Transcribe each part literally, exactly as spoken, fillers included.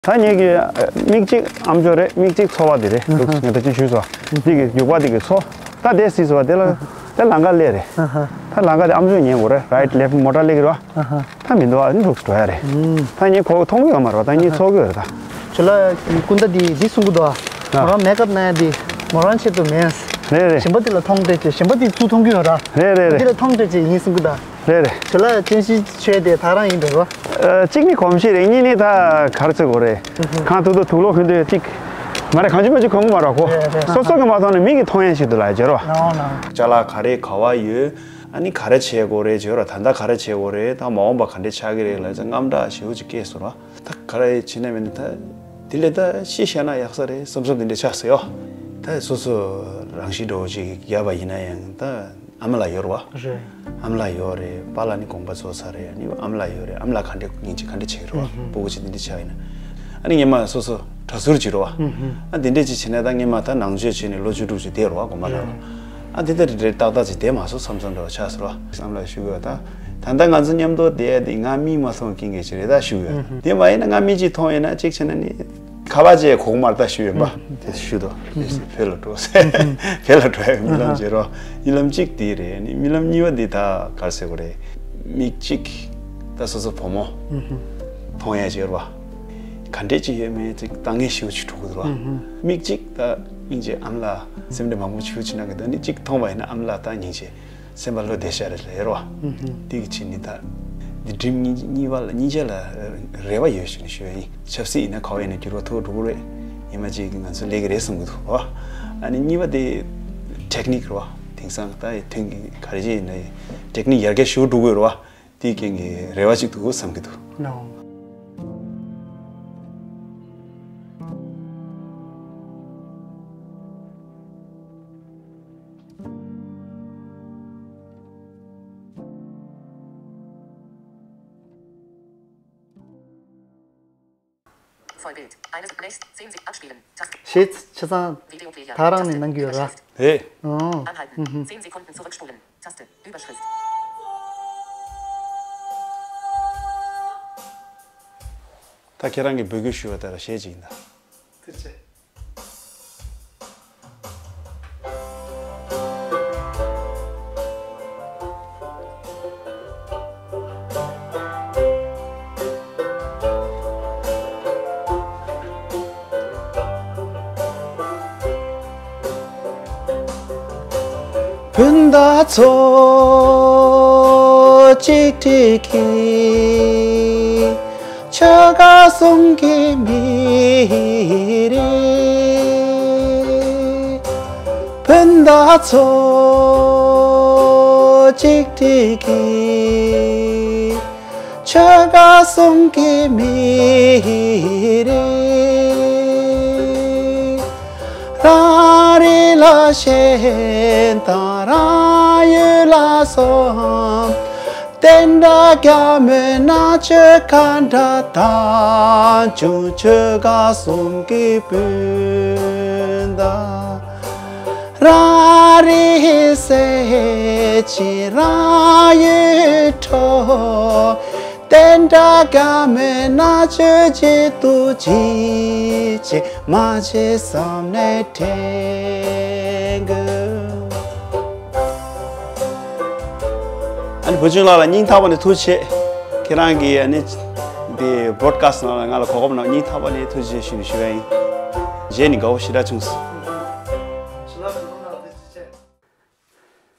ད་ངེད་ཀྱི་མིག་གཅིག་ཨམ་ཅོག་རེད། མིག་གཅིག་ཚོར་བ་དེ་རེད། འདུག་ངས་ད་ཅི་ཞུས་སོང་། འདི་གི་རྒྱུག་པ་འདི་གི་ཚོ། ད་དེ་སྲིད་སོང་བ་དེ་ལ་དེ་ལམ་ཁ་སླེབས་རེད། ད་ལམ་ཁ་དེ་ཨམ་ཅོག་ཉན་དགོས་རེད། རའིཊ་ལེཕཊ་མོ་ཊ་སླེབས་ཀྱི་རེད་བ། ད་མི་འདུག་ཨ། འདུག་འགྲོ་ཡ་རེད། ད་ངས་ཁོ་མཐོང་གི་ཡོད་མ་རེད་བ། ད་ངས་ཚོར་གི་ཡོད་རེད་ད། ཁྱོད་ལ་སྐུ་ཟླ་འདི་འདི་གསུང་གི་འདུག་ཨ། མོ་རང་མེག་ཨབ་གནང་ཡ་འདི་མོ་རང་ཆེད་དུ་མེད། རེད་རེད། གཞན་པ་འདི་ལ་མཐོང་སྤྲད་ཅེས། གཞན་པ་འདི་ཚུར་མཐོང་གི་ཡོད་ར། རེད་རེད་རེད། འདི་ལ་མཐོང་སྤྲད་ཅེས་ཡིན་གསུང་གི་ད། རེད་རེད། ཁྱོད་ལ་ཅན་ཤིང་མཆོད་དེ་ད་རང་ཡིན་འགྲོ་རོ། ཨ། གཅིག་ནི་གོམས་གཤིས་རེད། གཉིས་ནི་ད་ག་རེ་ཟེར་དགོས་རེད། གང་ཐུབ་ཐུབ་དུག་ལོག་གོན་དུས་གཅིག་མ་རེད། གང་བྱུང་མ་བྱུང་གོན་གི་མ་རེད་ཁོ། རེད་རེད། སོ་སོ་གི་མ་མཐོང་ནས་མི་གི་མཐོང་ཡས་ཞིག་འདུག་ལ་བྱེད་རོ། ཅ་ལག་ག་རེ་ག་བ་ཡོད། ཨ་ནི་ག་རེ་བྱེད་དགོས་རེད་བྱེད་རོ། ད་ལྟ་ག་རེ་བྱེད་དགོས་རེད། ད་མ་འོངས་པ་ག་འདྲས་ཆགས་ཀྱི་རེད་ལ་ཙང་དངངས་སྐྲག་ཞེ་པོ་ཅིག་སྐྱེས་སོང་ར། ད་ག་རེ་བྱེད་ན་མིན་ད། དེ་ལས་ད་ཤི་བཞག་ན་ཡག་ས་རེད་བསམ་བསམ་དེ་འདྲས་ཆགས་སོང་ཡོ། ད་སོ་སོ་རང་བཞིན་འདྲ་བོ་ཅིག་བརྒྱབ་པ་ཡིན་ན་ཡང་ད། ཨ་མ་ལགས་ཡོད་རེད་བ། རེད། ཨ་མ་ལགས་ཡོད་རེད། པཱ་ལགས་ནི་དགོངས་པ་རྫོགས་ཚར་རེད། ཨ་ནི་ཨ་མ་ལགས་ཡོད་རེད། ཨ་མ་ལགས་ག་འདྲས་སྙིང་རྗེ་ག་འདྲས་བྱེད་ཀྱི་རེད་བ། སྤུ་གུ་ཅིག་འདི་འདྲས་ཆགས་ཡིན་ན། ཨ་ནི་སྔོན་མ་སོ་སོ་གྲྭ་ཟུར་ཅིག་རེད་བ། ཨ་འདི་འདྲས་ཅིག་བྱས་ན་ད་སྔོན་མ་ད་ནང་ཆོས་བྱས་ནས་ལོ་བཅུ་དྲུག་ཅིག་བསྡད་རེད་བ་དགོན་པ་ནང་ལ། ཨ་འདི་ལྟར་རེད་ཏག་ཏག་ཅིག་བསྡད་མ་སོང་བསམ་བསམ་འདྲ་བ་ཆགས་སོང་རེད་བ། བསམ་ལ་ཞུ་དགོས་ད། ད་ལྟ་ང་ཚོ་མཉམ་དུ་བསྡད་ཡ་འདི་ང་མིག་མ་མཐོང་རྐྱེན་གྱིས་ཅིག་རེད་ད་ཞུ་ཡོད། དེ་མ་ཡིན་ན་ང་མིག་ཅིག་མཐོང་ཡོད་ན་གཅིག་བྱས་ན་ནི། ཁ་པར་ཅིག་གོ་གི་མ་རེད་ད་ཞུ་ཡོད་པ། དེ་ཞུ་དོ། བོད་ལ་འགྲོ། བོད་ལ་འགྲོ་ཡ་རྨི་ལམ་བྱེད་རོགས། རྨི་ལམ་གཅིག་དེ་རེད། ནི་རྨི་ལམ་གཉིས་པ་འདི་ད་ག་རེ་ཟེར་དགོས་རེད། མིག་གཅིག་ད་སོ་སོ་བུ་མོ་མཐོང་ཡ་བྱེད་རོགས། ག་འདྲས་ཅིག་ཡོད་མེད་ཅིག་ལྟ་ངན་ཞེ་པོ་ཅིག་འགྲོ་གི་འདུག་རོགས། མིག་གཅིག་ད་སྙིང་རྗེ་ཨ་མ་ལགས་སེམས་ཁྲལ་མང་པོ་ཞེ་པོ་ཅིག་གནང་གི་འདུག་ནི་གཅིག་མཐོང་བ་ཡིན་ན་ཨ་མ་ལགས་ད་སྙིང་རྗེ། སེམས་པ་བློ་བདེ་ཤ་རེ་ལེ་རོ། དེ་གི་ཕྱི་ནི་ད། འདི་སྒྲིམ་གཉིས་གཉིས་པ་ལ་གཉིས་ཆ་ལ་རེ་བ་ཡོད་ཞུ་ནི་ཞུ་ཡ་ཡིན། ཆབ་སྲིད་ཡིན་ན་ག་བ་ཡིན་ན་འགྱུར་བ་ཐུག་འགྲོ་གི་རེད། ཡིན་མ་ཅིག་ང་ཚོ་ལས་ཀྱི་རེད་བསམ་གི་འདུག་རོ། ཨ་ནི་གཉིས་པ་དེ་ཊེག་ནིག་རོ། དེང་སང་ད་ཐོན་གི་ག་རེ་ཅིག་ཡིན་ན་ཊེག་ནིག་ཡར་རྒྱས་ཞུ་འགྲོ་གི་རོ། དེའི་རྐྱེན་གྱི་རེ་བ་ཅིག་འདུག་བསམ་གི་འདུག Vollbild eines Plays zehn Sek abspielen. Taste. ཞེས་ཆ་ཚང་། Videoplayer. ད་རང་ནས་གནང་གི་ཡོད་ར། རེད། ཨོ། Anhalten. zehn Sekunden zurückspulen. Taste. Überschrift. ད་ཁྱེད་རང་གི་འབོད་སྐུལ་ཞུ་བ་ལྟར་གཞས་ཅིག་ཡིན་ད། ཐུགས་རྗེ་ཆེ། སྤུན་ཟླ་ཚོ་གཅིག་སྒྲིལ་གྱིས། ཆོལ་ཁ་གསུམ་གྱི་མི་རིགས། སྤུན་ཟླ་ཚོ་གཅིག་སྒྲིལ་གྱིས། ཆོལ་ཁ་གསུམ་གྱི་མི་རིགས། རང་རིགས་ལ་ཞེན་དང་རང་ཡུལ་ལ་སོམས། བསྟན་དགྲ་རྒྱ་མོའི་མནར་གཅོད་ག་འདྲ་དང་བྱུང་། ཆོལ་ཁ་གསུམ་གྱི་སྤུན་ཟླ། རང་རིགས་སེམས་ཅན་རང་ཡུལ་འཕྲོག་བསྟན་དགྲ་རྒྱ་མོའི་མནར་གཅོད་བྱེད་དུ་ཅི་བྱེད་མ་བྱེད་བསམ་ནས་དྲན་དགོས། ཨ་ནི་བུ་ཆུང་ལགས་ལ་སྙིང་ཐག་པ་ནས་ཐུགས་རྗེ་ཆེ། ཁྱེད་རང་གིས་ཨ་ནི་འདི་བོཌ་ཀ་སི་ཊི་ནང་ལ་ང་ལ་གོ་སྐབས་གནང་སྙིང་ཐག་པ་ནས་ཐུགས་རྗེ་ཆེ་ཞུ་ནས་ཞུ་བ་ཡིན། རྗེས་ནས་དགའ་བོ་ཞེ་དྲག་བྱུང་སོང་།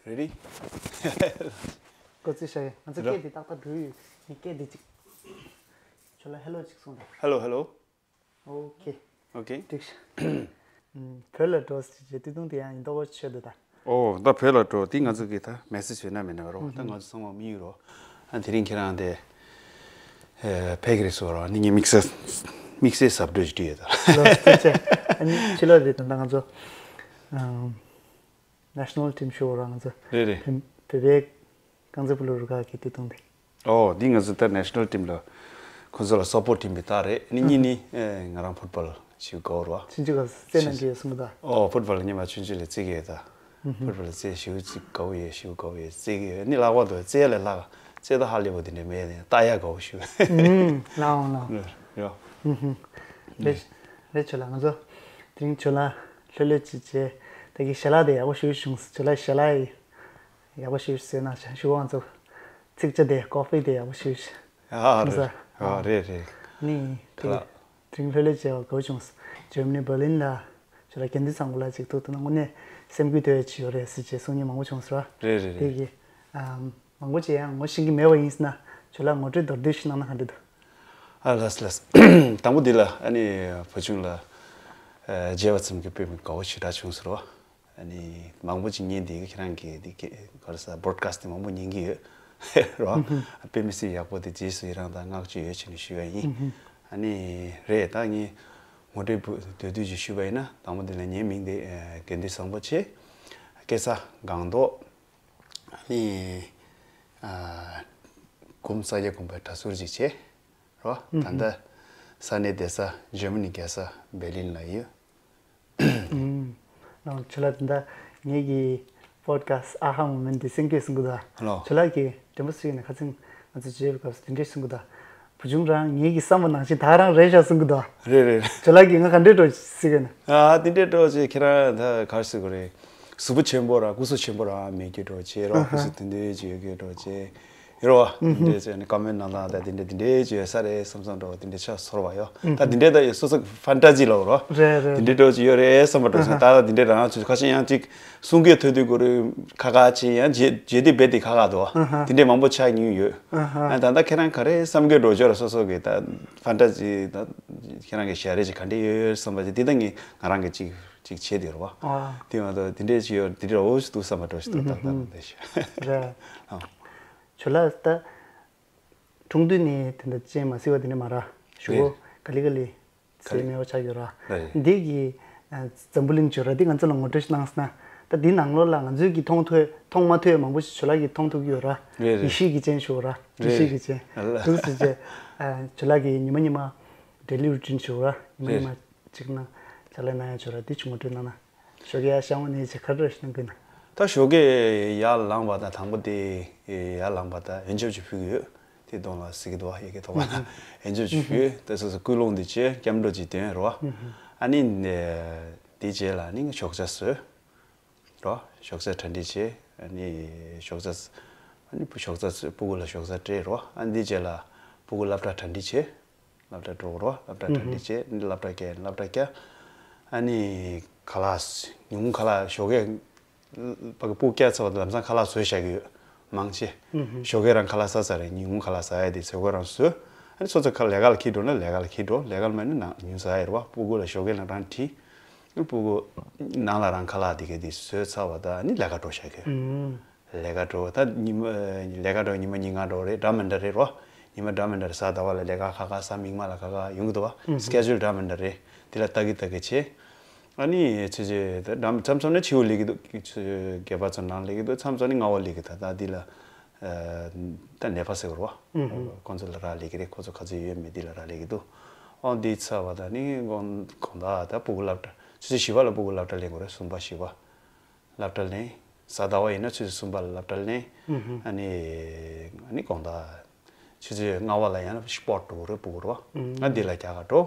རེ་རེ། འགོ་རྩིས་བྱ་ཡིན། ང་ཚོ་རོ། སྐད་འདི་ཏག་ཏག་འགྲོ་ཡོད། ངས་སྐད་འདི་གཅིག་ཁྱོད་ལ་ཧེ་ལོ་གཅིག་གསུངས་དང་། ཧེ་ལོ་ཧེ་ལོ། ཨོ་ཁེ། ཨོ་ཁེ། འགྲིག་ཤག་ཨུམ། བོད་ལ་འགྲོ་ཟེར་བྱས་སྟོད་ཐུང་དེ་ཡང་ཡིན་མདོག་པོ་ཆོད་འདུག་ད། ཨོ་ད་བོད་ལ་འགྲོ་དེ་ང་ཚོ་གི་ད་མེ་སེ་ཇི་ཡོད་ན་མེད་ན་རོ། ད་ང་ཚོ་ཚང་མ་དམིགས་ཡུལ་རོ། ཨ་དེ་རིང་ཁྱེད་རང་དེ་ཨེ་ཕེབས་ཀྱི་རེད་ཟེར་བ་རོ། ནི་ངས་དམིགས་བསལ་དམིགས་བསལ་གཟབ་སྤྲོས་ཅིག་བསྒྲིགས་ཡོད་ད། ལགས་སོ་ཐུགས་རྗེ་ཆེ། ཨ་ནི་ཕྱི་ལོགས་རེད་ད་ལྟ་ང་ཚོ་ཨམ། National Team ཞུ་བ་རང་ཚོ། རེད་རེད། བོད་བོད་པའི་རྐང་རྩེད་སྤོ་ལོ་རུ་ཁག་གི་སྟོད་ཐུང་དེ། ཨོ་འདི་ང་ཚོ་ད་National Team ལ་ཁོ་ཚོ་ལ་སབ་པོར་ཊི་ཊིམ་པའི་རྟགས་རེད། ནི་གཉིས་ནི་ཨེ་ང་རང་ཕུཊ་བོལ་ཞིག་དགའ་བོ་རེད་བ། ཆུང་ཆུང་སྐབས་སུ་རྩེད་གནང་གི་ཡོད་གསུངས་གི་ད། ཨོ་ཕུཊ་བོལ་ཉི་མ་ཆུང་ཆུང་ལ་རྩེད་ཀྱི་ཡོད་ད། ཕུཊ་བོལ་རྩེད་ཞེ་པོ་ཅིག་དགའ་བོ་ཡོད། ཞེ་པོ་དགའ་བོ་ཡོད། རྩེད་ཀྱི་ཡོད། ནི་ལྷག་པར་དུ་རྩེད་ལས་ལྷག་རྩེད་ད་ཧ་ལས་པོ་དེ་འདྲ་མེད་ནས་ལྟ་ཡ་དགའ་བོ་ཞུ། ཨུམ་ལའོ་ལའོ། རེད་རེད། རེད། རེད། ཁྱོད་ལ་ང་ཚོ་དེ་རིང་ཁྱོད་ལ་ལྷོད་ལྷོད་ཅིག་བྱས། ད་གི་ཞལ་ལག་དེ་ཡག་པོ་ཞིག་བྱུང་། ཁྱོད་ལ་ཞལ་ལག་ཡག་པོ་ཞིག་བཟོས་གནང་ཤག་ཞུ་བ། ང་ཚོ་ཚིག་ཇ་དེ་ཀོ་ཧྥི་དེ་ཡག་པོ་ཞིག་ཨ་བྱུང་ས། རེད། ཨ་རེད་རེད། ནི་དེ་གི་དེ་རིང་ལྷོད་ལྷོད་བྱས་པ་དགའ་བོ་བྱུང་། འཇར་མ་ནི་བྷར་ལིན་ལ་ཁྱོད་ལ་དགེ་འདུན་བཟང་པོ་ལ་ཅིག་ཐུག་ཐུབ་ན་དངོས་གནས་སེམས་འགུལ་ཐེབས་ཡ་ཅིག་ཡོད་རེད་ཟེར་བྱས་གསུང་མཁན་མང་པོ་བྱུང་སོང་། རེད་རེད་དེ་རེད། གི་ཨམ། མང་པོ་ཅིག་ཡང་ངོ་ཤེས་ཀྱི་མེད་པ་ཡིན་ཟེར་ན། ཁྱོད་ལ་ངོ་སྤྲོད་མདོར་བསྡུས་ཤིག་གནང་ན་ག་འདྲ་འདུག་ཨ་ལགས་ལགས། དང་པོ་འདི་ལ་ཨ་ནི་བུ་ཆུང་ལ་ཨ་མཇལ་བ་ཙམ་གྱིས་དཔེ་མི་དགའ་བོ་ཞེ་དྲག་བྱུང་ཟེར་བ། ཨ་ནི་མང་པོ་ཅིག་ཉན་དེ་ཁྱེད་རང་གི་འདི་ག་རེ་ཟེར་བོ་ཌི་ཀ་སི་ཊི་དེ་མང་པོ་ཉན་གྱི་ཡོད་རོ། དཔེ་མི་སྲིད་ཡག་པོ་དེ་རྗེས་སུ་ཡི་རང་དང་བསྔགས་བརྗོད་ཡོད་ཅེས་ནས་ཞུ་བ་ཡིན། ཨ་ནི་རེད། ད་ངས་ངོ་སྤྲོད་བུ་མདོར་བསྡུས་ཅིག་ཞུས་པ་ཡིན་ན། དང་པོ་འདི་ལ་ངའི་མིང་དེ་ཨ་དགེ་འདུན་བཟང་པོ་ཆེ། སྐྱེས་ས་སྒང་ཏོག་ནི་ཨ་སྒོམ་ས་སྐྱ་དགོན་པའི་གྲྭ་ཟུར་ཅིག་བྱས་རོ། ད་ལྟ་ས་གནས་བསྡད་ས་འཇར་མ་ནི་རྒྱལ་ས་བྷེར་ལིན་ལ་ཡོད། ཨུམ། ཁྱོད་ལ་ད་ལྟ་ངེད་ཀྱི་པོ་ཌི་ཀ་སི་ཊི་ཨ་ཧ་མོ་མེན་ཊི་དེ་གསན་གྱི་ཡོད་གསུང་གི་འདུག་ཨ་ལོ། ཁྱོད་ལ་གི་དྲན་པ་གསོས་ན་ཁ་སང་ང་ཚོ་མཇལ་བའི་སྐབས་སུ་དེ་འདྲས་གསུང་གི་འདུག་བུ་ཆུང་རང་ངེད་ཀྱི་བསམ་པ་ནང་བཞིན་ད་རང་རེད་ཤག་གསུང་གི་འདུག་རེད་རེད། ཁྱོད་ལ་གི་ང་ག་འདྲས་འགྲོ་གི་ཡོད་གསུང་གི་ཡོད་ན། ཨ་དེ་འདྲས་འགྲོ་ཅེས་ཁྱེད་རང་ད་ག་རེ་ཟེར་དགོས་རེད། གཟུགས་པོ་ཆེན་པོ་ར་སྐུ་གཟུགས་ཆེན་པོ་ར་མེད་རྒྱུ་འགྲོ་ཅེས་རོ། སྐུ་གཟུགས་དེ་འདྲས་ཅིག་ཡོད་རྒྱུ་འགྲོ་ཅེས་ཡོད་རོ། དེ་འདྲས་ཅིག་ནི་བཀའ་མོལ་གནང་སྟངས་ད་དེ་འདྲས་དེ་འདྲས་ཅིག་ཡོད་ས་རེད་བསམ་བསམ་འགྲོ། དེ་འདྲས་ཆ་ཚོར་བ་ཡོད། ད་དེ་འདྲས་ད་ཡོད་སོ་སོ་ཕན་ཊ་ཟི་ལབ་རོ། རེད་རེད། དེ་འདྲས་འགྲོ་ཅིག་ཡོད་རེད་བསམ་པ་འགྲོ་ཅིག་ད་ད་དེ་འདྲས་རང་ཚོས་ཁ་ཤས་ཡང་ཅིག་གསུང་སྐད་ཐོས་དུས་གོ་རེ་ཁ་ཁ་ཅིག་ཡང་རྗེས་རྗེས་དེ་རྦད་དེ་ཁ་ཁ་འདུག་བ། དེ་འདྲས་མང་པོ་ཆགས་མྱོང་ཡོད། ཨ་ད་ལྟ་ཁྱེད་རང་ག་རེ་བསམ་གྱི་འགྲོ་ཅོག་ར་སོ་སོ་གི་ད་ཕན་ཊ་ཟི་ད་ཁྱེད་རང་གི་ཞལ་རས་ཅིག་ག་འདྲས་ཡོད་ཡོད་བསམ་པ་ཅིག་དེ་ད་ངས་ང་རང་གི་ཅིག་ཅིག་བྱས་དེ་རེད་བ། ཨ། དེ་མ་གཏོགས་དེ་འདྲས་ཅིག་ཡོད་དེ་འདྲས་འོ་ཞིག་འདུག་བསམ་པ་འགྲོ་ཞིག་འདུག་ད་ལྟ་ད་འདྲས་ཞིག་རེད། ཨ། ཁྱོད་ལ་ད་ཆུང་དུས་ནས་དེ་འདྲ་ཅན་མ་སྲིད་པ་དེ་འདྲས་མ་ར་ཞུ་གོ། རེད། ག་ལེ་ག་ལེ་ཟས་མེད་པ་ཆགས་ཡོད་ར། རེད། འདི་གི་ཨ་འཛམ་བུ་གླིང་ཅོ་ར་འདི་ང་ཚོ་ལ་ངོ་སྤྲོད་ཞིག་གནང་སོང་ན། ད་འདི་ནང་ལོགས་ལ་ང་ཚོས་ཀྱི་མཐོང་ཐོས་མཐོང་མ་ཐོས་མང་པོ་ཞིག་ཁྱོད་ལ་གི་མཐོང་ཐུབ་ཀྱི་ཡོད་ར། རེད་རེད། ཡིད་ཤེས་ཀྱི་ཅན་ཞུ་ར། ཡིད་ཤེས་ཀྱི་ཅན། རེད། འདུག་སེ་བྱས་ཨ་ཁྱོད་ལ་གི་ཉི་མ་ཉི་མ་ཌེ་ལི་རུ་ཊིན་ཞུ་ར། ཉི་མ་ཉི་མ་རེད། གཅིག་ན་ལྕགས་ལས་གནང་ཡ་ཅོ་ར་འདི་ཅིག་ངོ་སྤྲོད་གནང་ན། ཞོགས་ཀས་ཡར་ཤང་བ་ནས་ཅིག་ག་རེ་ཞིག་གནང་གི་ན། ད་ཞོགས་ཀས་ཡར་ལངས་པ་དང་དང་པོ་དེ་ཡར་ལངས་པ་དང་ཡོན་ཆབ་ཅིག་ཕུལ་གི་ཡོད། དེ་གདོང་ལ་གཟིགས་ཀྱི་འདུག་བ། ཡ་གི་ཐོག་མ་ཡོན་ཆབ་ཅིག་ཕུལ། དེ་སོ་སོ་སྐུལ་སློང་འདི་བྱས་སྐྱབས་འགྲོ་ཅིག་འདོན་རོ། ཨ་ནི་དེ་རྗེས་ལ་ནི་ཞོགས་ཇ་ཟོས་རོ། ཞོགས་ཇ་གྲ་སྒྲིག་བྱས། ཨ་ནི་ཞོགས་ཇ་ཨ་ནི་ཞོགས་ཇ་ཟོས། སྤུ་གུ་ལ་ཞོགས་ཇ་སྤྲད་རོ། ཨ་ནི་དེ་རྗེས་ལ་སྤུ་གུ་སློབ་གྲྭ་གྲ་སྒྲིག་བྱས། སློབ་གྲྭ་འགྲོ་དགོས་རེད་བ། སློབ་གྲྭ་གྲ་སྒྲིག་བྱས་ནས་སློབ་གྲྭ་བསྐྱལ། སློབ་གྲྭ་བསྐྱལ། ཨ་ནི་ཁ་ལག་ཉིན་གུང་ཁ་ལག་ཞོགས་ཀས་ཕ་གི་སྤུ་གུ་བསྐྱལ་ཚར་བ་དང་ལམ་སང་ཁ་ལག་བཟོས་བཞག་གི་ཡོད། མང་ཆེ་ཞོགས་ཀས་རང་ཁ་ལག་ཟ་ཚར་རེད། ཉིན་གུང་ཁ་ལག་ཟ་ཡ་དེ་ཞོགས་ཀས་རང་བཟོས། ཨ་ནི་སོ་སོ་ཁ་ལས་ཀ་ལ་འཁྱེར་འགྲོ་ན་ལས་ཀ་ལ་འཁྱེར་འགྲོ། ལས་ཀ་ལ་མ་ཡིན་ན་ནང་ཉིན་ཟ་ཡ་རེད་བ། སྤུ་གུ་ལ་ཞོགས་ཀས་ལ་རང་ཁྲིད། སྤུ་གུ་ནང་ལ་རང་ཁ་ལག་དེ་གས་དེ་བཟོས་ཚར་བ་དང་ཨ་ནི་ལས་ཀ་འགྲོ་བཞག་གི་ཡོད། ལས་ཀ་འགྲོ་ད་ཉི་མ་ལས་ཀ་འགྲོ་ཉི་མ་ཉིན་གང་འགྲོ་རེད། འདྲ་མི་འདྲ་རེད་རོ། ཉི་མ་འདྲ་མི་འདྲ་རེད། གཟའ་ཟླ་བ་ལ་ལས་ཀ་ཁག་ཁག་གཟའ་མིག་དམར་ལ་ཁག་ཁག་ཡོང་གི་འདུག་བ། སི་ཀེ་ཇུལ་འདྲ་མི་འདྲ་རེད། དེ་ལ་ལྟ་གི་ལྟ་གི་བྱེད། ཨ་ནི་ཆུ་ཚོད་ད་འདྲ་མི་མཚམས་མཚམས་ནས་ཕྱི་པོ་སླེབས་ཀྱི་འདུག་ཆུ་ཚོད་བརྒྱད་པ་ཙམ་ནང་སླེབས་ཀྱི་འདུག་མཚམས་མཚམས་ནས་སྔ་པོ་སླེབས་ཀྱི་ད་ད་འདི་ལ་ད་ནད་པ་ཟེར་དགོས་རོ། ཁོང་ཚོ་ལ་རག་སླེབས་ཀྱི་རེད། ཁོང་ཚོ་ག་ཚོད་ཡོད་མེད་འདི་ལ་རག་སླེབས་ཀྱི་འདུག་ཨོ་འདི་ཚར་བ་ད་ནི་དགོང་དག་ད་སྤུ་གུ་སློབ་གྲྭ་ཆུ་ཚོད་བཞི་པ་ལ་སྤུ་གུ་སློབ་གྲྭ་སླེབས་དགོས་རེད། གསུམ་པ་བཞི་པ། སློབ་གྲྭ་ལེན། གཟའ་ཟླ་བ་ཡིན་ན་ཆུ་ཚོད་གསུམ་པ་ལ་སློབ་གྲྭ་ལེན། ཨ་ནི་ཨ་ནི་དགོང་དག་ཆུ་ཚོད་ལྔ་པ་ལ་ཡང་སྤོར་འགྲོ་གི་རེད། སྤུ་གུ་རེད་བ། ང་འདི་ལ་རྒྱག་ག་འགྲོ།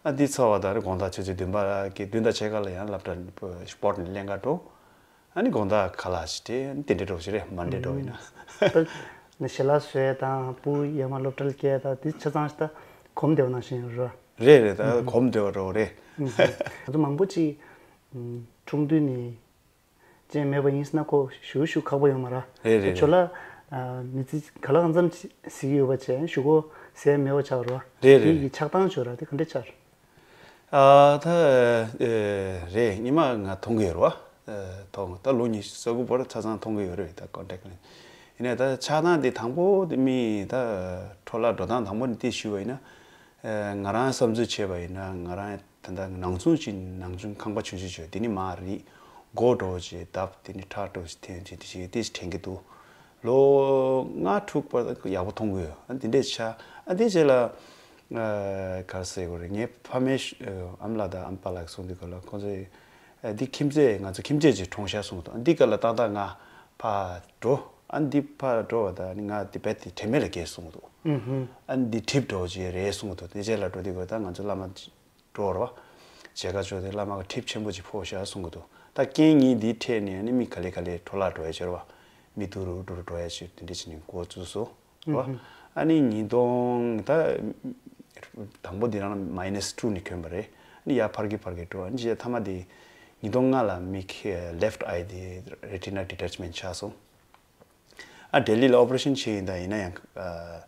ཨ་འདི་ཚར་བ་དང་རེད་དགོང་དག་ཆུ་ཚོད་བདུན་པ་གི་བདུན་དང་ཕྱེད་ཀ་ལ་ཡང་སློབ་གྲྭ་སྤོར་ནས་ལེན་ག་འགྲོ། ཨ་ནི་དགོང་དག་ཁ་ལག་ཅིག་དེ་ཨ་ནི་དེ་འདྲའི་འགྲོ་ཞིག་རེད། མ་འདྲའི་འགྲོ་ཡིན་ན། ད་ནི་ཞལ་ལག་བཟོས་དང་སྤུ་གུ་ཡར་མར་སློབ་གྲྭར་སྐྱེལ་དང་དེ་ཆ་ཚང་ཞིག་ད་གོམས་བསྡད་པ་ནང་བཞིན་རེད། རེད་རེད། ད་གོམས་བསྡད་པ་འདྲ་བོ་རེད། ང་ཚོ་མང་པོ་ཅིག་ཆུང་དུས་ནས་ཅན་མེད་པ་ཡིན་ཟེར་ན་ཁོ་ཞུ་ཞུ་ཁག་པོ་ཡོད་མ་རེད། རེད་རེད། ཁྱོད་ལ་མི་ཚེ་ག་ལ་གང་འཚམ་ཞིག་གཟིགས་ཡོད་པ་བྱས་ཞུ་སྒོ་ཟས་མེད་པ་ཆགས་རོ། རེད་རེད། དེ་གི་ཆགས་སྡང་བྱོས་ར་དེ་ག་འདྲས་ཆགས། ཨ་ད་རེད། ཉི་མ་ང་མཐོང་གི་ཡོད་རོ། མཐོང་ད་ལོ་ཉི་ཤུ་རྩ་དགུ་བར་ཆ་ཚང་མཐོང་གི་ཡོད་རེད། ད་ཀོན་ཊེག་ལ་ཡིན་ནའི་ད་ཆགས་སྡང་དེ་དང་པོ་དེ་མི་ད་འཕྲོ་བརླག་འགྲོ་སྟངས་དང་པོ་ནས་དེ་ཞུས་པ་ཡིན་ན། ང་རང་བསམ་ཚུལ་བྱས་པ་ཡིན་ན་ང་རང་ད་ལྟ་ནང་ཆུང་ཅིག་ནང་ཆུང་ཁང་པ་ཆུང་ཆུང་ཅིག་ཡོད། དེ་ནི་མར་རིག་སྒོ་འགྲོ་བྱས་བརྡབ་དེ་ནི་ཁྲག་འགྲོ་བྱས་འཐེན་བྱས་དེ་བྱས་དེ་དྲན་གྱི་འདུག་ལོ་ལྔ་དྲུག་བར་ཡག་པོ་མཐོང་གི་ཡོད། ཨ་འདི་འདྲས་ཆགས། ཨ་འདི་རྗེས་ལ་ག་རེ་ཟེར་དགོས་རེད། ངའི་ཕ་མའི་ཨམ་ལགས་དང་ཨམ་པ་ལགས་གསུང་དུས་ག་ལ་ཁོང་ཚོས་འདི་ཁྱིམ་མཚེས་ང་ཚོ་ཁྱིམ་མཚེས་ཅིག་གྲོངས་ཤག་གསུངས་འདུག་ཨ་འདི་ག་ལ་ཏག་ཏག་ང་ཕར་འགྲོ། ཨ་འདི་ཕར་འགྲོ་བ་དང་ང་འདི་རྦད་དེ་དྲན་མེད་ལ་བརྒྱལ་གསུངས་འདུག་ཨ་འདི་གྲིབ་འགྲོ་བྱས་རེད་གསུངས་འདུག་དེ་རྗེས་ལ་འགྲོ་དུས་ག་ད་ང་ཚོ་བླ་མ་ འགྲོ་ར་བ། མཇལ་ཁ་ཅོ་དེ་བླ་མ་གི་གྲིབ་ཆེན་པོ་ཅིག་ཕོག་ཤག་གསུང་གི་འདུག་ད་རྐྱེན་ངན་འདིའི་འཕྲད་ནས་ནི་མི་ག་ལེ་ག་ལེ་འཕྲོ་བརླག་འགྲོ་ཡ་ཅོ་ར་བ། མི་དུ་རུ་དུ་རུ་འགྲོ་ཡ་ཅོ་དེ་འདྲ་ཅིག་ནི་འགོ་བཙུགས་སོ། ར་བ། ཨ་ནི་ཉིས་སྟོང་ད་དང་པོ་འདི་རང་ལ་མའི་ནས་ཊུ་ནི་གྱོན་པ་རེད། ཨ་ནི་ཡར་ཕར་གི་ཕར་གི་འགྲོ། ཨ་ནི་ཅི་ཐ་མ་དེ་ཉིས་སྟོང་ལྔ་ལ་མིག་ལེཕ་ཊི་ཨའི་དེ་རེ་ཊི་ན་ཌི་ཊེཆ་མེན་ཊི་ཆགས་སོང་། ཨ་ལྡི་ལི་ལ་ཨོ་པ་རེ་ཤན་བྱས་ཡིན་ད། ཡིན་ན་ཡང་ཨ་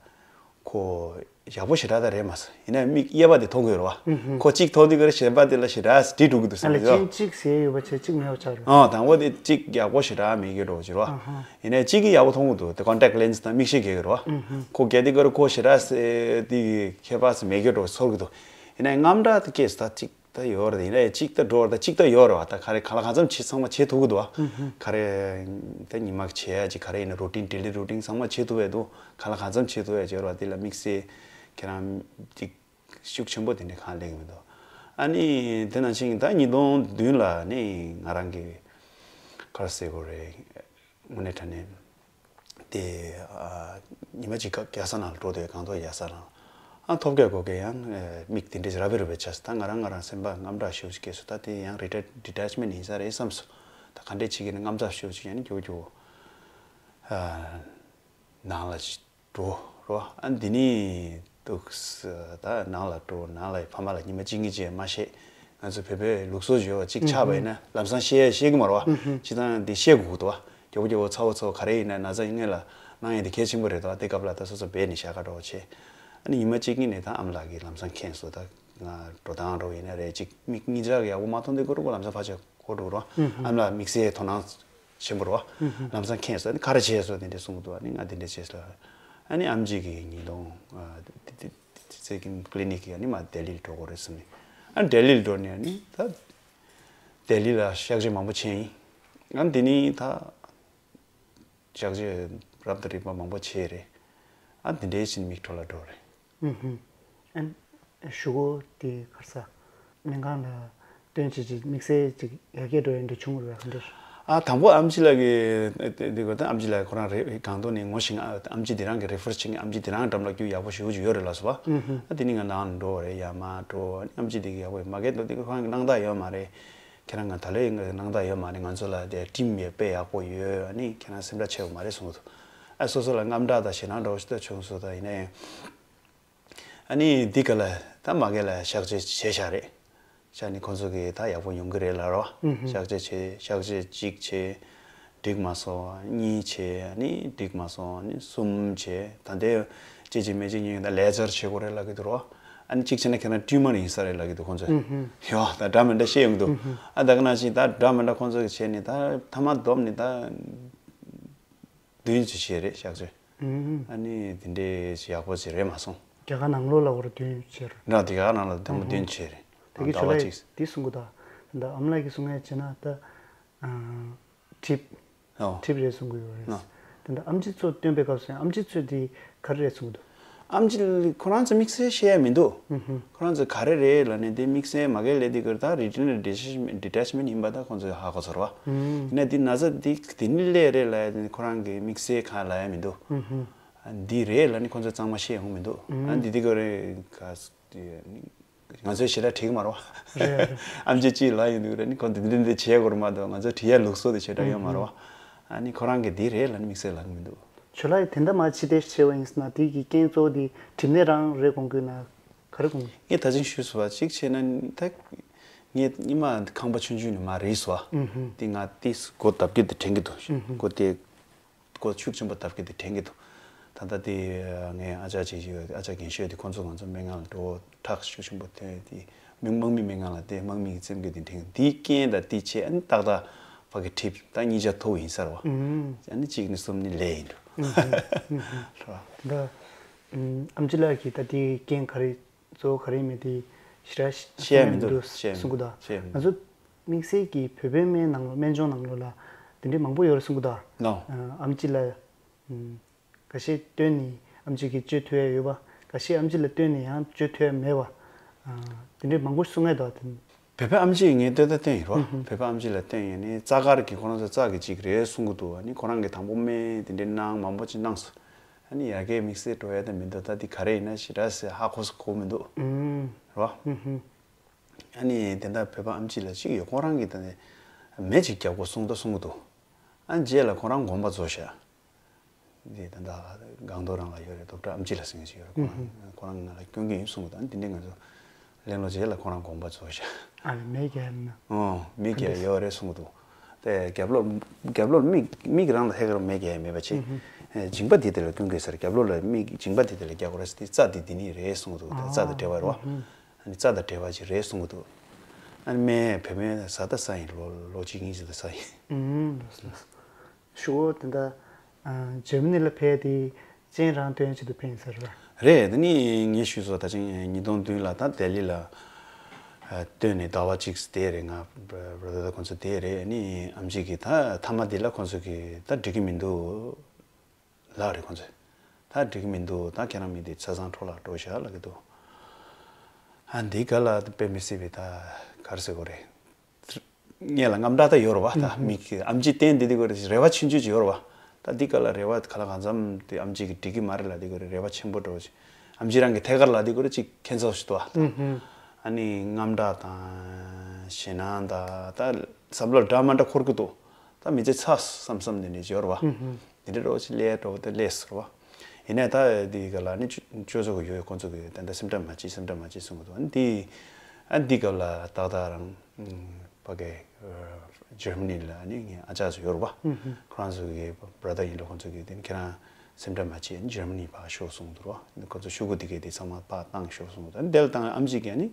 ཁོ་ཡག་པོ་ཞེ་དྲག་ད་རེད་མ་སོང་། ཡིན་ན་ཡང་མིག་གཡས་པ་དེ་མཐོང་གི་ཡོད་རེད་བ། ཁོ་གཅིག་མཐོང་དུས་ཀར་གཞན་པ་དེ་ལ་ཞེ་དྲག་འདྲིས་འགྲོ་གི་འདུག་ཨ་ཟེར་ལ་གི་ཡོད། སྤྱན་གཅིག་ཟེར་ཡོད་པ་བྱས་གཅིག་མེད་པ་ཆགས་རེད། ཨ་དང་པོ་དེ་གཅིག་ཡག་པོ་ཞེ་དྲག་མེད་གི་འགྲོ་གི་རེད་བ། ཡིན་ན་ཡང་གཅིག་གིས་ཡག་པོ་མཐོང་གི་འདུག་དེ་ཀོན་ཊེག་ལེན་སི་དང་མིག་ཤེལ་གྱོན་གི་རེད་བ། ཁོ་གྱོན་དུས་ཀར་ཁོ་ཞེ་དྲག་དེ་ཁྱད་པར་མེད་གི་འགྲོ་ཚོར་གི་འདུག་ཡིན་ན་ཡང་དངངས་སྐྲག་དེ་སྐྱེས་སོང་ད་གཅིག་ད་ཡོད་རེད། ཡིན་ན་ཡང་གཅིག་ད་འགྲོ་བར་ད་གཅིག་ད་ཡོད་རེད་བ། ད་ག་རེ་གང་ལ་གང་འཚམ་བྱེད་ཚང་མ་བྱེད་ཐུབ་ཀྱི་འདུག་བ། ག་རེ་ད་ཉི་མ་བྱེད་ཡ་ཅིག་ག་རེ་ཡིན་ན་རུ་ཊིན་ཌེ་ལི་རུ་ཊིན་ཚང་མ་བྱེད་ཐུབ་ཡ་འདུག་གང་ལ་གང་འཚམ་བྱེད་ཐུབ་ཡ་ཅིག་ཡོད་རེད་བ། དེ་ལ་དམིགས་བསལ་ཁྱེད་རང་ཅིག་ཤུགས་ཆེན་པོ་དེ་འདྲ་གང་སླེབས་ཀྱི་མི་འདུག་ཨ་ནི་དེ་ནང་བཞིན་ད་ཉིས་སྟོང་བདུན་ལ་ནི་ང་རང་གི་ག་རེ་ཟེར་དགོས་རེད། དངོས་གནས་དྲང་གནས་དེ་ཨ་ཉི་མ་གཅིག་རྒྱལ་ས་ནང་ལ་འགྲོ་དུས་སྒང་ཏོག་རྒྱལ་ས་ནང་ཨ་ཐོབ་སྐལ་གོ་སྐལ་ཡང་མིག་དེ་འདྲས་རབ་རིབ་རེ་ཆགས་སོང་། ད་ང་རང་ང་རང་སེམས་པ་དངངས་སྐྲག་ཞེ་པོ་ཅིག་སྐྱེས་སོང་། ད་དེ་ཡང་རི་ཊ་ཌི་ཊེཆ་མེན་ཊི་ཡིན་ས་རེད་བསམ་སོང་། ད་ག་འདྲས་བྱེད་ཀྱི་ནི་དངངས་འཚབ་ཞེ་པོ་ཅིག་ཡང་ནི་མགྱོགས་མགྱོགས་ཨ་ནང་ལ་ཅིག་འགྲོ་རོ། ཨ་འདི་ནི་འདུག་ད་ནང་ལ་འགྲོ། ནང་ལ་ཕ་མ་ལ་ཉི་མ་གཅིག་གཉིས་ཅིག་མ་བཤད། ང་ཚོ་བོད་པའི་ལུགས་སྲོལ་ཡོད་པ་གཅིག་ཆགས་པ་ཡིན་ན་ལམ་སང་བཤད་བཤད་གི་མ་རེད་བ། ཨུ་ཧུམ། སྤྱིར་བཏང་འདི་བཤད་དགོས་ཀྱི་འདུག་བ། མགྱོགས་པོ་མགྱོགས་པོ་ཚ་བོ་ཚ་བོ་ག་རེ་ཡིན་ན་ན་ཚ་སྔོན་ལ་གནང་ཡས་འདི་གལ་ཆེན་པོ་རེད་དོ། དེ་སྐབས་ལ་ད་སོ་སོ་བས་ནས་ཤ་ཁ་འགྲོ་བྱས། ཨ་ནི་ཉི་མ་གཅིག་གཉིས་ནས་ད་ཨམ་ལགས་ཀྱིས་ལམ་སང་མཁྱེན་སོང་། ད་ང་འགྲོ་སྟངས་འགྲོ་ཡིན་ན་རེད། གཅིག་མིག་གཉིས་ཆ་གི་ཡག་པོ་མ་མཐོང་དུས་ཁོ་རུ་ལམ་སང་ཕར་ཆ་གོ་འགྲོ་རོ། ཨུ་ཧུམ། ཨམ་ལགས་དམིགས་བསལ་དོ་སྣང་ཆེན་པོ་རོ། ལམ་སང་མཁྱེན་སོང་། ཨ་ནི་ག་རེ་བྱས་སོང་དེ་འདྲས་གསུང་གི་འདུག་ཨ་ནི་ང་དེ་འདྲས་བྱས་སོང་། ཨ་ནི་ཨམ་ཆི་གིས་ཉིས་སྟོང་ཨ་དེ་དེ་དེ་ཚེ་གི་ཀི་ལི་ནིག་གི་ཨ་ནི་མ་ལྡི་ལིར་འགྲོ་དགོས་རེད་གསུངས་ནས། ཨ་ལྡི་ལིར་འགྲོ་ནས་ཨ་ནི་ད་ལྡི་ལི་ལ་གཤག་བཅོས་མང་པོ་བྱས་ཡིན། ཨ་ནི་དེ་ནི་ད་གཤག་བཅོས་རབ་དང་རིམ་པ་མང་པོ་བྱས་རེད། ཨ་དེ་འདྲའི་ཕྱིན་མིག་འཕྲོ་བརླག་འགྲོ་རེད། ཨུ་ཧུམ། ཨན། གཞུག་གུ་དེ་ག་རེ་ཟ། སྨན་ཁང་ལ་སྟོན་བྱེད་ཅིག་དམིགས་བསལ་ཅིག་ཡར་རྒྱས་འགྲོ་ཡ་འདྲ་བྱུང་རེད་ག་འདྲ། ཨ་དང་པོ་ཨམ་ཆི་ལགས་ཀྱིས་དེ་དེ་གོ་ད་ཨམ་ཆི་ལགས་ཁོ་རང་རེ་སྒང་ཏོག་ནས་ངོ་ཤེས། ཨམ་ཆི་དེ་རང་གི་རེ་ཕར་བྱེད་མཁན་ཨམ་ཆི་དེ་རང་འགྲམ་ལ་རྒྱུ་ཡག་པོ་ཞེ་པོ་ཅིག་ཡོད་རེད་ལབ་སོང་བ། ཨུ་ཧུམ། ཨ་དེ་ནི་ང་ནང་འགྲོ་རེད། ཡར་མར་འགྲོ། ཨམ་ཆི་དེ་གི་ཡག་པོ་མ་གལ་འདུག་དེ་ཁོ་རང་གི་སྣང་དག་ཡོད་མ་རེད། ཁྱེད་རང་ང་ད་ལོའི་ང་གི་སྣང་དག་ཡོད་མ་རེད། ང་ཚོ་ལ་དེ་ཊིམ་ཡོད་དཔེ་ཡག་པོ་ཡོད། ཨ་ནི་ཁྱེད་རང་སེམས་ཁྲལ་ཆེ་བ་མ་རེད་གསུངས་འདུག་ཨ་སོ་སོ་ལ་དངངས་སྐྲག་དང་ཞེད་སྣང་འདྲ་བོ་ཞིག་ད་བྱུང་སོང་། ད་ཡིན་ན་ཡང་ཨ་ནི་འདི་ག་ལ་ད་མ་གལ་ལ་གཤག་བཅོས་བྱས་བཞག་རེད། བྱས་ནི་ཁོང་ཚོ་གིས་ད་ཡག་པོ་ཡོང་གི་རེད་ལབ་རོ། ཨུ་ཧུམ། གཤག་བཅོས་བྱས། གཤག་བཅོས་གཅིག་བྱས། འགྲིག་མ་སོང་། གཉིས་བྱས། ཨ་ནི་འགྲིག་མ་སོང་། ཨ་ནི་གསུམ་བྱས། ད་ལྟའི་ཅི་ཅི་མེ་ཅི་ཉིན་ད་ལེ་ཛར་བྱེད་དགོས་རེད་ལབ་ཀྱི་འདུག་རོ། ཨ་ནི་གཅིག་བྱས་ན་ཁྱེད་རང་ཊིའུ་མར་ཡིན་ས་རེད་ལབ་ཀྱི་འདུག་ཁོང་ཚོས། ཨུ་ཧུམ། ཡོ་ད་འདྲ་མི་འདྲ་བཤད་ཡོང་གི་འདུག་ཨུ་ཧུམ། ཨ་ད་ག་ནང་བཞིན་ད་འདྲ་མི་འདྲ་ཁོང་ཚོ་གིས་བྱས་ནི་ད་ཐ་མ་བསྡོམས་ནི་ད་བདུན་ཅིག་བྱས་རེད་གཤག་བཅོས། ཨུ་ཧུམ། ཨ་ནི་དེ་འདྲའི་ཡག་པོ་ཅིག་རེད་མ་སོང་། རྒྱ་གར་ནང་ལོགས་ལ་འོར་བདུན་བྱས་རེད། འདྲ་དེ་ག་ནང་ལ་དེ་མོ་ཨུ་ཧུམ། བདུན་བྱས་རེད། དེ་གི་ཨ་ཟླ་བ་ཆུ་ལྷག་གཅིག་དེ་གསུང་གི་ད། ད་ཨ་མ་ལགས་ཀྱིས་གསུང་ཡ་བྱས་ན་ད་ཨ་གྲིབ། ཨོ། གྲིབ་རེད་གསུང་གི་ཡོད་རེད། ཨོ། དེ་འདྲ་ཨམ་ཆི་ཚོ་སྟོན་པའི་སྐབས་སུ་ཨམ་ཆི་ཚོས་དེ་ག་རེ་རེད་གསུང་གི་འདུག་ཨམ་ཆི་ཁོ་རང་ཚོ་དམིགས་བསལ་བཤད་ཡ་མི་འདུག་ཨུ་ཧུམ། ཁོ་རང་ཚོ་ག་རེ་རེད་ལབ་ནས་དེ་དམིགས་བསལ་མ་གལ་ལས་དེ་གར་ད་རི་ཊི་ན་ཌི་ཊེཆ་མེན་ཊི་ཡིན་པ་ད་ཁོ་ཚོས་ཧ་གོ་ཚར་བ། ཨུ་ཧུམ། ཡིན་ན་དེ་ན་ཚ་དེ་དེ་ནི་སླེབས་རེད་ལབ་ཡ་དེ་ཁོ་རང་གི་དམིགས་བསལ་གང་ལབ་ཡ་མི་འདུག་ཨུ་ཧུམ། འདི་རེད་ལབ་ནི་ཁོ་ཚོས་གཙང་མ་བཤད་ཡོང་མི་འདུག་ཨུ་ཧུམ། ཨ་འདི་དེ་ག་རེ་ག་དེ་ང་ཚོའི་ཞེ་དྲག་བྲིས་ཀྱི་མ་རེད་བ། རེད་རེད། ཨམ་ཆི་གཅིག་ལབ་ཡོང་དུས་རེད་ནི་ཁོ་འདི་འདི་འདི་བྱེད་དགོས་རེད་མ་གཏོགས་ང་ཚོ་བྲིས་ཡ་ལུགས་སྲོལ་དེ་ཞེ་དྲག་ཡོད་མ་རེད་བ། ཨ་ནི་ཁོ་རང་གིས་འདི་རེད་ལབ་ནི་དམིགས་བསལ་ལབ་ཀྱི་མི་འདུག་ཇོ་ལགས་དེ་འདྲ་མ་ཕྱི་བལྟས་བྱས་པ་ཡིན་ཟེར་ན་དེ་གི་རྐྱེན་གཙོ་བོ་དེ་གྲིབ་ནད་རང་རེད་དགོངས་ཀྱི་ན་ག་རེ་དགོངས། ངས་ད་ཅིང་ཞུས་སོང་བ་གཅིག་བྱས་ན་ད་ངས་ཉི་མ་ཁང་པ་ཆུང་ཆུང་ནས་མར་རིལ་སོང་བ། ཨུ་ཧུམ། དེ་ང་དེ་སྒོ་བརྡབ་སྐྱེ་དེ་དྲན་གྱི་འདུག་ཨུ་ཧུམ། སྒོ་དེ། སྒོ་ཤུགས་ཆེན་པོ་བརྡབ་ཀྱི་དེ་དྲན་གྱི་འདུག་ད་ལྟ་དེ་ངའི་ཨ་ཅག་ཅིག་ཡོད། ཨ་ཅག་རྒན་ཤོས་དེ་ཁོང་ཚོ་ང་ཚོ་སྨན་ཁང་ལ་འགྲོ་ཁྲག་ཤུགས་ཆེན་པོ་ཐོན་དེ་མི་དམག་མི་སྨན་ཁང་ལ་བསྡད། དམག་མི་གིས་བཙེམ་གྱི་དེ་དྲན་གྱི་འདུག་དེའི་རྐྱེན་དང་དེ་བྱས་ཨ་ནི་ཏག་ཏག་ཕ་གི་གྲིབ་ད་གཉིས་ཆ་མཐོ་བོ་ཡིན་ས་རེད་བ། ཨ་ནི་གཅིག་ནས་གསུམ་ནི་ལས་ཡིན་འགྲོ། ད་ཨམ་ཆི་ལགས་ཀྱིས་ད་དེའི་རྐྱེན་ག་རེ་གཙོ་བོ་ག་རེ་མེད་དེ་ཞེ་དྲག་ཤེས་ཡ་མི་འདུག་ཤེས་ཡ་མི་འདུག་གསུང་གི་འདུག་ཤེས་ཡ་མི་ང་ཚོ་དམིགས་བསལ་གྱི་བོད་པའི་སྨན་ནང་ལོགས་སྨན་སྦྱོང་ནང་ལོགས་ལ་དེ་འདྲའི་མང་པོ་ཡོད་རེད་གསུང་གི་འདུག་ནོ། ཨམ་ཆི་ལ་ཨམ། འགའ་ཤས་བཏོན་ནས་ཨམ་ཆི་གིས་བཅོས་ཐུབ་ཡ་ཡོད་པ། འགའ་ཤས་ཨམ་ཆི་ལ་བཏོན་ནས་ཡང་བཅོས་ཐུབ་ཡ་མེད་པ། དེ་འདྲའི་མང་པོ་གསུང་ཡ་འདུག་དེ། བོད་པའི་ཨམ་ཆི་ངས་བཏོན་ད་བཏོན་ཡིན་རོ། བོད་པའི་ཨམ་ཆི་ལ་བཏོན་ཡིན་ནི་རྩ་དཀར་གྱི་ཁོ་རང་ཚོ་རྩ་གི་གཅིག་རེད་གསུང་གི་འདུག་ཨ་ནི་ཁོ་རང་གིས་དང་པོ་སྨན་དེ་འདྲའི་གནང་མང་པོ་ཅིག་གནང་སོང་། ཨ་ནི་ཡ་གིའི་དམིགས་བསལ་འགྲོ་ཡ་ད་མི་འདུག་ད་འདི་ག་རེ་ཡིན་ན་ཞེ་དྲག་ཟེར་ཧ་གོ་ས་གོ་མི་འདུག་རོ། ཨ་ནི་དེ་འདྲ་བོད་པ་ཨམ་ཆི་ལ་གཅིག་ཡོད། ཁོ་རང་གིས་ད་ནི་མེ་གཅིག་རྒྱག་དགོས་གསུངས་ད་གསུང་གི་འདུག་ཨ་རྗེས་ལ་ཁོ་རང་དགོངས་པ་རྫོགས་ཤག་འདི་ད་ལྟ་སྒང་ཏོག་རང་ལ་ཡོད་རེད། ཌོག་ཊར་ཨམ་ཆི་ལགས་ཟེར་མཁན་ཅིག་ཡོད་རེད། ཁོ་རང་ཁོ་རང་ང་ལ་སྐྱོན་གྱི་ཡིན་གསུངས་འདུག་ཨ་ནི་འདི་འདྲའི་ང་ཚོ་གླེང་ལོ་རྗེས་ལ་ཁོ་རང་དགོངས་པ་རྫོགས་ཤག་ཨ་ནི་མེ་རྒྱག་ཡིན་ན། ཨོ་མེ་རྒྱག་ཡོད་རེད་གསུངས་འདུག་དེ་རྒྱབ་ལོགས་རྒྱབ་ལོགས་མིག་མིག་རང་ལ་ཧེ་ག་རུ་མེ་རྒྱག་ཡ་མེད་པ་བྱས། ཨེ་མཇིང་པ་འདི་དེ་ལ་སྐྱོན་དགོས་ཟེར། རྒྱབ་ལོགས་ལ་མིག་མཇིང་པ་འདི་དེ་ལ་རྒྱག་དགོས་རེད་ཟེར། དེ་རྩ་འདི་འདི་ནི་རེད་གསུངས་འདུག་དེ་རྩ་དང་འབྲེལ་བ་རེད་བ། ཨ་ནི་རྩ་དང་འབྲེལ་བ་ཅིག་རེད་གསུངས་འདུག་ཨ་ནི་མེ་བོད་མེ་ཟ་ད་ཟ་ཡིན། ལོ་ལོ་གཅིག་གཉིས་ཅིག་ད་ཟ་ཡིན། ཨུམ། ལགས་སོ། ལགས་སོ། ཤོག་བུ་དེ་འདྲ། ཨ། འཇར་མ་ནི་ལ་ཕེབས་ཏེ་སྤྱན་རང་སྟོན་ཆེད་དུ་ཕེབས་ཡིན་ཟེར་བ། རེད། དེ་ནི་ངས་ཞུས་སོང་། ད་ཅིང་ཉིས་སྟོང་བདུན་ལ་ད་ལྡི་ལི་ལ་ཨ། སྟོན་ནས་ཟླ་བ་གཅིག་བསྡད་རེད། ང་བྷ་ར་དར་ཁོང་ཚོ་བསྡད་རེད། ཨ་ནི་ཨམ་ཆི་གིས་ད་མཐའ་མ་འདི་ལ་ཁོང་ཚོ་གིས་ད་འགྲིག་གི་མི་འདུག་ལབ་རེད། ཁོང་ཚོས་ད་འགྲིག་གི་མི་འདུག་ད་ཁྱེད་རང་མི་དེ་ཆ་ཚང་འཕྲོ་བརླག་འགྲོ་ཤག་ལབ་ཀྱི་འདུག་ཨ་འདི་ག་ལ་དཔེ་མི་སྲིད་པའི་ད་ག་རེ་ཟེར་དགོས་རེད། ངས་ལ་དངངས་སྐྲག་ད་ཡོད་རེད་བ། ད་མིག་གིས་ཨམ་ཆི་བསྟན་འདི་འདི་གོ་རེ་རེ་བ་ཆུང་ཆུང་ཅིག་ཡོད་རེད་བ། ད་འདི་ག་ལ་རེ་བ་ག་ལ་གང་འཚམ་དེ་ཨམ་ཆི་གིས་འགྲིག་གི་མ་རེད་ལབ་འདི་གོ་རེ་རེ་བ་ཆེན་པོ་འགྲོ་ཅིག་ཨམ་ཆི་རང་གི་ཐད་ཀར་ལ་འདི་གོ་རེ་ཅིག་ཁྱད་མཚར་ཞིག་འདུག་བ། ད་ཨ་ནི་དངངས་སྐྲག་དང་ཞེད་སྣང་དང་ད་བསམ་བློ་འདྲ་མ་འདྲ་འཁོར་གི་འདུག་ད་མི་ཚེ་ཚར་བསམ་བསམ་འདི་འདྲ་ཅིག་ཡོད་རེད་བ། འདི་འདྲ་འགྲོ་ཅིག་ལས་འགྲོ་བ་ད་ལས་ཟེར་བ། ཡིན་ནའི་ད་འདི་ག་ལ་ནི་ཅོ་ཅོ་ཅོ་གི་ཡོད། ཁོང་ཚོ་གི་ད་ད་སེམས་ཁྲལ་མ་བྱེད། སེམས་ཁྲལ་མ་བྱེད་གསུང་གི་འདུག་ཨ་ནི་འདི་ཨ་འདི་སྐབས་ལ་ཏག་ཏག་རང་ཕ་གི་འཇར་མ་ནི་ལ་ནི་ངའི་ཨ་ཅག་ཚོ་ཡོད་རེད་བ། ཁོ་རང་ཚོ་གི་བྷ་ར་དར་ཡིན་འགྲོ། ཁོང་ཚོ་གི་དེ་ནི་ཁྱེད་རང་སེམས་ཁྲལ་མ་བྱེད། འཇར་མ་ནི་ཕར་ཤོག་གསུང་གི་འདུག་རེད་བ། ཁོང་ཚོ་ཤོག་གུ་དེ་གའི་དེ་ཚང་མ་ཕར་བཏང་ཤོག་གསུང་གི་འདུག་ཨ་ནི་དེ་ལ་བཏང་ཨམ་ཆི་གིས་ནི་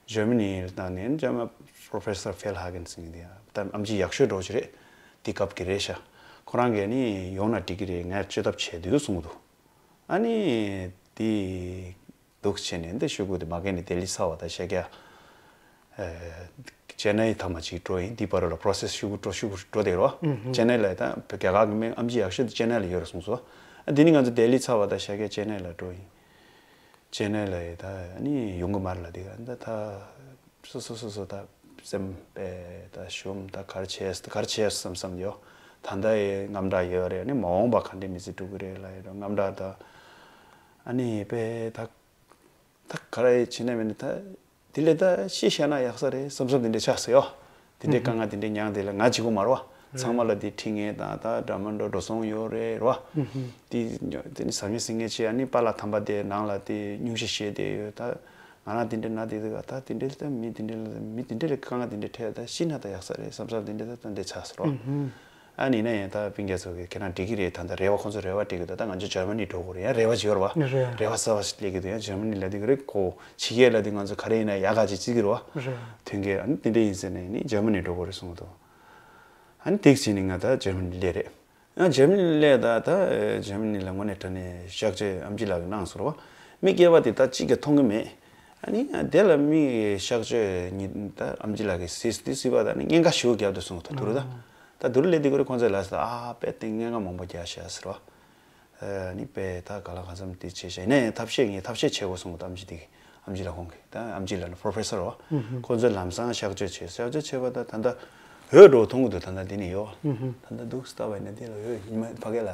འཇར་མ་ནི་ལ་བཏང་ནས་འཇར་མ་པོ་རོ་ཕེ་སར་ཕེལ་ཧ་གན་ཟེར་མཁན་དེ་ད་ཨམ་ཆི་ཡག་ཤོས་འགྲོ་ཅིག་རེད། དེ་སྐབས་ཀྱི་རེད་ཤག་ཁོ་རང་གིས་ནི་ཡོང་ན་འགྲིག་གི་རེད། ངས་བཅོས་ཐབས་བྱས་འདུག་གསུང་གི་འདུག་ཨ་ནི་དེ་འདུག་བྱས་ནས་འདི་ཤོག་གུ་དེ་མ་གན་ནས་ལྡི་ལི་ཚར་བ་དང་ཤར་རྒྱག་ཨ་ཅེ་ནའི་ཐ་མ་ཅིག་འགྲོ་ཡིན། འདི་བར་ལ་པོ་རོ་སེ་སི་ཤོག་གུ་འགྲོ་ཤོག་གུ་འགྲོ་བསྡད་རོ། ཨུ་ཧུ། ཅེ་ནའི་ལ་ད་རྒྱ་གར་གི་མི་ཨམ་ཆི་ཡག་ཤོས་དེ་ཅེ་ནའི་ལ་ཡོད་རེད་གསུངས་སོང་། ཨ་འདི་ནི་ང་ཚོ་ལྡི་ལི་ཚར་བ་དང་ཤར་རྒྱག་ཅེ་ནའི་ལ་འགྲོ་ཡིན། ཅེ་ནའི་ལ་ཡི་ད་ཨ་ནི་ཡོང་གི་མ་རེད་ལབ་དེ་ག་ད་ད་སོ་སོ་སོ་སོ་ད་སེམས་པས་ད་ཞུམ། ད་ག་རེ་བྱས་ག་རེ་བྱས་བསམ་བསམ་ཡོད། ད་ལྟ་ཡི་དངངས་སྐྲག་ཡོད་རེད། ཨ་ནི་མ་འོངས་པ་ག་འདྲའི་མི་ཚེ་འགྲོ་གི་རེད་ལབ་ཡོད་རེད། དངངས་སྐྲག་ད་ཨ་ནི་དཔེ་ད་ད་ག་རེ་བྱས་ན་མིན་ད་དེ་ལས་ད་ཤི་ཤ་ན་ཡག་ས་རེད་བསམ་བསམ་དེ་འདྲ་ཆགས་སོང་ཡོད། དེ་འདྲའི་དཀའ་ངལ་དེ་འདྲའི་མྱངས་དེ་ལ་ང་གཅིག་པོ་མ་རེད་བ། ཚང་མ་ལ་དེ་འཕྲིན་ངན་དང་ད་འདྲ་མི་འདྲ་འགྲོ་སོང་ཡོད་རེད་རེད་བ། དེ་དེ་ནི་ཟ་ངེ་ཟིང་ངེ་བྱས། ཨ་ནི་པཱ་ལགས་དམ་པ་དེ་ནང་ལ་དེ་སྙུང་གཞི་བཞེས་བསྡད་ཡོད། ད་ང་རང་དེ་འདྲ་ན་དེ་ད་དེ་འདྲ་ད་མི་དེ་འདྲ་ལ་མི་དེ་འདྲ་ལ་དཀའ་ངལ་དེ་འདྲ་འཕྲད་ད་ཤི་ན་ད་ཡག་ས་རེད་བསམ་བསམ་དེ་འདྲ་ད་ད་འདྲ་ཆགས་སོང་རེད་བ། ཨ་ནི་ཡིན་ན་ཡང་ད་སྤུན་ཀྱག་ཚོ་གིས་ཁྱེད་རང་འགྲིག་གི་རེད། ད་ད་རེ་བ་ཁོང་ཚོ་རེ་བ་སྤྲད་གི་འདུག་ད་ང་ཚོ་འཇར་མ་ནི་འགྲོ་དགོས་རེད། ཡང་རེ་བ་ཅིག་ཡོད་རེད་བ། རེད། རེ་བ་གསར་བ་ཞིག་སླེབས་ཀྱི་འདུག་ཡང་འཇར་མ་ནི་ལ་དེ་གི་རེད་གོ། ཕྱི་རྒྱལ་ལ་དེ་ང་ཚོ་ག་རེ་ཡིན་ན་ཡག་ག་ཅིག་བརྩི་གི་རེད་བ། རེད། དོན་གྱི་ཨ་ནི་དེ་འདྲ་ཡིན་ཟེར་ནས་ནི་འཇར་མ་ནི་འགྲོ་དགོས་རེད་གསུངས་གི་འདུག་ཨ་ནི་དེ་བྱས་ནས་ང་ད་འཇར་མ་ནི་སླེབས་རེད། ཡང་འཇར་མ་ནི་སླེབས་ད་ད་འཇར་མ་ནི་ལ་དངོས་གནས་དྲང་གནས་གཤགས་བཅོས་ཨམ་ཆི་ལགས་ཀྱིས་གནང་སོང་རེད་བ། མི་སྐྱེས་པ་དེ་ད་གཅིག་ཀྱང་མཐོང་གི་མེད། ཨ་ནི་དེ་ལ་མི་གཤགས་བཅོས་ཉིད་ད་ཨམ་ཆི་ལགས་ཀྱིས་གཟིགས་དུས་སྲིད་པ་ད་ནི་གཉན་ཁ་ཞེ་པོ་བརྒྱབ་འདུག་གསུངས། ད་དུ་རུ་ད་ད་དུ་རུ་སླེབས་དུས་ཁོ་རེ་ཁོང་ཚོས་ལབ་སོང་། ཨ་དཔེ་དེ་གཉན་ཁ་མང་པོ་བརྒྱབ་ཤག་ཟེར་བ། ཨ་ནི་དཔེ་ད་ག་ལ་གང་འཚམ་དེ་བྱས་ཤག་ཡིན་ན་ཡང་ཐབས་ཤེས་ངས་ཐབས་ཤེས་བྱེད་དགོས་གསུངས། ད་ཨམ་ཆི་དེ་གིས་ཨམ་ཆི་ལགས་ཁོང་གིས་ད་ཨམ་ཆི་ལགས་ནི་པོ་རོ་ཕེ་སར་རེད་བ། ཁོང་ཚོས་ལམ་སང་གཤགས་བཅོས་བྱས། གཤགས་བཅོས་བྱས་པ་ད་ད་ད་འོད་འདྲ་པོ་མཐོང་གི་འདུག་ད་ད་འདི་ནས་ཡོད། ད་ད་འདུག་སེ་ལྟ་བ་ཡིན་ན་འདི་ལ་འོད་ཉི་མ་ཕ་གི་ལ་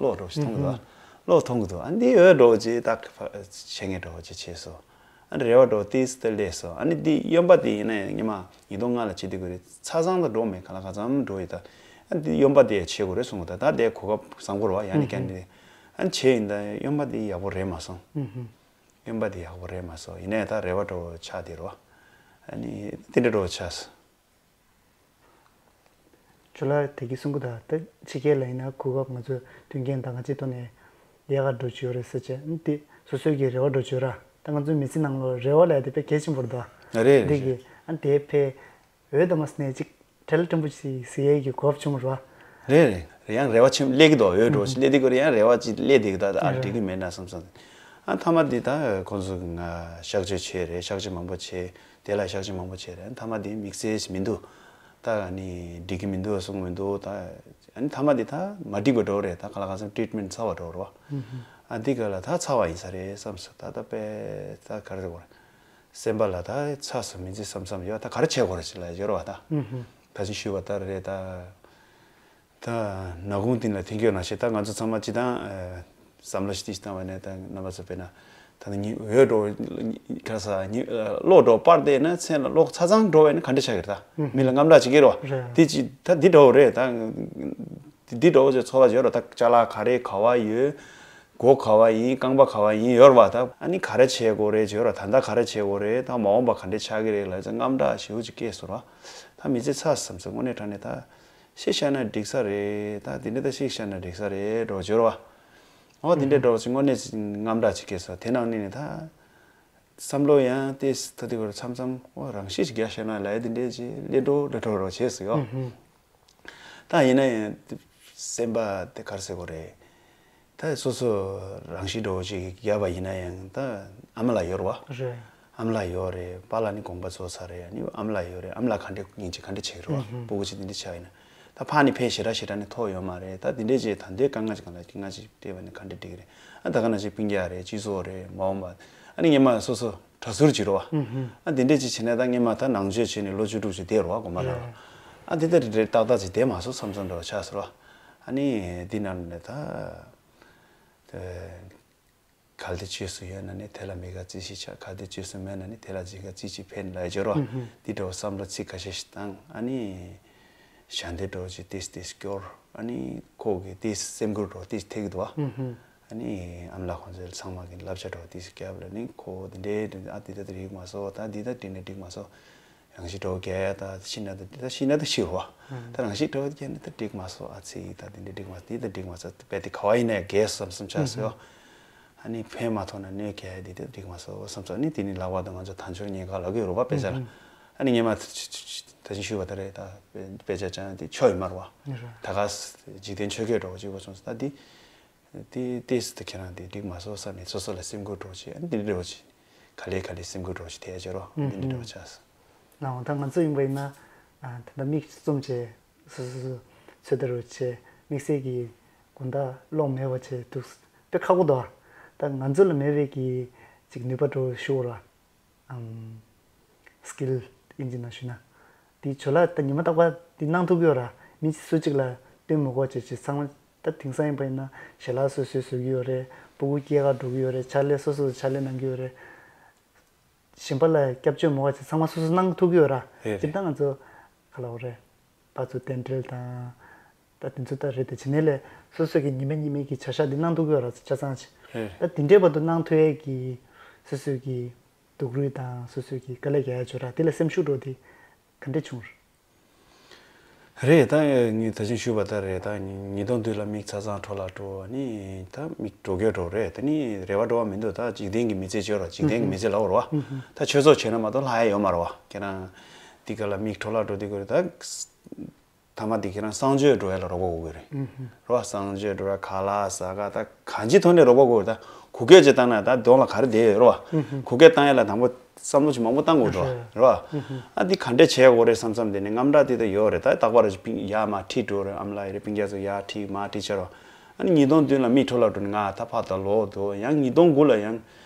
གློག་འདྲ་པོ་ཞིག་མཐོང་གི་འདུག་གློག་མཐོང་གི་འདུག་ཨ་འདི་འོད་འདྲ་པོ་ཅིག་ད་ཕ་བྱེད་མཁན་འདྲ་པོ་ཅིག་བྱས་སོང་། ཨ་ནི་རེ་བ་འདྲ་པོ་ཏིས་ཏི་སླེབས་སོང་། ཨ་ནི་འདི་གཡོན་པ་དེ་ཡིན་ན་ཡང་ཉི་མ་ཉིས་སྟོང་ལྔ་ལ་བྱེད་དུས་ཀྱི་རེད། ཆ་ཚང་ད་འགྲོ་མེད། ག་ལ་ག་ཚང་འགྲོ་ཡོད་ད། ཨ་འདི་གཡོན་པ་དེ་ཡང་བྱེད་དགོས་རེད་གསུངས་གི་འདུག་ད་ད་དེ་གོ་སྐབས་བཟང་པོ་རེད་བ། ཡང་ནས་ཀྱང་འདི་ཨ་ནི་བྱས་ཡིན་ད་གཡོན་པ་དེ་ཡག་པོ་རེད་མ་སོང་། གཡོན་པ་དེ་ཡག་པོ་རེད་མ་སོང་། ཡིན་ནའི་ད་རེ་བ་འདྲ་པོ་ཆགས་བསྡད་རེད་བ། ཨ་ནི་དེ་འདྲ་འདྲ་པོ་ཆགས་སོང་། ཇོ་ལགས་དེ་གི་གསུང་གི་འདུག་ད་ཕྱི་རྒྱལ་ལ་ཡིན་ན་གོ་སྐབས་ང་ཚོ་དུས་རྒྱུན་ད་ང་ཅིག་ཐོག་ནས་ཡག་ག་འགྲོ་གི་ཡོད་རེད་ཟེར་བྱས། ཨ་ནི་དེ་སོ་སོའི་གི་རེ་བ་འདྲ་པོ་ཅིག་ཡོད་ར། ད་ང་ཚོའི་མི་ཚེ་ནང་ལོགས་རེ་བ་ལབ་ཡ་དེ་དཔེ་གལ་ཆེན་པོ་རེད་འདུག་རེད་རེད་འདི་གི་རེད། ཨ་ནི་དེ་དཔེ་འོད་དང་མ་སོང་ནས་ཅིག་བྲེལ་ཕྲན་བུ་ཅིག་ཟེར་ཡས་ཀྱི་གོ་སྐབས་བྱུང་རེད་བ། རེད་རེད་རེད། ཡང་རེ་བ་ཆེན་སླེབས་ཀྱི་འདུག་འོད་འདྲ་པོ་ཞིག་སླེབས་དུས་ཀྱི་རེད། ཡང་རེ་བ་ཅིག་སླེབས་བསྡད་ཀྱི་འདུག་ཨ་རེད། འགྲིག་གི་མེད་ན་བསམ་བསམ། ཨ་མཐའ་མ་འདི་ད་ཁོང་ཚོ་གི་ང་གཤགས་བཅོས་བྱས་རེད། གཤགས་བཅོས་མང་པོ་བྱས། དེ་ལ་གཤགས་བཅོས་མང་པོ་བྱས་རེད། ཨ་མཐའ་མ་འདི་དམིགས་བསལ་ཞིག་མི་འདུག་ད་ཨ་ནི་འགྲིག་གི་མི་འདུག་གསུངས་མི་འདུག་ད་ཨ་ནི་མཐའ་མ་འདི་ད་མ་འགྲིག་པ་འདྲ་པོ་རེད། ད་ག་ལ་གང་འཚམ་ཊི་རིཊ་མེན་ཊི་ཚར་བ་འདྲ་པོ་རེད་བ། ཨ་འདི་ག་ལ་ད་ཚར་བ་ཡིན་ས་རེད་བསམ་སོང་། ད་ད་དཔེ་ད་ག་རེ་ཟེར་དགོས་རེད། སེམས་པ་ལ་ད་ཚར་སོང་མི་ཚེ་བསམ་བསམ་ཡོད། ད་ག་རེ་བྱེད་དགོས་རེད་ཅེས་ལབ་ཡོད་རེད་བ། ད་ད་ཅི་ཞུས་པ་ལྟར་རེད་ད། ད་ནག་ཁུང་སྟེང་ལ་འཐེན་འཁྱེར་ནང་བཞིན་ད་ང་ཚོ་ཚང་མ་སྤྱི་བཏང་ཨ་བསམ་བློ་ཞིག་ཏིག་ཞིག་བཏང་བ་ནས་ད་རྣམ་པ་ཚོ་དཔེར་ན་ ད་ནི་ཉི་འོད་འགྲོ་ག་ས་ཉི་གློག་འགྲོ་པར་དེ་ན་མཚན་ལ་གློག་ཆ་ཚང་འགྲོ་བས་ན་ག་འདྲ་ཆགས་ཀྱི་རེད་ད། མི་ལ་དངངས་སྐྲག་བྱེད་ཀྱི་རེད་བ། རེད། དེ་ཅི་ད་འདི་འདྲ་བོ་རེད་ད། འདི་འདྲ་བོ་ཅིག་ཚོར་བ་ཡོད་རེད་ད། ཅ་ལག་ག་རེ་ག་བ་ཡོད། སྒོ་ག་བ་ཡིན། རྐང་པ་ག་བ་ཡིན་ཡོད་རེད་བ་ད། ཨ་ནི་ག་རེ་བྱེད་དགོས་རེད་བྱེད་རོགས། ད་ལྟ་ག་རེ་བྱེད་དགོས་རེད། ད་མ་འོངས་པ་ག་འདྲ་ཆགས་ཀྱི་རེད་ལབ་ཙང་དངངས་སྐྲག་ཞེ་པོ་ཅིག་སྐྱེས་སོང་ར། ད་མི་ཚེ་ཚར་བསམ་ཚེ་དངོས་གནས་དྲང་གནས་ད་ཤི་ཤ་ན་འགྲིག་ས་རེད། ད་དེ་འདྲ་ད་ཤི་ཤ་ན་འགྲིག་ས་རེད་འགྲོ་བྱེད་རོགས། འོ་དེ་འདྲའི་འགྲོ་ཅིག་དངོས་གནས་དངངས་སྐྲག་ཅིག་སྐྱེས་སོང་། དེ་ནང་ནས་ནི་ད་བསམ་བློ་ཡང་ཏེ་ད་དེ་བར་མཚམས་མཚམས་འོ་རང་ཤི་ཅིག་རྒྱག་ཤེས་ན་ལབ་ཡ་དེ་འདྲའི་ཅིག་ལས་འགྲོ་ལས་འགྲོ་རོགས་བྱས་སོང་ཡོ། ད་ཡིན་ན་ཡང་སེམས་པ་དེ་ག་རེ་ཟེར་དགོས་རེད། ད་སོ་སོ་རང་ཤི་འགྲོ་ཅིག་རྒྱབ་པ་ཡིན་ན་ཡང་ད་ཨ་མ་ལགས་ཡོད་རེད་བ། རེད། ཨ་མ་ལགས་ཡོད་རེད། པཱ་ལགས་ནི་དགོངས་པ་རྫོགས་ཚར་རེད། ཨ་ནི་ཨ་མ་ལགས་ཡོད་རེད། ཨ་མ་ལགས་ག་འདྲས་ཡིན་ཅིག་ག་འདྲས་བྱེད་ཀྱི་རེད་བ། ཕྲུ་གུ་ཅིག་འདི་འདྲས་ཆགས་ཡིན་ན་ད་ཕ་ནི་ཕའི་ཞེ་དྲག་ཞེ་དྲག་ནི་ཐོག་ཡོད་མ་རེད། ད་འདི་འདྲས་ཅིག་ད་འདོད་དཀའ་ངལ་ཅིག་གང་ལ་སྐྱེ་ང་ཅིག་བལྟས་པ་ནི་ག་འདྲས་འགྲིག་གི་རེད། ཨ་ད་ག་ན་ཅིག་སྤུན་ཀྱག་རེད། སྤྱི་ཚོགས་རེད། མ་འོངས་པ་ཨ་ནི་སྔོན་མ་སོ་སོ་གྲྭ་ཟུར་ཅིག་རེད་བ། ཨ་འདི་འདྲས་ཅིག་བྱས་ན་ད་སྔོན་མ་ད་ནང་ཆོས་བྱས་ནས་ལོ་བཅུ་དྲུག་ཅིག་བསྡད་རེད་བ་དགོན་པ་ནང་ལ། ཨ་འདི་ལྟར་རེད་ཏག་ཏག་ཅིག་བསྡད་མ་སོང་བསམ་བསམ་འདྲ་བ་ཆགས་སོང་ར། ཨ་ནི་འདི་ནང་ནས་ད། གལ་ཏེ་བཅོས་སུ་ཡོད་ན་ནི་དེ་ལ་མི་དགའ་རྩིས་ཤིག་ཆགས། གལ་ཏེ་བཅོས་སུ་མེད་ན་ནི་དེ་ལ་འཇིགས་དགའ་རྩིས་ཤིག་འཕེལ་ལ་སྦྱོར་བ། འདི་འདྲ་བོ་བསམ་བློ་ཚིག་ཁ་ཤས་ཤིག་བཏང་། ཨ་ནི་ཞལ་འདེབས་འདྲ་བོ་ཅིག་ཏིས་ཏིས་སྐྱོར། ཨ་ནི་ཁོ་གི་ཏིས་སེམས་ཁུར་འདྲ་བོ་ཏིས་ཐེབས་ཀྱི་འདུག་བ། ཨ་ནི་ཨ་མ་ལགས་ཁོང་ཚོ་ཚང་མ་གི་བསླབ་བྱ་འདྲ་བོ་ཏིས་བརྒྱབ་ལ་ནི་ཁོ་འདི་འདྲའི་ཨ་འདི་ལྟ་འདི་འགྲིག་མ་སོང་། ད་འདི་ལྟ་འགྲིག་ན་འགྲིག་མ་སོང་། རང་ཤི་འདྲ་བོ་རྒྱག་ཡ་ད་ཤི་ན་ད་ད་ཤི་ན་ད་ཤི་རོ། ད་རང་ཤི་འདྲ་བོ་རྒྱག་ན་ད་འགྲིག་མ་སོང་། ཨ་ཙི་ད་འདི་འདྲ་འགྲིག་མ་སོང་། འདི་ད་འགྲིག་མ་སོང་། དཔེ་དེ་ག་བ་ཡིན་ནའི་རྒས་སོང་བསམ་ཆགས་སོ། ཨ་ནི་ཕན་མ་ཐོགས་ན་གནོད་སྐྱེལ་ཡ་འདི་ད་འགྲིག་མ་སོང་བསམ་སོང་། ཨ་ནི་དེ་ནི་ལག་པ་དང་ང་ཚོ་དལ་འབྱོར་ཉེན་ཁ་ལབ་ཀྱི་ཡོད་རེད་བ་དཔེ་ཆ་ལ། ཨ་ནི་ངས་མ་ད་ཅིང་ཞུས་པ་ད་རེད་ད། དཔེ་ཆ་ཅང་དེ་ཆོ་ཡོད་མ་རེད་བ། ད་ག་འཇིག་རྟེན་ཆོས་སྐད་འདྲ་བོ་ཅིག་བ་སོང་ད་འདི། དེ་ཏེས་ཏེ་ཁྱེད་རང་དེ་འགྲིག་མ་སོང་བསམ་ནས་སོ་སོ་ལ་སེམས་ཁུར་འདྲ་བོ་ཅིག་ཨ་ནི་འདི་འདྲ་བོ་ཅིག་ག་ལེ་ག་ལེ་སེམས་ཁུར་འདྲ་བོ་ཅིག་ཐེབས་ཀྱི་རོ། ཨ་ནི་འདི་འདྲ་བོ་ཆགས་སོང་། ལའང་ད་ང་ཚོ་ཡིན་པ་ཡིན་ན་ད་ལྟ་མིག་བཙུམ་བྱས་སོ་སོ་སོ་ཚོད་ལྟ་རུ་བྱས་དམིགས་བསལ་གྱི་དགོང་དག་གློག་མེད་པ་བྱས་འདུག་དཔེ་ཁག་པོ་འདུག་ད་ང་ཚོ་ལ་མེད་པའི་གི་ཅིག་ནུས་པ་འདྲ་བོ་ཞུ་ར། ཨམ། སི་ཀིལ་ཨིན་ཇི་ནང་ཞུས་ན། དེ་ཇོ་ལགས་ད་ཉི་མ་རྟག་པར་དེ་གནང་ཐུབ་ཀྱི་ཡོད་ར། མི་སུ་གཅིག་ལ་བསྟུན་མི་དགོས་བྱས་བྱས་ཚང་མ་ད་དེང་སང་ཡིན་པ་ཡིན་ན་ཞལ་ལག་སོ་སོས་བཟོ་གི་ཡོད་རེད། སྤུ་གུ་སྐྱེལ་ག་འགྲོ་གི་ཡོད་རེད། ཕྱག་ལས་སོ་སོས་ཕྱག་ལས་གནང་གི་ཡོད་རེད། གཞན་པ་ལ་སྐྱབས་བཅོལ་མི་དགོས་བྱས་ཚང་མ་སོ་སོས་གནང་ཐུབ་ཀྱི་ཡོད་ར། རེད་སྤྱིར་བཏང་ང་ཚོ་ག་ལ་འོ་རེད། ཕར་ཚུར་རྟེན་འབྲེལ་དང་། ད་དེ་ཚོ་ད་རེད་དེ་བྱེད་ནས་ལས་སོ་སོ་གི་ཉི་མ་ཉི་མའི་གི་བྱ་གཞག་འདི་གནང་ཐུབ་ཀྱི་ཡོད་ར་ཆ་ཚང་ཅིག་རེད། ད་དེ་འདྲའི་བར་དུ་གནང་ཐུབ་ཡས་ཀྱི་སོ་སོ་གི་སྡུག་རུས་དང་སོ་སོ་གི་དཀའ་ལས་རྒྱག་ཡ་བྱོས་ར་དེ་ལ་སེམས་ཤུགས་འགྲོ་དེ་ག་འདྲས་བྱུང་ར། རེད་ད་ངས་ད་ཅིང་ཞུས་པ་ལྟར་རེད་ད་ཉིས་སྟོང་བདུན་ལ་མིག་ཆ་ཚང་འཕྲོ་བརླག་འགྲོ་ནི་ད་མིག་འགྲོ་གི་འགྲོ་རེད། ད་ནི་རེ་བ་འགྲོ་བ་མི་འདུག་ད་འཇིག་རྟེན་གྱི་མི་ཚེ་བྱོས་ར་འཇིག་རྟེན་གྱི་མི་ཚེ་ལབ་ར་བ། ད་ཆོས་ཚོགས་བྱས་ན་མ་གཏོགས་ལྷག་ཡ་ཡོད་མ་ར་བ་ཁྱེད་རང་འདི་ག་ལ་མིག་འཕྲོ་བརླག་འགྲོ་དུས་ག་རེད་ད། ཐ་མ་དེ་ཁྱེད་རང་གསང་སྤྱོད་འགྲོ་ཡ་ལ་རོགས་པ་དགོས་ཀྱི་རེད། རེད་བ། གསང་སྤྱོད་འགྲོ་ཡ་ཁ་ལག་ཟ་ག་ད་གང་ཅིའི་ཐོག་ནས་རོགས་པ་དགོས་རེད་ད། གུ་གེ་ཅིག་བཏང་ན་ད་གདོང་ལ་ག་རེ་བསྡད་ཡོད་རེད་བ། གུ་གེ་བཏང་ཡ་ལ་དང་པོ་བསམ་བློ་ཅིག་མང་པོ་བཏང་དགོས་རེད་བ། རེད་བ། ཨ་འདི་ག་འདྲས་བྱེད་དགོས་རེད་བསམ་བསམ་དེ་ནས་དངངས་སྐྲག་དེ་ད་ཡོད་རེད་ད། རྟག་པར་ཅིག་ཡར་མར་ཁྲིད་འགྲོ་རེད། ཨ་མ་ལགས་ཡ་རེད་སྤུན་ཀྱག་ཚོ་ཡར་ཁྲིད་མར་ཁྲིད་བྱས་རོགས། ཨ་ནི་ཉིས་སྟོང་བདུན་ལ་མིག་འཕྲོ་བརླག་འགྲོ་ནས་ང་ད་ཕར་ད་ལོག་འདུག་ཡང་ཉིས་སྟོང་དགུ་ལ་ཡང་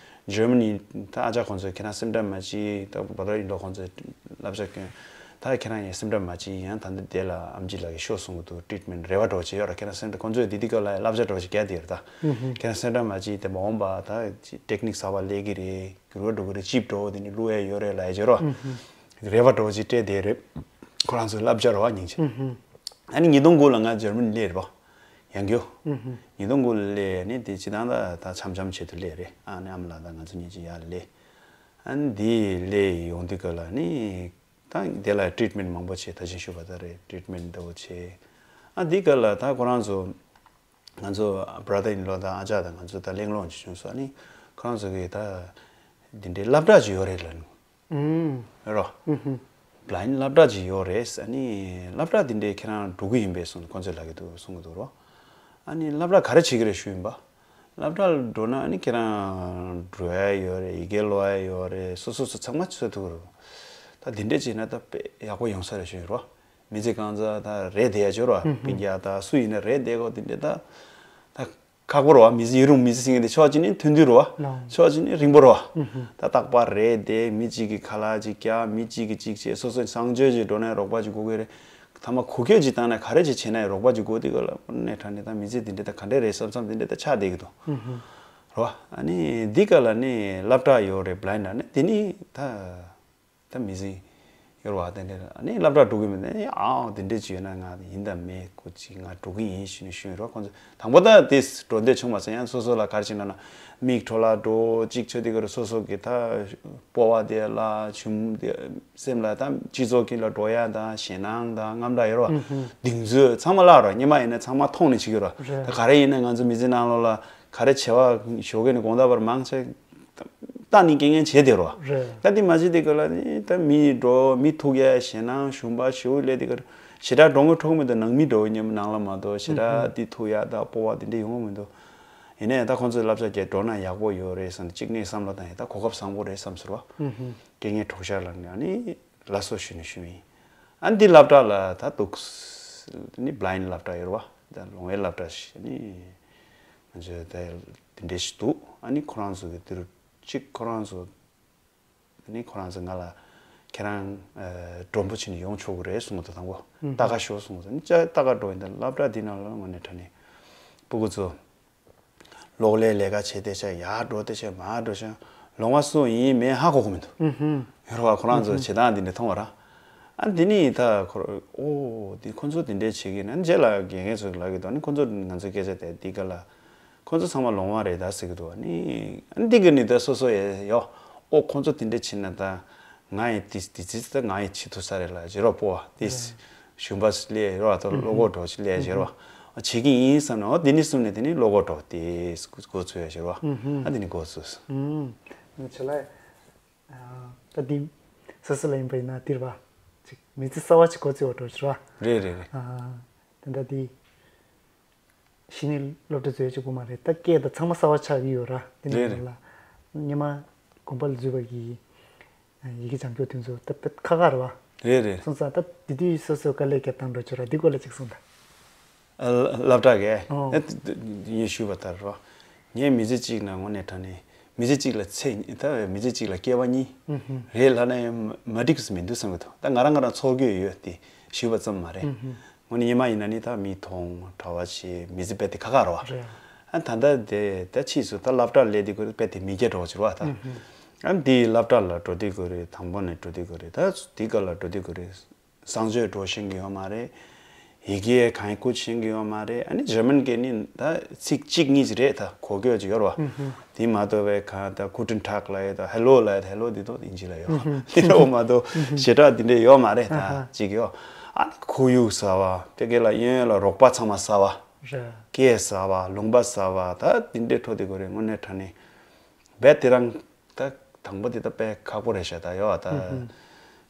ཇར་མ་ནི་ད་ཨ་ཅག་ཁོང་ཚོས་ཁྱེད་རང་སེམས་ཁྲལ་མ་བྱེད། ད་བ་ད་ཡིན་ལོ་ཁོང་ཚོས་བསླབ་བྱ་སྐྱོན། ད་ཁྱེད་རང་ཡང་སེམས་ཁྲལ་མ་བྱེད། ཡང་ད་འདི་དེ་ལ་ཨེམ་ཆི་ལགས་ཀྱིས་ཤོག་གསུང་གི་འདུག་ཊི་རི་ཊི་མེན་ཊི་རེ་བ་འདྲ་བོ་བྱེད་ཡོད་ར། ཁྱེད་རང་སེམས་ཁྲལ་ཁོང་ཚོས་འདི་འདི་སྐབས་ལ་བསླབ་བྱ་འདྲ་བོ་ཞིག་བརྒྱབ་བསྡད་ཡོད་རེད་ད། ཁྱེད་རང་སེམས་ཁྲལ་མ་བྱེད། དེ་མ་འོངས་པ་ད་ཊེག་ནིག་གསར་པ་སླེབས་ཀྱི་རེད། འགྱུར་བ་འགྲོ་གི་རེད། ཅིབ་འདྲ་བོ་དེ་ནི་བླུག་ཡ་ཡོད་རེད་ལབ་ཡ་བྱེད་རོགས། རེ་བ་འདྲ་བོ་ཅིག་སྤྲད་བསྡད་རེད། ཁོ་རང་ཚོའི་བསླབ་བྱ་རེད་བ་སྙིང་རྗེ། ཨ་ནི་ཉིས་སྟོང་དགུ་ལ་ང་ཇར་མ་ནི་སླེབས་རེད་བ། ཡང་རྒྱུ། ཉིས་སྟོང་དགུ་ལ་སླེབས་ནས་དེ་སྤྱིར་བཏང་ད་ད་འཆམ་འཆམ་བྱེད་དུ་སླེབས་རེད། ཨ་ནི་ཨ་མ་ལགས་དང་ང་ཚོ་གཉིས་ཀྱིས་ཡར་སླེབས། ཨ་ནི་དེ་སླེབས་ཡོང་དུས་སྐབས་ལ་ནི་ད་དེ་ལ་ཊི་རི་ཊི་མེན་ཊི་མང་པོ་བྱས། ད་གིན་ཞུས་པ་ལྟར་རེད། ཊི་རི་ཊི་མེན་ཊི་འདྲ་བོ་བྱས། ཨ་དེ་སྐབས་ལ་ད་ཁོ་རང་ཚོ་ང་ཚོ་བྷ་ར་དར་ཨིན་ལོ་དང་ཨ་ཅག་དང་ང་ཚོ་ད་གླེང་སློང་ཅིག་བྱུང་སོང་། ཨ་ནི་ཁོ་རང་ཚོ་གིས་ད་དེ་འདྲའི་སློབ་གྲྭ་ཅིག་ཡོད་རེད་ལབ། རོ། བྷ་ལའིན་སློབ་གྲྭ་ཅིག་ཡོད་རེད། ཨ་ནི་སློབ་གྲྭ་དེ་འདྲའི་ཁྱེད་རང་འགྲོ་གི་ཡིན་པས་གསུངས། ཁོང་ཚོས་ལབ་ཀྱི་འདུག་གསུང་གི་འདུག་རོ། ཨ་ནི་སློབ་གྲྭ་ག་རེ་བྱེད་ཀྱི་རེད་ཞུས་ཡིན་པ། སློབ་གྲྭ་ལ་འགྲོ་ན་ཨ་ནི་ཁྱེད་རང་འགྲོ་ཡ་ཡོད་རེད། ཡི་གེ་ཀློག་ཡ་ཡོད་རེད། སོ་སོ་སོ་ཚང་མ་བྱེད་ཐུབ་ཀྱི་རེད། ད་དེ་འདྲས་བྱས་ན་ད་དཔེ་ཡག་པོ་ཡོང་ས་རེད་ཞུས་ཡིན་རོ། མི་ཚེ་གང་ཚ་ད་རེད་བསྡད་ཡ་ཅིག་ཡོད་རོ། སྤུན་ཀྱག་ད་སུ་ཡིན་ན་རེད་བསྡད་དགོས་དེ་འདྲས་ད། ད་ཁག་པོ་རེད་བ། མི་ཚེ་ཡུན་རིང་མི་ཚེ་ཟེར་མཁན་དེ་ཕྱོགས་གཅིག་ནས་མཐུན་སྒྲིལ་རེད་བ། ལགས། ཕྱོགས་གཅིག་ནས་རིང་པོ་རེད་བ། ད་རྟག་པར་རེད་དེ་མི་གཅིག་གིས་ཁ་ལག་ཅིག་རྒྱག་མི་གཅིག་གིས་གཅིག་བྱས། སོ་སོའི་གསང་སྤྱོད་ཅིག་འགྲོ་ནའི་རོགས་པ་ཅིག་དགོས་ཀྱི་རེད། ཐ་མ་གུ་གེ་ཅིག་བཏང་ནའི་ག་རེ་ཅིག་བྱས་ནའི་རོགས་པ་ཅིག་དགོས་དུས་སྐབས་ལ་དངོས་གནས་དྲང་གནས་ད་མི་ཚེ་འདི་འདྲ་ད་ག་འདྲས་རེད་བསམ་བསམ་འདི་འདྲ་ད་ཆགས་བསྡད་ཀྱི་འདུག་རོ། ཨ་ནི་འདི་ག་ལ་ནི་སློབ་གྲྭ་ཡོད་རེད། བྷ་ལའིན་ཌི་ཨ་ནི་འདི་ནི་ད་ད་མི་ཟིན་ཡོད་རེད་བ། དེ་འདྲ་ཨ་ནི་སློབ་གྲྭ་འགྲོ་གི་མེད་ནི་ཨའོ་དེ་འདྲ་ཅིག་ཡོད་ན་ང་ཡིན་དང་མེད་ཁོ་ཅིག་ང་འགྲོ་གི་ཡིན་ཞུས་ནས་ཞུས་རོ། ཁོང་ཚོ་དང་པོ་ད་དེ་འགྲོ་འདོད་བྱུང་མ་སོང་། ཡང་སོ་སོ་ལ་ག་རེ་བྱས་ན་ན་མིག་འཕྲོ་བརླག་འགྲོ་ཅིག་ཆོད་དེ་ག་རེ་སོ་སོ་གི་ད་སྤོབས་པ་དེ་བརླག་ཆུང་དེ་སེམས་ལ་ད་སྤྱི་ཚོགས་ཀྱི་ལ་འགྲོ་ཡ་དང་ཞེད་སྣང་དང་དངངས་སྐྲག་ཡོད་རོ། གདེང་ཚོད་ཚང་མ་བརླག་རོ། སྔོན་མ་ཡིན་ན་ཚང་མ་མཐོང་ནས་བྱེད་ཀྱི་རོ། རེད། ད་ག་རེ་ཡིན་ན་ང་ཚོ་མི་ཚེ་ནང་ལོགས་ལ་ག་རེ་བྱེད་པ་ཞོགས་ཀས་ནས་དགོང་དག་བར་མང་ཆེ་ད་ནི་རྐྱང་རྐྱང་བྱེད་དེ་རོ། རེད། ད་དེ་མ་བྱེད་དེ་ག་ལ་ནི་ད་མི་འགྲོ་མི་ཐུག་ཡ་ཞེད་སྣང་ཞུམ་པ་ཞེ་པོ་སླེབས་དེ་ག་ཞེ་དྲག་འགྲོ་དངུལ་འཕྲོག་མི་འདུག་ནང་མི་འགྲོ་ཉམས་ནང་ལ་མ་གཏོགས་ཞེ་དྲག་དེ་ཐུག་ཡ་ད་སྤོབས་པ་དེ་འདྲ་ཡོང་གི་མི་འདུག་ཡིན་ནའི་ད་ཁོང་ཚོས་བསླབ་བྱ་བརྒྱད་འགྲོ་ན་ཡག་པོ་ཡོད་རེད་བསམ་གཅིག་ནས་བསམ་བློ་བཏང་ཡ་ད་གོ་སྐབས་བཟང་པོ་རེད་བསམ་ཟེར་བ། རྐྱང་རྐྱང་གྲོགས་ཤར་ལ་ནི་ལ་སོ་ཞུ་ནས་ཞུ་ཡིན། ཨ་འདི་སློབ་གྲྭ་ལ་ད་འདུག་ནི་བྷ་ལའིན་ཌི་སློབ་གྲྭ་ཡོད་རེད་བ། ད་ལོང་བའི་སློབ་གྲྭ་ཞིག་ནི་ང་ཚོས་ད་དེ་འདྲས་ཞིག་འདུག་ཨ་ནི་ཁོ་རང་ཚོ་གི་དེ་རུ་གཅིག་ཁོ་རང་ཚོ་ནི་ཁོ་རང་ཚོ་ང་ལ་ཁྱེད་རང་མགྲོན་པོ་བྱས་ནས་ཡོང་ཆོག་གི་རེད་གསུངས་ད་དང་པོ་ལྟ་ག་ཤོག་གསུངས་ནི་ཅ་ལྟ་ག་འགྲོ་ཡིན། ད་སློབ་གྲྭ་འདི་ནང་ལ་དངོས་གནས་དྲང་གནས་སྤུ་གུ་ཚོ་གློག་ཀླད་ལས་ཀ་བྱེད་བསྡད་ཤག་ཡར་འགྲོ་བསྡད་ཤག་མར་འགྲོ་ཤག་ལོང་བ་སུ་ཡིན་མིན་ཧ་གོ་གི་མི་འདུག་ཡོད་རེད་བ། ཁོ་རང་ཚོ་བྱེད་སྟངས་འདི་འདྲ་མཐོང་བ་ར། ཨ་འདི་ནི་ད་ཁོ་ར་ཨོ་འདི་ཁོ་ཚོ་འདི་འདྲ་བྱེད་ཀྱི་ན་རྗེས་ལ་དགེ་རྒན་ཚོ་གིས་ལབ་ཀྱི་འདུག་ཨ་ནི་ཁོ་ཚོ་ང་ཚོའི་སྐད་ཆ་དེ་འདི་ག་ལ་ཁོ་ཚོ་ཚང་མ་ལོང་བ་རེད་ད་ཟེར་གྱི་འདུག་ཨ་ནི་ཨ་ནི་འདི་ག་ནི་ད་སོ་སོ་ཡ་ཡོ་ཨོ་ཁོ་ཚོ་འདི་འདྲ་བྱེད་ན་ད། ང་ཡི་ཏིས་ཏི་ཙི་ཙི་ང་ཡི་ཆི་ཐུ་ས་རེ་ལ་ཇི་རོ་པོ་བ་ཏིས་ཞུམ་པ་སི་ལེ་རོ་ཨ་ཏོ་ལོ་གོ་འགྲོ་ཅི་ལེ་ཇི་རོ་བྱེད་ཀྱི་ཡིན་བསམ་ན་འོ་དེ་ནི་གསུམ་ནས་དེ་ནི་ལོ་གོ་འགྲོ་ཏིས་གོ་ཚུ་ཡ་ཇི་རོ་ཨ་དེ་ནི་གོ་ཚུ། ཆ་ལ་ད་དེ་སོ་སོ་ལ་ཡིན་པ་ཡིན་ན་དེར་བ་ཅིག་མི་ཚེ་གསར་བ་ཅིག་གོ་ཚུ་བ་འགྲོ་ཇི་རོ་རེད་རེད་རེད། དེ་འདྲ་དེ། གཞི་ནས་སློབ་གྲྭ་འཛུལ་གཅིག་པུ་མ་རེད། ད་སྐད་དང་ཚང་མ་གསར་བ་ཆགས་ཀྱི་ཡོད་ར། དེ་ནས་རེད་རེད། ལ་སྔོན་མ་དགོན་པ་ལ་འཛུལ་བ་གི་ཡི་གེ་སྦྱང་སྐྱོར་དེ་ཚོ་ད་དཔེ་ཁག་ཁག་རེད་བ། རེད་རེད། སོང་ཙང་ད་དེ་དུས་སོ་སོ་དཀའ་ལས་བརྒྱབ་སྟངས་འགྲོ་ཆོག་ར། འདི་སྐོར་ལ་ཅིག་གསུངས་དང་། ཨ་སློབ་གྲྭ་གས་ཨོ། ཨ་དེ་དེ་ངས་ཞུས་པ་ལྟར་རོ། ངས་མི་ཚེ་གཅིག་ནང་དངོས་གནས་དྲང་གནས་མི་ཚེ་གཅིག་ལ་ཚེ་གཉིས་ད་མི་ཚེ་གཅིག་ལ་སྐྱེ་བ་གཉིས་རེད་ལབ་ན་མ་འགྲིག་ས་མི་འདུག་བསམ་གི་འདུག་ད་ང་རང་ང་རང་ཚོར་གྱི་ཡོད་དེ་ཞུས་པ་ཙམ་མ་རེད། དངོས་གནས་སྔོན་མ་ཡིན་ན་ནི་ད་མི་མཐོང་གྲྭ་པ་བྱེད་མི་ཚེ་དཔེ་དེ་ཁག་ཁག་རེད་བ། རེད། ཨ་ད་ལྟ་དེ་ད་ཕྱིས་སུ་ད་སློབ་གྲྭར་སླེབས་དུས་ཁོ་དཔེ་དེ་མི་སྐྱེ་འགྲོ་བ་ཕྱིར་བ་ད། ཨ་འདི་སློབ་གྲྭ་ལ་འགྲོ་དུས་ཁོ་རེད། དང་པོ་ནས་འགྲོ་དུས་ཁོ་རེད། ད་འདི་ག་ལ་འགྲོ་དུས་ཁོ་རེད། གསང་སྤྱོད་འགྲོ་ཤེས་ཀྱི་ཡོད་མ་རེད། ཡི་གེ་གང་ཡིན་ཁུ་ཤེས་ཀྱི་ཡོད་མ་རེད། ཨ་ནི་འཇར་མན་སྐད་ནི་ད་ཚིག་གཅིག་གཉིས་ཅིག་རེད། ད་གོ་སྐྱོད་ཅིག་ཡོད་རེད་བ། དེ་མ་གཏོགས་པའི་གང་ད་གུ་ཏན་ཊག་ལ་ཡོད་ད་ཧེ་ལོ་ལ་ཡོད་ད་ཧེ་ལོ་འདི་ཏོ་ཨིན་ཇི་ལ་ཡོད་རེད་བ། དེ་འདྲ་བོ་མ་གཏོགས་ཞེ་དྲག་དེ་འདྲ་ཡོད་མ་རེད། ད་ཅིག་ཡོད། ཨ་ནི་ཁོར་ཡུག་གསར་བ་དེ་ག་ལ་གཡས་གཡོན་ལ་རོགས་པ་ཚང་མ་གསར་བ། རེད། སྐད་གསར་བ་ལུང་པ་གསར་བ་ད་དེ་འདྲའི་འཕྲོ་དེ་གོ་རེད། དངོས་གནས་དྲང་གནས་རྦད་དེ་རང་ད་དང་པོ་དེ་ད་དཔེ་ཁག་པོ་རེད་ཤག་ད་ཡོད་ད།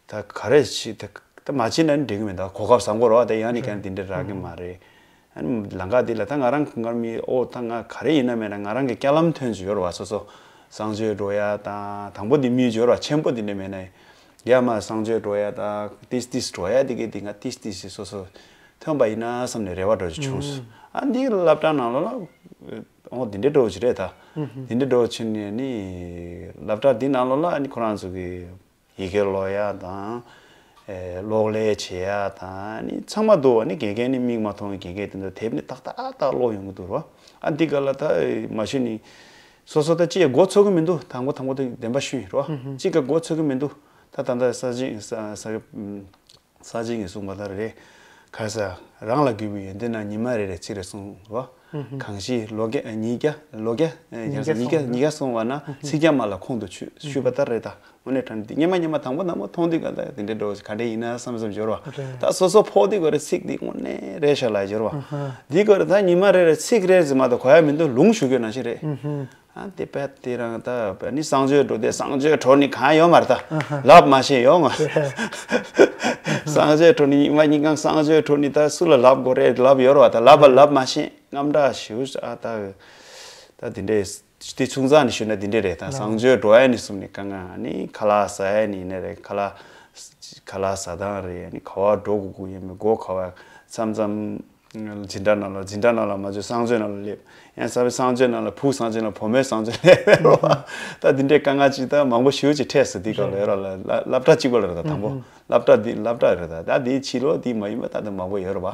ད་ག་རེ་བྱེད་ད་ད་མ་བྱེད་ན་འགྲིག་གི་མེད། ད་གོ་སྐབས་བཟང་པོ་རེད་བ། ད་ཡང་ནི་གང་དེ་འདྲ་རག་གི་མ་རེད། ཨ་ནི་ལམ་ཁ་འདི་ལ་ད་ང་རང་ཁོང་ཁར་མི་ཨོ་ད་ང་ག་རེ་ཡིན་ན་མེད་ན་ང་རང་གི་སྐྱ་ལམ་ཐོན་ཅིག་ཡོད་རེད་བ། སོ་སོ་གསང་སྤྱོད་འགྲོ་ཡ་དང་དང་པོ་འདི་མི་ཡོད་རེད་བ། ཆེན་པོ་འདི་འདྲ་མེད་ན་ཡ་མ་གསང་སྤྱོད་འགྲོ་ཡ་དང་ཏིས་ཏིས་འགྲོ་ཡ་འདི་གི་འདི་ང་ཏིས་ཏིས་སོ་སོ་ཐོན་པ་ཡིན་ན་བསམ་ནས་རེ་བ་འགྲོ་ཅིག་བྱུང་སོང་། ཨ་འདི་སློབ་གྲྭ་ནང་ལོགས་ལ་ཨོ་འདི་འདྲ་འགྲོ་ཅིག་རེད་ད། འདི་འདྲ་འགྲོ་ཕྱིན་ནས་ནི་སློབ་གྲྭ་འདི་ནང་ལོགས་ལ་ཨ་ནི་ཁོ་རང་ཚོ་གི་ཡི་གེ་ཀློག་ཡ་དང་། ཨེ་གློག་ཀླད་བྱེད་ཡ་དང་ནི་ཚང་མ་འདུག་ཨ་ནི་དགེ་རྒན་ནི་མིག་མ་མཐོང་བའི་དགེ་རྒན་དེ་ཚོ་དེབ་ནི་ཏག་ཏག་ཏག་ཀློག་ཡོང་གི་འདུག་རོ། ཨ་འདི་ག་ལ་ད་མ་ཤེས་ནི་སོ་སོ་ད་ཅི་ཡ་མགོ་ཚོད་གི་མི་འདུག་དང་པོ་དང་པོ་དེ་བདེན་པ་ཤོད་ཡིན་རོ། ཅི་ག་མགོ་ཚོད་གི་མི་འདུག་ད་ད་ལྟ་ས་ཆེན་ས་ས་ས་ཆེན་གྱིས་གསུངས་པ་ལྟར་རེད། ཁ་ས་རང་ལ་དགོས་པའི་ཡོན་ཏན་ན་ཉི་མ་རེ་རེ་ཚིག་རེ་གསུངས་རོ། གང་ཞིག་ལོ་བརྒྱ་ཉིས་བརྒྱ་ལོ་བརྒྱ་ཉིས་བརྒྱ་ཉིས་བརྒྱ་ཉིས་བརྒྱ་གསུངས་པ་ན་ཚིག་བརྒྱ་མ་ལ་ཁོང་དུ་ཆུད་ཞུས་པ་ལྟར་རེད་ད། དངོས་གནས་དྲང་འདི་སྙན་མ་སྙན་མ་དང་པོ་དང་པོ་མཐོང་དུས་ག་ད་དེ་འདྲའི་འགྲོ་ག་འདྲ་ཡིན་ན་བསམ་བསམ་འབྱོར་བ། ད་སོ་སོ་ཕོག་དུས་ག་རེ་ཚིག་འདི་དངོས་གནས་རེད་ཤག་ལ་འབྱོར་བ། འདི་ག་རེ་ད་ཉི་མ་རེ་རེ་ཚིག་རེ་ཟིན་མ་གཏོགས་གོ་ཡ་མི་འདུག་ལུང་ཞུ་རྒྱུ་ནང་བཞིན་རེད། ཨ་དེ་པད་དེ་རང་ད་ནི་གསང་སྤྱོད་འགྲོ་དེ་གསང་སྤྱོད་གྲོགས་ནི་གང་ཡོད་མ་རེད་ད། ལབ་མ་ཤེས་ཡོང་ང་། གསང་སྤྱོད་གྲོགས་ནི་ཉི་མ་གཉིས་གང་གསང་སྤྱོད་གྲོགས་ནི་ད་སུ་ལ་ལབ་དགོས་རེད་ལབ་ཡོད་རེད་བ། ད་ལབ་པ་ལབ་མ་ཤེས་རྔམ་སྐྲག་ཞེ་པོ་ཨ་ད་ད་དེ་འདྲས་དེ་ཆུང་ཙག་ནས་ཞུས་ན་དེ་འདྲས་རེད། ད་གསང་སྤྱོད་འགྲོ་ཡ་ནི་གསུམ་ནི་གང་གང་ནི་ཁ་ལག་ཟ་ཡ་ནི་ནི་རེད། ཁ་ལག་ཁ་ལག་ཟ་སྟངས་རེད། ནི་ག་བ་འགྲོ་དགོས་དགོས་ཡིན་མི་སྒོ་ག་བ་མཚམས་མཚམས། འཛིན་གྲྭ་ནང་ལ་འཛིན་གྲྭ་ནང་ལ་མ་བྱོས་གསང་སྤྱོད་ནང་ལ་སླེབས། ཡང་ས་བའི་གསང་སྤྱོད་ནང་ལ་བུ་གསང་སྤྱོད་ནང་བུ་མོའི་གསང་སྤྱོད་སླེབས་རེད་བ། ད་འདི་འདྲའི་དཀའ་ངལ་ཅིག་ད་མང་པོ་ཞེ་པོ་ཅིག་འཕྲད་སོང་འདི་སྐབས་ལ་ཡོད་ར་ལ་ལ་སློབ་གྲྭ་གཅིག་པ་ལ་རེད་ད་དང་པོ་སློབ་གྲྭ་འདི་སློབ་གྲྭ་རེད་ད་ད་འདིའི་ཕྱི་ལོགས་འདི་མ་ཡིན་པ་ད་ད་མང་པོ་ཡོད་ར་བ།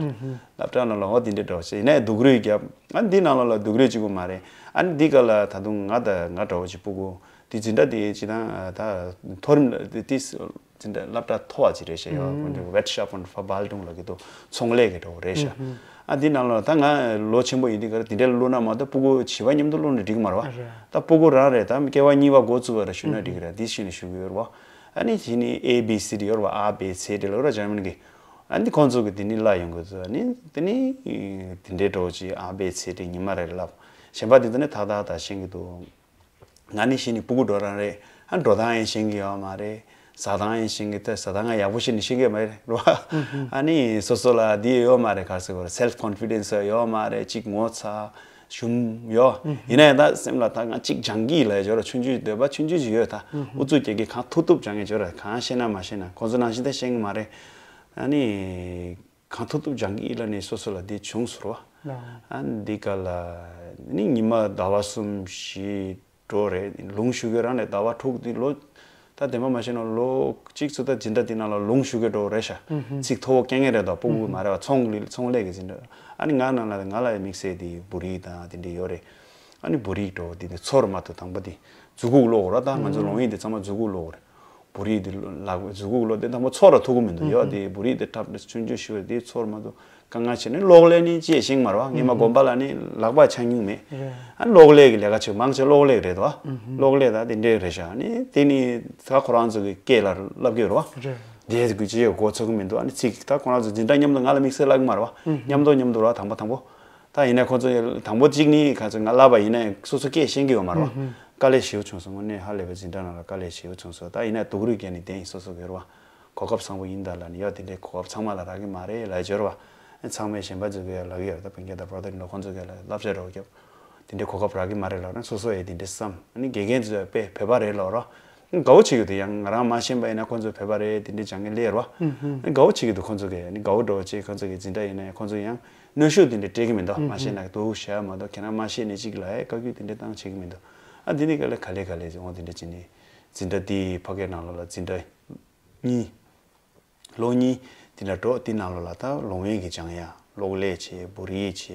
སློབ་གྲྭ་ནང་ལ་འོ་འདི་འདྲའི་འགྲོ་བྱས་ཡིན་ནའི་སྡུག་རུས་བརྒྱབ། ཨ་འདི་ནང་ལོགས་ལ་སྡུག་རུས་གཅིག་པུ་མ་རེད། ཨ་ནི་འདི་སྐབས་ལ་ད་དུང་ང་ད་ང་འདྲ་བོ་ཅིག་སྤུ་གུ་འདི་འཛིན་གྲྭ་འདི་ཅི་དང་ད་མཐོ་རིམ་ལ་འདི་འཛིན་གྲྭ་སློབ་གྲྭ་མཐོ་བ་ཅིག་རེད་ཤག་ཡོད་ཀུན་འདྲ་Wirtschaft und Verwaltung ལ་གི་དུ་ཚོང་ལས་ཀྱི་འགྲོ་རེད་ཤག་ཨ་འདི་ནང་ལོགས་ད་ང་ལོ་ཆེན་པོ་ཡིན་དུས་ག་རེ་འདི་འདྲ་བླུགས་ན་མ་གཏོགས་སྤུ་གུ་བྱིས་པ་མཉམ་དུ་བླུགས་ན་འགྲིག་གི་མ་རེད་བ། ད་སྤུ་གུ་རང་རེད་ད་སྐྱེ་བ་གཉིས་པ་འགོ་བཙུགས་པ་རེད་ཞུ་ན་འགྲིག་གི་རེད་འདི་ཤེས་ནས་ཞུ་གི་ཡོད་རེད་བ། ཨ་ནི་དེ་ནི་A B C D ཡོད་རེད་བ། A B C D ལ་ར་German གི་ཨ་ནི་ཁོང་ཚོ་གི་དེ་ནི་བསླབ་ཡོང་གི་འདུག་ཨ་ནི་དེ་ནི་དེ་འདྲའི་འགྲོ་ཅིག་A B C D ཉི་མ་རེ་བསླབ། གཞན་པ་དེ་ཚོ་ནི་ཐག་ཐག་ད་ཤེས་ཀྱི་འདུག་ང་ནི་ཤེས་ནི་སྤུ་གུ་འགྲོ་རང་རེད། ཨ་འགྲོ་སྟངས་ཡང་ཤེས་ཀྱི་ཡོད་མ་རེད། ཟ་སྟངས་ཡང་ཤེས་ཀྱི་ད་ཟ་སྟངས་ཡག་པོ་ཤེས་ནི་ཤེས་ཀྱི་མ་རེད་རོ། ཨ་ནི་སོ་སོ་ལ་དེ་ཡོད་མ་རེད་ག་རེ་ཟེར་དགོས་རེད། self confidence ཡོད་མ་རེད་ཅིག་ངོ་ཚ་ཞུམ་ཡོད། ཡིན་ན་ཡང་ད་སེམས་ལ་ད་ང་ཅིག་སྦྱང་གི་ལ་ཡོད་ར་ཆུང་ཆུང་འདོད་པ་ཆུང་ཆུང་ཞིག་ཡོད་ད་ཨུ་ཚུགས་རྒྱག་གི་གང་ཐུབ་ཐུབ་སྦྱང་གི་ཡོད་ར་གང་ཤེས་ན་མ་ཤེས་ན་ཁོང་ཚོ་ནང་བཞིན་ད་ཤེས་ཀྱི་མ་རེད། ཨ་ནི། གང་ཐུབ་ཐུབ་སྦྱང་གི་ཡིན་ལ་ནི་སོ་སོ་ལ་འདི་བྱུང་ཟེར་བ། ཨ་འདི་ག་ལ་ནི་ཉི་མ་ཟླ་བ་གསུམ་བཞི་འགྲོ་རེད་ལུང་ཞུ་གི་རང་ནས་ཟླ་བ་དྲུག་འདི་ལོ་ད་བདེན་པ་མ་ཤེས་ན་ལོ་གཅིག་ཚོད་ད་སྦྱིན་བདག་འདི་ནང་ལ་ལུང་ཞུ་གི་འགྲོ་རེད་ཤག་ཚིག་མཐོ་བོ་སྐད་ངན་རེད་ད་སྤུ་གུ་མ་རེད་བ་ཚོང་ལི་ཚོང་ལས་ཀྱི་སྦྱིན་བདག་ཨ་ནི་ང་ནང་ལ་ང་ལ་དམིགས་བསལ་འདི་བུ་རིག་དང་དེ་འདྲ་ཡོད་རེད། ཨ་ནི་བུ་རིག་འགྲོ་འདི་ནི་ཚོར་མ་ཐུབ་དང་པོ་འདི་མཛུ་གུ་ཀློག་ར་ད་ང་ཚོ་ལོང་ཡིན་འདི་ཚང་མ་མཛུ་གུ་ཀློག་རེད། བུ་རིག་འདི་ལག་མཛུ་གུ་ལོ་དེ་དང་པོ་ཚོར་ར་ཐུག་གི་མི་འདུག་ཡོད་དེ་བུ་རིག་དེ་འཁྲབ་དེ་ཆུང་ཆུང་ཞུ་བ་དེ་ཚོར་མ་ཐུབ་དཀའ་ངལ་ཆེ་ནས་གློག་ཀླད་ནི་ཅི་ཡང་ཤེས་མ་རེད་བ་ངས་མ་དགོན་པ་ལ་ནི་ལག་པ་འཆང་མྱོང་མེད། ཨ་གློག་ཀླད་ཀྱི་ལས་ཀ་བྱེད་མང་ཆེ་གློག་ཀླད་རེད་བ། གློག་ཀླད་ད་དེ་འདྲས་རེད་ཤག་ནི་དེ་ནི་ད་ཁོ་རང་ཚོ་གི་སྐད་ལ་བསླབ་ཀྱི་ཡོད་རེད་བ། དེ་གི་ཅི་ཡང་གོ་ཚོད་གི་མི་འདུག་ཨ་ནི་ཚིག་ད་ཁོ་རང་ཚོ་འཛིན་གྲྭ་མཉམ་དུ་ང་ལ་དམིགས་བསལ་བསླབ་ཀྱི་མ་རེད་བ། མཉམ་དུ་མཉམ་དུ་རེད་བ་དང་པོ་དང་པོ། ད་ཡིན་ན་ཁོ་ཚོ་དང་པོ་གཅིག་ནི་ཁ་ཚོ་ང་བསླབ་པ་ཡིན་ན་སོ་སོ་སྐད་ཤེས་ཀྱི་ཡོད་མ་རེད་བ། དཀའ་ལས་ཞེ་པོ་བྱུང་སོང་དངོས་གནས་ཧ་ལས་པའི་འཛིན་གྲྭ་ནང་ལ་དཀའ་ལས་ཞེ་པོ་བྱུང་སོང་ད་ཡིན་ན་སྡུག་རུས་བརྒྱབ་ནས་བསྡད་ཡིན་སོ་སོ་གི་རེད་བ། གོ་སྐབས་བཟང་པོ་ཡིན་ད་ལ་ནི་ཡོད་དེ་འདྲའི་གོ་སྐབས་ཚང་མ་ལ་རག་གི་མ་རེད་ལ་སྦྱོར་བ། ཚང་མས་གཞན་པ་ཚོ་གི་ལབ་ཀྱི་ཡོད་རེད་ད་སྤུན་ཀྱག་དང་བྲོ་ད་ནི་ལོ་ཁོང་ཚོ་གི་ལ་བསླབ་བྱ་རོགས་རྒྱབ། དེ་འདྲའི་གོ་སྐབས་རག་གི་མ་རེད་ལབ་ན་སོ་སོ་ཡི་དེ་འདྲའི་བསམ་ཨ་ནི་དགེ་རྒན་ཚོས་དཔེ་བོད་པ་རེད་ལབ་རོགས། དགའ་བོ་བྱེད་ཀྱི་འདུག་ཡང་ང་རང་མ་ཤེས་པ་ཡིན་ན་ཁོང་ཚོས་བོད་པ་རེད་དེ་འདྲའི་སྦྱང་གི་སླེབས་རོགས། དགའ་བོ་བྱེད་ཀྱི་འདུག་ཁོང་ཚོ་གི་ནི་དགའ་བོ་འགྲོ་བྱེད་ཁོང་ཚོ་གི་འཛིན་གྲྭ་ཡིན་ན་ཁོང་ཚོ་ཡང་གནོན་ཤུགས་དེ་འདྲ་སྤྲད་ཀྱི་མི་འདུག་མ་ཤེས་ན་འདུག་བཤད་མ་གཏོགས་ཁྱེད་རང་མ་ཤེས་ནས་གཅིག་ལ་ཨེ་བཀའ་བཀྱོན་དེ་འདྲ་བཏང་བྱེད་ཀྱི་མི་འདུག་ཨ་འདི་ནི་ག་ལེ་ག་ལེ་ག་ལེ་འོང་དེ་འདྲ་བྱེད་ནི་འཛིན་གྲྭ་དེའི་ཕ་གིའི་ནང་ལོགས་ལ་འཛིན་གྲྭ་གཉིས། ལོ་གཉིས་དེ་འདྲ་འགྲོ་དེ་ནང་ལོགས་ལ་ད་ལོང་བན་གྱི་སྦྱང་ཡ་གློག་ཀླད་བྱས་བུ་རིག་བྱས་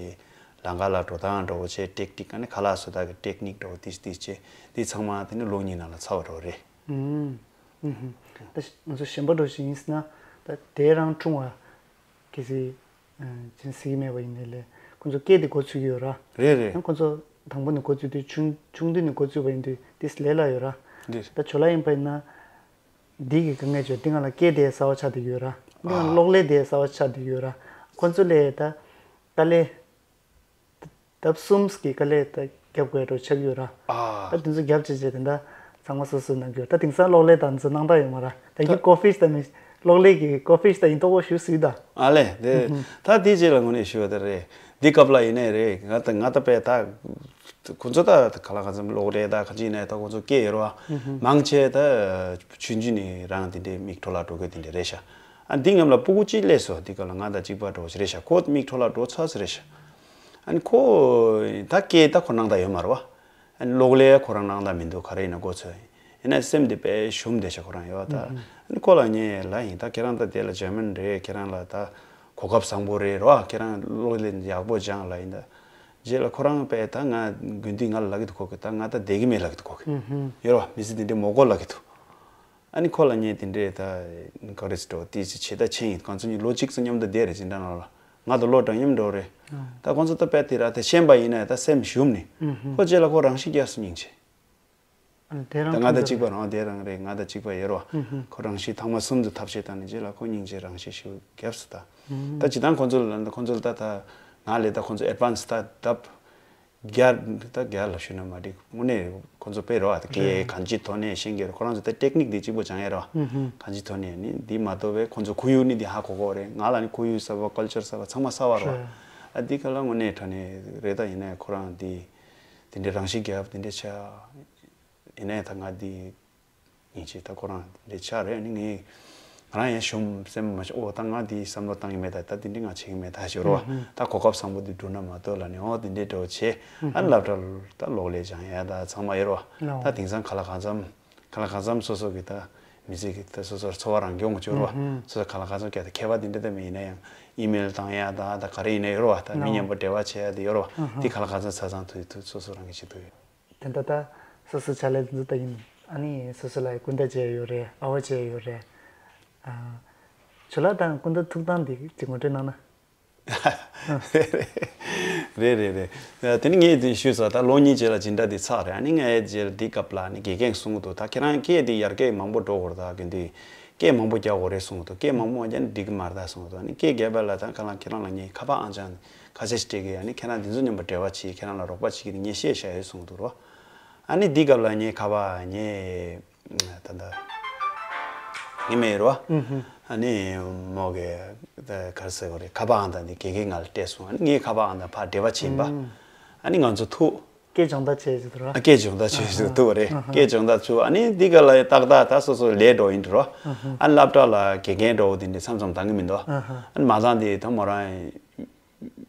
ལང་ཀ་ལ་འགྲོ་སྟངས་འགྲོ་བྱས་ཏེག་ཏིག་ཨ་ནི་ཁ་ལག་བཟོ་ལྟ་གི་ཏེག་ནིག་འགྲོ་ཏིས་ཏིས་བྱས་དེ་ཚང་མ་དེ་ནི་ལོ་གཉིས་ནང་ལ་ཚར་བ་འགྲོ་རེད། ཨུམ། ཨུམ། ད་ང་ཚོ་གཞན་པ་འགྲོ་ཞིག་ཡིན་ཟེར་ན་ད་དེ་རང་འཁྲུངས་བ་གལ་སྲིད་ཅིན་སྲིད་ཀྱི་མེད་པ་ཡིན་ནའི་ལས་ཁོ་ཚོ་སྐད་དེ་འགོ་ཚུགས་ཀྱི་ཡོད་ར། རེད་རེད། ཡང་ཁོ་ཚོ་དང་པོ་ནས་འགོ་ཚུགས་དུས་ཆུང་ཆུང་དུས་ནས་འགོ་ཚུགས་པ་ཡིན་དུས་དེ་ལས་སླ་ཡོད་ར། རེད། ད་ཇོ་ལ་ཡིན་པ་ཡིན་ན། འདི་གི་དཀའ་ངལ་བྱུང་འདི་ང་ལ་སྐད་དེ་གསར་བ་ཆགས་བསྡད་ཡོད་ར། འདི་ང་ལ་ཨ། གློག་ཀླད་དེ་གསར་བ་ཆགས་བསྡད་ཡོད་ར། ཁོ་ཚོ་ལས་ད་དཀའ་ལས་ལྡབ་གསུམ་གྱི་དཀའ་ལས་ད་རྒྱབ་དགོས་འགྲོ་ཆགས་ཡོད་ར། ཨ། ད་དེ་ཚོ་རྒྱབ་བྱས་བྱས་དེ་འདྲ་ཚང་མ་སོ་སོས་གནང་གི་ཡོད་ད་དེང་སང་གློག་ཀླད་དང་ཚོ་སྣང་དག་ཡོད་མ་ར། ད་ཡུ་ཀོ་ཕིས་ད་མི་གློག་ཀླད་ཀྱི་ཀོ་ཕིས་ད་ཡིན་མདོག་པོ་ཞུ་སྲིད་ད། ཨ་ལས་དེ་ད་དེ་རྗེས་ལ་དངོས་གནས་ཞུ་བ་ད་རེད། འདི་སྐབས་ལ་ཡིན་ནའི་རེད་ང་ད་ང་ད་པས་ད། ཁོ་ཚོ་ད་ག་ལ་ག་ཚོད་གློག་རེད་ད་ག་ཅི་ཡིན་ནའི་ད་ཁོ་ཚོ་སྐད་ཡོད་ར་བ། མང་ཆེ་ད་ཆུང་ཆུང་ནས་རང་དེ་འདྲའི་མིག་འཕྲོ་བརླག་འགྲོ་གི་དེ་འདྲ་རེད་ཤག་ཨ་འདི་ངམ་ལ་སྤུ་གུ་གཅིག་སླེབས་སོང་འདི་ག་ལ་ང་དང་གཅིག་པ་འགྲོ་བ་ཞིག་རེད་ཤག་ཁོ་མིག་འཕྲོ་བརླག་འགྲོ་ཚར་ཟེར་རེད་ཤག་ཨ་ནི་ཁོ་ད་སྐད་ད་ཁོ་སྣང་དག་ཡོད་མ་རེད་བ། ཨ་ནི་གློག་ཀླད་ཁོ་རང་སྣང་དག་མི་འདུག་ག་རེ་ཡིན་ན་གོ་ཚོད་ཡིན་ན་སེམས་དེ་དཔེ་ཞུམ་བསྡད་ཤག་ཁོ་རང་ཡོད་ད། ཨ་ནི་ཁོ་ལ་ངས་ལ་ཡིན་ད་ཁྱེད་རང་ད་དེ་ལ་འཇར་མན་རེད་ཁྱེད་རང་ལ་ད་གོ་སྐབས་བཟང་པོ་རེད་རོ་ཁྱེད་རང་གློག་ཀླད་ཡག་པོ་སྦྱངས་ལ་ཡིན་ད། རྗེས་ལ་ཁོ་རང་དཔེ་ད་ང་དགུན་དུས་ང་ལ་ལབ་ཀྱི་འདུག་གོ་གི་ད་ང་ད་བསྡད་ཀྱི་མེད་ལབ་ཀྱི་འདུག་གོ་གི་ཡོད་རོ་མི་ཚེ་དེ་འདྲའི་མོ་གོ་ལབ་ཀྱི་འདུག་ཨ་ནི་ཁོ་ལ་ངས་དེ་འདྲའི་ད་ག་རེ་ཟེར་འགྲོ་དེ་ཅི་བྱེད་ད་ཆེན་ཡིན་ཁོང་ཚོ་གཉིས་ལོ་གཅིག་ཙམ་མཉམ་དུ་བསྡད་རེད་སྦྱིན་བདག་ནང་ལ་ང་དང་ལོ་འདྲ་མཉམ་འགྲོ་རེད། ད་ཁོང་ཚོ་ད་དཔེ་དེ་ར་ད་ཤེས་པ་ཡིན་ན་ད་སེམས་ཞུམ་ནི་ཁོ་རྗེས་ལ་ཁོ་རང་ཤི་རྒྱག་སོང་སྙིང་རྗེ། ཨ་ནི་དེ་རང་ད་ང་དང་གཅིག་པ་རང་དེ་རང་རེད་ང་དང་གཅིག་པ་ཡོད་རོ། ཁོ་རང་ཤི་ཐང་མ་གསུམ་དུ་ཐབས་ཤེས་བཏང་ནས་རྗེས་ལ་ཁོ་སྙིང་རྗེ་རང་ཤི་ཞུ་རྒྱབ་སུ་ད། ད་ཇི་ལྟར་ཁོང་ཚོ་ལ་ཁོང་ཚོ་ལ་ད་ད་ང་ལས་ད་ཁོང་ཚོ་ཨེ་ཌི་ཝན་སི་ད་ད་རྒྱ་ད་རྒྱ་ལ་ཞུ་ན་མ་འགྲིག་དངོས་གནས་ཁོང་ཚོ་དཔེ་རོ་ཨ་ད་སྐད་གང་ཅི་ཐོག་ནས་ཤེས་ཀྱི་རོ་ཁོ་རང་ཚོ་ད་ཏེག་ནིག་དེ་གཅིག་པོ་སྦྱང་ཡ་རོ། གང་ཅི་ཐོག་ནས་ནི་འདི་མ་གཏོགས་པའི་ཁོང་ཚོ་ཁོར་ཡུག་ནི་འདི་ཧ་གོ་གོ་རེད་ང་ལ་ནི་ཁོར་ཡུག་གསར་པ་ཀལ་ཅར་གསར་པ་ཚང་མ་གསར་པ་རོ། ཨ་འདི་ག་ལ་དངོས་གནས་དྲང་གནས་རེད་ད་ཡིན་ནའི་ཁོ་རང་འདི་དེ་འདྲའི་རང་ཤི་རྒྱབ་དེ་འདྲའི་ཆ། ཡིན་ནའི་ད་ང་འདི་ཡིན་ཅེས་ད་ཁོ་རང་འདི་ཆ་རེད་ནི་ངས་ ང་རང་ཡང་ཞུམ་སེམས་མ་ཤོར། ཨོ་ད་ང་འདི་བསམ་བློ་བཏང་གི་མེད། ད་ད་འདི་འདྲི་ང་བྱེད་ཀྱི་མེད་ད་ཞོར་བ། ད་གོ་སྐབས་བཟང་པོ་འདི་བསྒྲུབ་ན་མ་གཏོགས་ལ་ནི་ཨོ་འདི་འདྲི་འགྲོ་བྱེད། ཨ་ནི་སློབ་གྲྭ་ད་གློག་ཀླད་སྦྱང་ཡ་ད་ཚང་མ་ཡོད་རེད་བ། ད་དེང་སང་ག་ལ་གང་འཚམ་ག་ལ་གང་འཚམ་སོ་སོ་གི་ད་མི་ཚེ་གི་ད་སོ་སོར་འཚོ་བ་རང་སྐྱོང་གི་འབྱོར་བ། སོ་སོ་ག་ལ་གང་འཚམ་སྐད་ད་མཁས་པ་འདི་འདྲ་ད་མེད་ཡིན་ན་ཡང་ཨི་མེལ་བཏང་ཡ་ད་ད་ག་རེ་ཡིན་ན་ཡོད་རེད་བ། ད་མི་མཉམ་པོ་འབྲེལ་བ་བྱེད་ཡ་དེ་ཡོད་རེད་བ། འདི་ག་ལ་གང་འཚམ་ཆ་ཚང་དུ་དུ་སོ་སོ་རང་གི་བྱེད་ཐུབ་ཡོད། དེ་འདྲ་ད་སོ་སོ་ཕྱག་ལས་འདི་ད་ཡིན། ཨ་ནི་སོ་སོ་ལ་སྐུ་ཟླ་བྱས་ཡོད་རེད། ཨ་བ་བྱས་ཡོད་རེད། ཨ་ཇོ་ལགས་དང་སྐུ་ཟླ་ཐུག་སྟངས་འདི་ཅིག་ངོ་སྤྲོད་གནང་ན། རེད་རེད་རེད། དེ་ནི་ངས་དེ་ཞུས་སོང་། ད་ལོ་གཉིས་རྗེས་ལ་སྦྱིན་བདག་འདི་ཚར་རེད། ཨ་ནི་ངས་རྗེས་ལ་འདི་སྐབས་ལ་ནི་དགེ་རྒན་གསུང་གི་འདུག་ད་ཁྱེད་རང་སྐད་འདི་ཡར་རྒྱས་མང་པོ་འགྲོ་དགོས་རེད། ད་དགེ་འདུན་སྐད་མང་པོ་རྒྱག་དགོས་རེད་གསུང་གི་འདུག་སྐད་མང་པོ་མ་རྒྱག་ན་འགྲིག་གི་མ་རེད་ད་གསུང་གི་འདུག་ཨ་ནི་སྐད་རྒྱག་པ་ལ་ད་ཁ་ལང་ཁྱེད་རང་ལ་ངས་ཁ་པར་ཨང་ཅང་ཁ་ཤས་ཤིག་སྤྲད་གི། ཨ་ནི་ཁྱེད་རང་འདི་ཚོ་མཉམ་པོ་འབྲེལ་བ་བྱེད། ཁྱེད་རང་ལ་རོགས་པ་བྱེད་ཀྱི་རེད། ངས་བཤད་བཞག་ཡོད་གསུང་གི་འདུག་རོ། ཨ་ནི་འདི་སྐབས་ལ་ངས་ཁ་པར་ངས་ད་ལྟ་ངས་མེད་རོ། ཨ་ནི་མོ་གི་ད་ག་རེ་ཟེར་དགོས་རེད། ཁ་པར་ཨང་དང་འདི་དགེ་རྒན་ང་ལ་སྤྲད་སོང་། ཨ་ནི་ངས་ཁ་པར་ཨང་དང་ཕར་འབྲེལ་བ་བྱིན་པ། ཨ་ནི་ང་ཚོ་ཐུག་སྐད་སྦྱོང་བརྡར་བྱེད་ཀྱི་འདུག་ར། ཨ་སྐད་སྦྱོང་བརྡར་བྱེད་ཀྱི་འདུག་རེད། སྐད་སྦྱོང་བརྡར་བྱུང་། ཨ་ནི་འདི་ག་ལ་ཏག་ཏག་ད་སོ་སོ་ལས་འགྲོ་ཡིན་འགྲོ། ཨ་ནི་སློབ་གྲྭ་ལ་དགེ་རྒན་འགྲོ་འོ་དེ་འདྲ་མཚམས་མཚམས་འདང་གི་མི་འདུག་ཨ་ནི་མ་ཚང་དེ་ད་མོ་རང་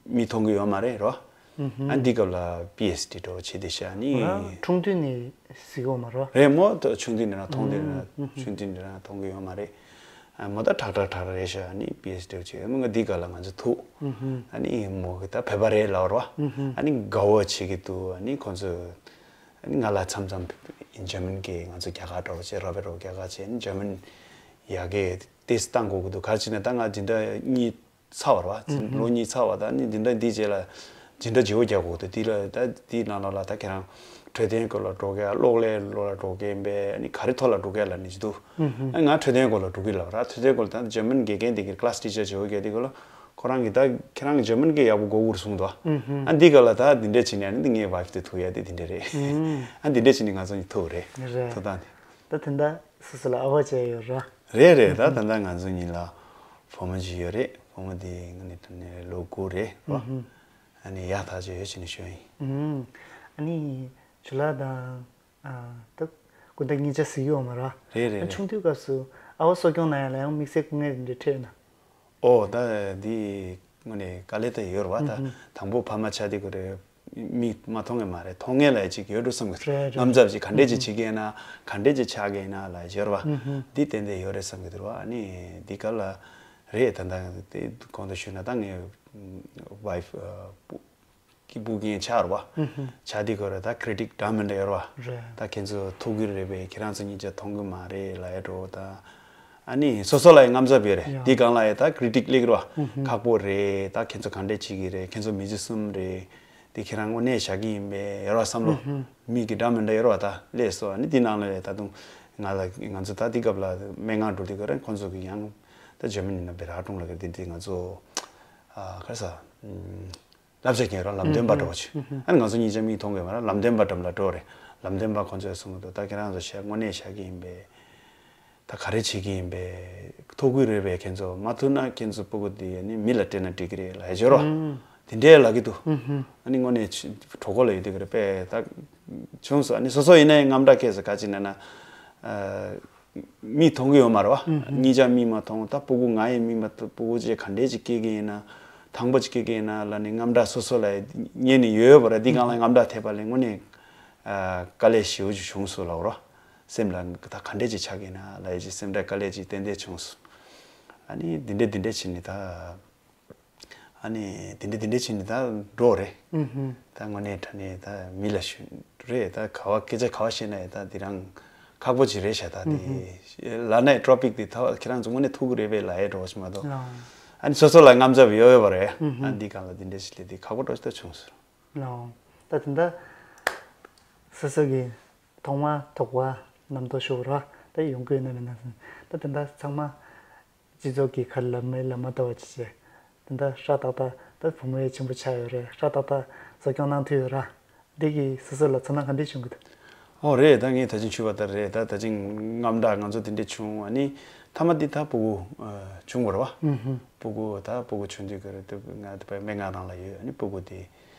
མི་མཐོང་གི་ཡོད་མ་རེད་རོ། ཨ་ནི་འདི་སྐབས་ལ་པི་ཨེཆ་ཌི་འགྲོ་བྱེད་དེ་ཤ་ནི། ཁྲུང་ཐུང་ནས་གཟིགས་ཡོད་མ་རོ། རེད་མོ། ད་ཆུང་དུས་ནས་རང་མཐོང་དུས་ནས་ཆུང་དུས་ནས་རང་མཐོང་གི་ཡོད་མ་རེད། ཨ་མོ་ད་ཁྲག་ཁྲག་ཁྲག་རེད་ཤག་ཨ་ནི་པི་ཨེཆ་ཌི་བྱས་མོ་ང་འདི་ག་ལ་ང་ཚོ་ཐུག་ཨ་ནི་མོ་གི་ད་བོད་པ་རེད་ལབ་རོ། ཨ་ནི་དགའ་བོ་བྱེད་ཀྱི་འདུག་ཨ་ནི་ཁོང་ཚོ་ཨ་ནི་ང་ལ་མཚམས་མཚམས་ཇར་མན་གྱི་ང་ཚོ་རྒྱ་གར་འགྲོ་བྱས་རོ་བེ་རོ་རྒྱ་གར་བྱས་ཨ་ནི་ཇར་མན་ཡ་གི་ཏེས་བཏང་དགོས་ཀྱི་འདུག་ག་རེ་བྱས་ན་ད་ང་འཛིན་གྲྭ་གཉིས་ཚར་བ་རེད་བ། ལོ་གཉིས་ཚར་བ་ད་ཨ་ནི་འཛིན་གྲྭ་འདིའི་རྗེས་ལ་འཛིན་གྲྭ་བརྗེ་པོ་རྒྱག་དགོས་འདུག་འདི་ལ་ད་འདིའི་ནང་ལོགས་ལ་ད་ཁྱེད་རང་འཕྲོད་བསྟེན་སྐོར་ལ་འགྲོ་གི་ཨ་གློག་ཀླད་སློབ་ལ་འགྲོ་གི་ཡིན་པས། ཨ་ནི་ག་རེ་ཐོག་ལ་འགྲོ་གི་ལབ་ནི་ཅི་འདུག་ཨ་ང་འཕྲོད་བསྟེན་སྐོར་ལ་འགྲོ་གི་ལབ་ར། འཕྲོད་བསྟེན་སྐོར་ལ་ད་ཇར་མན་དགེ་རྒན་དེ་གི་ཀི་ལ་སི་ཊི་ཅར་བྱེད་འོས་ཀྱི་དེ་གོ་ལ་ཁོ་རང་གི་ད་ཁྱེད་རང་གི་ཇར་མན་སྐད་ཡག་པོ་གོ་གི་རེད་གསུངས་འདུག་ཨ་འདི་ག་ལ་ད་འདི་འདྲས་བྱས་ནས་ཨ་ནི་འདི་ངའི་ཝའིཕ་དེ་ཐུག་ཡ་དེ་འདི་འདྲས་རེད། ཨ་འདི་འདྲས་བྱས་ནས་ང་ཚོ་གཉིས་ཐུག་རེད། རེད། ཐུག་སྟངས་དེ། ད་དེ་འདྲ་སོ་སོ་ལ་ཨ་བ་བྱས་ཡོད་ར། རེད་རེད། ད་ད་ལྟ་ང་ཚོ་གཉིས་ལ་བུ་མོ་གཅིག་ཡོད་རེད། བུ་མོ་དེ་ང་ནི་དྲན་ནས་ལོ་དགུ་རེད་རོ། ཨ་ནི་ཡག་ཐག་ཆོད་ཡོད་ཅེས་ནས་ཞུ་ཡིན། ཨ་ནི་ཇོ་ལགས་དང་ད་སྐུ་ཟླ་གཉིས་ཆ་གཟིགས་ཡོད་མ་ར། རེད་རེད་རེད། ཆུང་དུས་སྐབས་སུ་ཨ་བ་གསོ་སྐྱོང་གནང་ཡ་ལ་ཡང་དམིགས་བསལ་སྐུ་ངལ་འདི་འཕྲད་ཡོད་ན། ཨོ་ད་འདི་དངོས་གནས་དཀའ་ལས་ད་ཡོད་རེད་བ། ད་དང་པོ་ཕ་མ་ཆགས་དུས་ཀྱི་རེད། མིག་མ་མཐོང་གི་མ་རེད། མཐོང་མཁན་ལ་ཅིག་ཡོད་འགྲོ་བསམ་གི། རེད་རེད། དངངས་འཚབ་ཅིག་ག་འདྲས་ཅིག་བྱེད་ཀྱི་ཡིན་ན་ག་འདྲས་ཅིག་ཆགས་ཀྱི་ཡིན་ན་ལ་ཡོད་རེད་བ། འདི་ཏན་ཏན་ཡོད་རེད་བསམ་གི་འདུག་རེད་བ། ཨ་ནི་འདི་ག་ལ་རེད་ད་ལྟ་དེ་གོང་དུ་ཞུས་ན་ད་ངའི་ཝའིཕ་ཨ་སྤུ་གི་སྤུ་རྒན་ཆགས་རེད་བ། ཆགས་དུས་ཀྱི་རེད་ད་ཁི་རི་ཊིག་འདྲ་མི་འདྲ་ཡོད་རེད་བ། རེད། ད་ཁྱེད་ཚོ་ཐུག་གི་རེད་པས། ཁྱེད་རང་ཚོ་གཉིས་ཆ་མཐོང་གི་མ་རེད་ལ་ཡོད་འགྲོ་ད། ཨ་ནི་སོ་སོ་ལ་ཡང་དངངས་འཚབ་ཡོད་རེད། ཡ། འདི་སྒང་ལ་ཡང་ད་ཀི་རི་ཊིག་སླེབས་རོ། ཁག་པོ་རེད། ད་ཁྱེད་ཚོ་ག་འདྲས་བྱེད་ཀྱི་རེད། ཁྱེད་ཚོ་མི་ཚེ་གསུམ་རེད། འདི་ཁྱེད་རང་དངོས་གནས་བཞག་གི་ཡིན་པས་ཡོད་རོ་བསམ་བློ། མིག་གི་འདྲ་མི་འདྲ་ཡོད་རོ་ད་སླེབས་སོང་། ཨ་ནི་འདི་ནང་ལ་ཡང་ད་དུང་ང་ལ་ང་ཚོ་ད་འདི་སྐབས་ལ་སྨན་ཁང་འགྲོ་དུས་ཀ་རེད། ཁོང་ཚོ་གི་ཡང་ད་ཇར་མ་ནི་ན་བེ་ར་ཀྲུང་ལ་གི་འདི་འདི་ང་ཚོ་ཨ་ག་རེ་ཟ། བསླབ་བྱ་ཁྱེར་རོགས། ལམ་སྟོན་པ་འགྲོ་བ་ཆེ། ཨ་ནི་ང་ཚོ་གཉིས་ཆ་མིག་མཐོང་གི་མ་རེད། ལམ་སྟོན་པ་འགྲམ་ལ་འགྲོ་རེད། ལམ་སྟོན་པ་ཁོང་ཚོས་གསུང་གི་འདུག་ད་ཁྱེད་རང་ཚོ་བཤད་དངོས་གནས་བཞག་གི་ཡིན་པས། ད་ག་རེ་བྱེད་ཀྱི་ཡིན་པས། ཐུག་གི་རེད་པས། ཁྱེད་ཚོ་མ་ཐུག་ན་ཁྱེད་ཚོ་སྤུ་གུ་དེ་ནི་མི་ལ་སྤྲད་ན་འགྲིག་གི་རེད་ལབ་ཡ་བྱོས་རོགས། དེ་འདྲས་ལབ་ཀྱི་འདུག་ཨ་ནི་དངོས་གནས་གྲོད་ཁོག་ལ་ཡོད་དུས་ཀྱི་རེད་པས། ད་བྱུང་སོང་། ཨ་ནི་སོ་སོ་ཡིན་ན་ཡང་དངངས་སྐྲག་སྐྱེས་སོང་། ག་ཅི་ན་ན། མིག་མཐོང་གི་ཡོད་མ་རེད་བ། གཉིས་ཆ་མིག་མ་མཐོང་། ད་སྤུ་གུ་ང་ཡི་མིག་མ་མཐོང་། སྤུ་གུ་ཅིག་ག་འདྲས་ཅིག་སྐྱེ་གི་ཡིན་ན། ཐང་པོ་ཅིག་སྐྱེ་གི་ཡིན་ན་ལ་ནི་དངངས་སྐྲག་སོ་སོ་ལ་ཉན་ནས་ཡོད་པ་རེད། འདི་སྒང་ལ་དངངས་སྐྲག་ཐེབས་པ་ལས་དངོས་གནས་དཀའ་ལས་ཞེ་པོ་ཅིག་བྱུང་སོང་ལབ་རོ། སེམས་ལ་ད་ག་འདྲས་ཅིག་ཆགས་ཀྱི་ཡིན་ན་ལབ་ཡ་ཅིག་སེམས་ཁྲལ་དཀའ་ལས་ཅིག་ཏན་ཏན་བྱུང་སོང་། ཨ་ནི་འདི་འདྲས་འདི་འདྲས་བྱས་ནས་ད། ཨ་ནི་དེ་འདྲ་དེ་འདྲ་བྱས་ནས་ད་འགྲོ་རེད། ད་དངོས་གནས་དྲང་གནས་ད་མི་ལ་ཞུ་རེད། ད་ག་བ་སྐད་ཆ་ག་བ་བཤད་ན་ཡང་ད་དེ་རང་ཁག་པོ་ཅིག་རེད་ཤག་ད་དེ་ལབ་ན་ཡང་ཊོ་པིག་དེ་ད་ཁྱེད་རང་ཚོ་དངོས་གནས་ཐུག་གི་རེད་པས་ལབ་ཡ་འགྲོ་བ་ཞིག་མ་གཏོགས། ཨ་ནི་སོ་སོ་ལ་དངངས་འཚབ་ཡོད་ཡོད་པ་རེད། ཨ་འདི་གང་ལ་དེ་འདྲ་ཞིག་ལས་དེ་ཁག་པོ་འགྲོ་ཞིག་ད་བྱུང་སོང་། ད་དེ་འདྲ་སོ་སོ་གི་ཐོག་མ་ཐོག་པ་རྣམ་རྟོག་ཤོར་ར་ད་ཡོང་གི་ཡོད་ན་མེད་ན་ཟིན། ད་དེ་འདྲ་ཚང་མ་སྤྱི་ཚོགས་ཀྱི་ཁ་ལ་མེ་ལ་མ་ལྟ་བ་ཅི་བྱེད། དེ་འདྲ་ཧྲ་ཏག་ཏག་ད་བུ་མོ་ཡ་ཆེན་པོ་ཆགས་ཡོད་རེད། ཧྲ་ཏག་ཏག་གསོ་སྐྱོང་གནང་ཐུབ་ཡོད་ར། འདི་གི་སོ་སོ་ལ་ཚོར་སྣང་ག་འདྲས་བྱུང་གི་འདུག་ཨོ་རེད། ད་ངས་ད་ཅིང་ཞུས་པ་ལྟར་རེད། ད་ད་ཅིང་དངངས་སྐྲག་ང་ཚོ་དེ་འདྲས་བྱུང་། ཨ་ནི་མཐའ་མ་འདི་ད་སྤུ་གུ་བྱུང་བ་རེད་བ། སྤུ་གུ་ད་སྤུ་གུ་བྱུང་དུས་ཀྱི་རེད། ང་དེ་པའི་སྨན་ཁང་ནང་ལ་ཡོད། ཨ་ནི་སྤུ་གུ་དེ་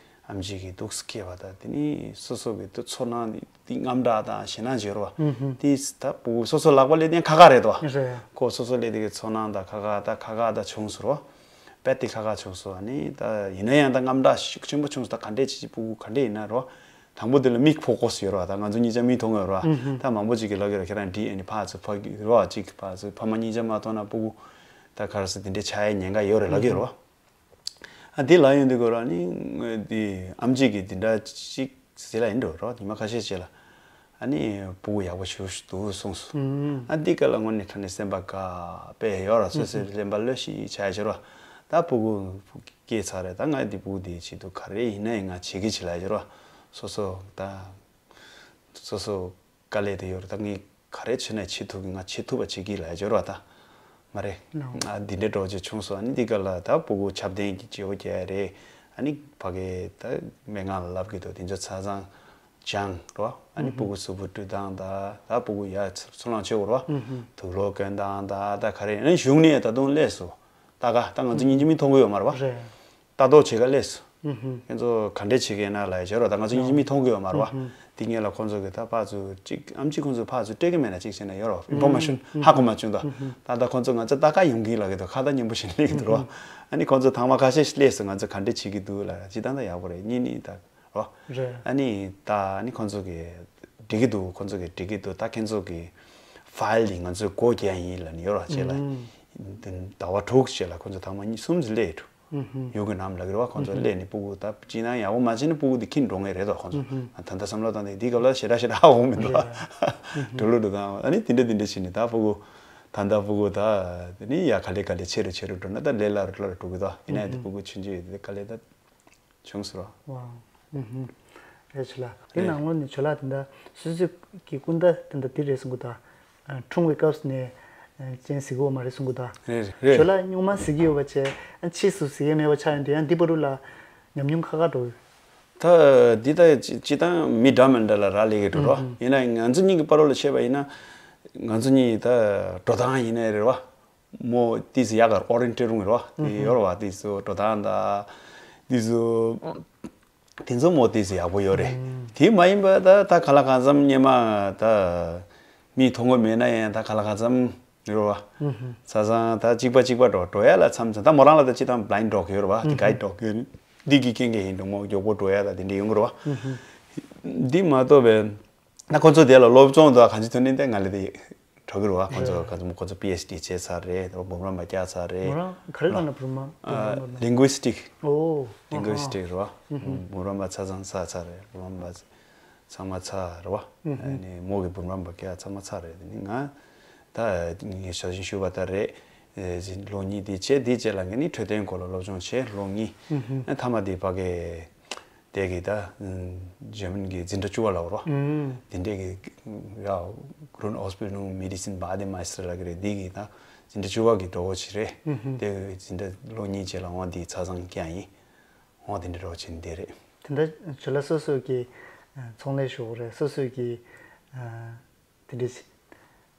ཨམ་ཆི་གི་འདུག་སྐྱེས་པ་དང་དེ་ནི་སོ་སོ་གི་དུ་ཚོར་སྣང་དེ་དངངས་སྐྲག་དང་ཞེད་སྣང་བྱེད་རོགས། དེ་ད་ཕྲུ་གུ་སོ་སོ་ལག་པ་ལས་ཏན་ཁ་ཁ་རེད་དོ། རེད། ཁོ་སོ་སོ་ལས་དེ་གི་ཚོར་སྣང་དང་ཁ་ཁ་དང་ཁ་ཁ་དང་བྱུང་སོང་རོགས། རྦད་དེ་ཁ་ཁ་བྱུང་སོང་། ཨ་ནི་ད་ཡིན་ན་ཡང་ད་དངངས་སྐྲག་ཤུགས་ཆེན་པོ་བྱུང་སོང་། ད་ག་འདྲས་ཅིག་ཕྲུ་གུ་ག་འདྲས་ཡིན་ན་རོགས། དང་པོ་དེ་ལ་མིག་ཕོག་གོ་སོང་ཡོད་རོགས། ད་ང་ཚོ་གཉིས་ཆ་མིག་མཐོང་གི་ཡོད་རོགས། ད་མང་པོ་ཅིག་གི་ལབ་ཀྱི་རོགས། ཁྱེད་རང་འདི་ཨ་ནི་ཕར་ཚུར་ཕ་གི་རོགས་ཅིག་ཕར་ཚུར་ཕ་མ་གཉིས་ཆ་མ་མཐོང་ན་ཕྲུ་གུ་ད་ག་རེ་ཟེར་དེ་འདྲས་ཆགས་ཡའི་ཉེན་ཁ་ཡོད་རེད་ལབ་ཀྱི་ཡོད་རོགས། ཨ་འདི་ལ་ཡོང་དུས་ཀོ་ར་ནི་འདི་ཨམ་ཆི་གི་འདི་འདྲ་ཅིག་ཟེར་ལ་ཡིན་འགྲོ་རོགས། ཉི་མ་ཁ་ཤས་ཤིག་ལ་ཨ་ནི་ཕྲུ་གུ་ཡག་པོ་ཞེ་པོ་ཞིག་འདུག་གསུངས་སོང་། ཨ་འདི་ག་ལ་དངོས་གནས་དྲང་གནས་སེམས་པ་དགའ་པས་ཡོད་ར། སོ་སོའི་སེམས་པ་ལོས་ཤིག་ཆགས་ཡ་ཤོར་བ། ད་ཕྲུ་གུ་སྐྱེས་ཚར་རེད། ད་ང་འདི་ཕྲུ་གུ་འདི་ཆེད་དུ་ག་རེ་ཡིན་ན་ཡིན་ང་བྱེད་ཀྱི་བྱེད་ལ་ཡ་ཤོར་བ། སོ་སོ་ད་སོ་སོ་དཀའ་ལས་དེ་ཡོད་རེད། ད་ངས་ག་རེ་བྱས་ན་བྱེད་ཐུབ་ཀྱི། ང་བྱེད་ཐུབ་པ་བྱེད་ཀྱི་ལབ་ཡ་ཅིག་ཡོད་རེད་བ། ད་མ་རེད། ཨ་འདི་འདྲའི་འགྲོ་ཅིག་བྱུང་སོང་། ཨ་ནི་འདི་ག་ལ་ད་ཕྲུ་གུ་ཆབ་ལྡན་གྱི་བརྗེ་པོ་རྒྱག་ཡ་རེད། ཨ་ནི་ཕ་གི་ད་སྨན་ཁང་ལ་ལབ་ཀྱི་འདུག་དེ་ཚོ་ཆ་ཚང་སྦྱངས་རོ། ཨ་ནི་ཕྲུ་གུ་གཟུགས་པོ་བཀྲུས་སྟངས་ད་ད་ཕྲུ་གུ་ཡ་ཚུར་ལངས་བྱེད་དགོས་རོ། དུག་ལོག་གོན་སྟངས་ད་ད་ག་རེ། ཨ་ནི་གཞུང་ནས་ད་དུང་སླེབས་སོང་། ད་ག་ད་ང་ཚོ་གཉིས་ཀྱི་མིག་མཐོང་གི་ཡོད་མ་རེད་བ། རེད། ལྟ་རྟོག་བྱེད་ག་སླེབས་སོང་། ཁྱེད་ཚོ་ག་འདྲས་བྱེད་ཀྱི་ཡོད་ན་ལབ་ཡ་བྱས་རོགས། ད་ང་ཚོ་གཉིས་ཀྱི་མིག་མཐོང་གི་ཡོད་མ་རེད་བ། དེ་སྔོན་ལ་ཁོང་ཚོ་གི་ད་ཕར་ཚུར་ཅིག་ཨམ་ཆི་ཁོང་ཚོ་ཕར་ཚུར་སྤྲད་ཀྱི་མེད་ན་ཅིག་བྱས་ན་ཡོད་རོགས། ཨིན་ཕོར་མེ་ཤོན་ཧ་གོ་མ་བྱུང་། ད་ད་ལྟ་ཁོང་ཚོ་ང་ཚོ་ལྟ་ག་ཡོང་གི་ལབ་ཀྱི་འདུག་ཁ་བརྡ་སྙན་པོ་ཞིག་སླེབས་ཀྱི་འདུག་རོགས། ཨ་ནི་ཁོང་ཚོ་ཐེངས་མ་ཁ་ཤས་ཤིག་སླེབས་སོང་། ང་ཚོ་ག་འདྲས་བྱེད་ཀྱི་འདུག་ལབ། ཅིག་ད་ད་ཡག་པོ་རེད། གཉིས་གཉིས་ད་རོགས། རེད། ཨ་ནི་ད་ཨ་ནི་ཁོང་ཚོ་གི་འགྲིག་གི་འདུག་ཁོང་ཚོ་གི་འགྲིག་གི་འདུག་ད་ཁྱེད་ཚོ་གི་ཕའིལ་འདི་ང་ཚོས་སྒོ་རྒྱག་ཡིན་ལབ་ནས་ཡོད་རོགས། བྱས་ལ་ཟླ་བ་དྲུག་བྱས་ལ་ཁོང་ཚོ་ཐེངས་མ་གཉིས་གསུམ་ཙམ་སླེབས་འགྲོ། ཡུལ་གྱི་ནང་ལ་གི་རེད་བ། ཁོང་ཚོ་སླེབས་ནས་ཕྲུ་གུ་ད་སྤྱིར་བཏང་ཡག་པོ་མ་བྱས་ན་ཕྲུ་གུ་དེ་ཁྱིམ་འགྲོ་ངེས་རེད་དོ། ཁོང་ཚོ་ད་ལྟ་བསམ་བློ་བཏང་སྟེ་འདི་སྐབས་ལ་ཞེ་དྲག་ཞེ་དྲག་ཧ་གོ་མི་འདུག་འགྲོ་ལུགས་འགྲོ་སྟངས་ཨ་ནི་དེ་འདྲ་དེ་འདྲ་བྱས་ནས་ད་ཕྲུ་གུ་ད་ད་ཕྲུ་གུ་ད་དེ་ནི་ཡ་ག་ལེ་ག་ལེ་ཆེ་རུ་ཆེ་རུ་འགྲོ་ན་ད་ལས་སླ་རུ་སླ་རུ་འགྲོ་གི་འདུག་ཡིན་ན་ཡང་དེ་ཕྲུ་གུ་ཆུང་ཆུང་ཡོད་དེ་དཀའ་ལས་ད་བྱུང་སོང་ར། རེད་ཆོས་ལགས། དེ་ནང་ལོགས་ནས་ཆོས་ལགས་དེ་འདྲ་སོ་སོའི་གི་སྐུ་ཟླ་དེ་འདྲ་དེ་རེད་གསུང་གི་འདུག་འཁྲུངས་པའི་སྐབས་ནས་ཅན་གཟིགས་ཡོད་མ་རེད་གསུང་གི་འདུག་རེད་རེད། ཆོས་ལགས་སྔོན་མ་གཟིགས་ཡོད་པ་བྱས་ཕྱིས་སུ་གཟིགས་ཡ་མེད་པ་ཆགས་ཡོང་དུས་ཡང་འདི་བར་དུ་ལ་ཉམས་མྱོང་ཁག་ཁག་འགྲོ། ད་འདི་ད་སྤྱི་སྤྱི་བཏང་མི་འདྲ་མི་འདྲ་ལ་རག་ལས་ཀྱི་འགྲོ་རོགས། ཡིན་ན་ང་ཚོ་གཉིས་ཀྱི་བར་ལ་བཤད་པ་ཡིན་ན་ང་ཚོ་གཉིས་ད་འགྲོ་སྟངས་ཡིན་ནའི་རེད་བ། མོ་ཏིས་ཡག་གར་ཨོ་རེན་ཊེ་རུང་རོ། དེ་ཡོར་བ་ཏིས་སུ་འགྲོ་སྟངས་ད་ཏིས་སུ་དེ་ཚོ་མོ་ཏིས་ཡག་པོ་ཡོད་རེད། དེ་མ་ཡིན་པ་ད་ད་ག་ལ་གང་འཚམ་སྙེ་མ་ད་མི་མཐོང་གི་མེད་ན་ཡང་ད་ག་ལ་གང་འཚམ་ཡོར་བ་ས་སང་ད་གཅིག་པ་གཅིག་པ་འགྲོ་འགྲོ་ཡ་ལ་མཚམས་མཚམས་ད་མོ་རང་ལ་ད་ཅི་ད་བྷ་ལའིན་ཌི་ཌོག་ཡོར་བ་དེ་གའི་ཌོག་ཡོད་འདི་གི་རྐྱེན་གྱིས་ཡིན་འགྲོ་མོ་མགྱོགས་པོ་འགྲོ་ཡ་ད་དེ་འདྲ་ཡོང་གི་རོ། འདི་མ་གཏོགས་པའི། ད་ཁོ་ཚོ་དེ་ལ་སློབ་སྦྱོང་དང་གང་ཅི་ཐོན་ནས་ད་ང་ལ་དེ་གྲོགས་ཀྱི་རུ་བ་ཁོ་ཚོ་རེད། ཁོ་ཚོ་ཁོ་ཚོ་པི་ཨེཆ་ཌི་བྱས་ཚར་རེད། ད་འབུམ་རམས་པ་བཀྱག་ཚར་རེད། མོ་རང་ག་རེ་ལ་ན་བུར་མ་ལིང་གུ་སི་ཊིག་ཨོ། ལིང་གུ་སི་ཊིག་རུ་བ་འབུམ་རམས་པ་ཆ་ཚང་ཚར་ཚར་རེད། འབུམ་རམས་པ་ཚང་མ་ཚར་རུ་བ་ཨ་ནི་མོ་གི་འབུམ་རམས་པ་བཀྱག་ཚང་མ་ཚར་རེད། དེ་ནི་ང་ད་ངས་ཞལ་ཆེམས་ཞུས་པ་ད་རེད། ལོ་གཉིས་དེ་བྱས་དེ་རྗེས་ལ་ངས་ནི་འཕྲོད་བསྟེན་སྐོར་ལ་སློབ་སྦྱོང་བྱས་ལོ་གཉིས་མཐའ་མ་དེ་ཕ་གི་དེ་གི་ད་ཇར་མན་གི་འཛིན་གྲྭ་བཅུ་པ་ལ་བོར་བ། དེ་འདྲས་གི་ཡ་Grundausbildung Medizin Bademeister ལ་གི་རེད། འདི་གི་ད་འཛིན་གྲྭ་བཅུ་པ་གི་གྲོགས་པོ་ཅིག་རེད། དེ་གི་འཛིན་གྲྭ་ལོ་གཉིས་རྗེས་ལ་འོང་དེ་ཆ་ཚང་སྐྱེ་ཡིན། འོང་དེ་འདྲས་གྲོགས་ཅིག་འདི་རེད། དེ་འདྲ་ཇོ་ལ་སོ་སོ་གི་ཚོང་ལས་ཞོག་རེད། སོ་སོ་གི་དེ་འདྲས་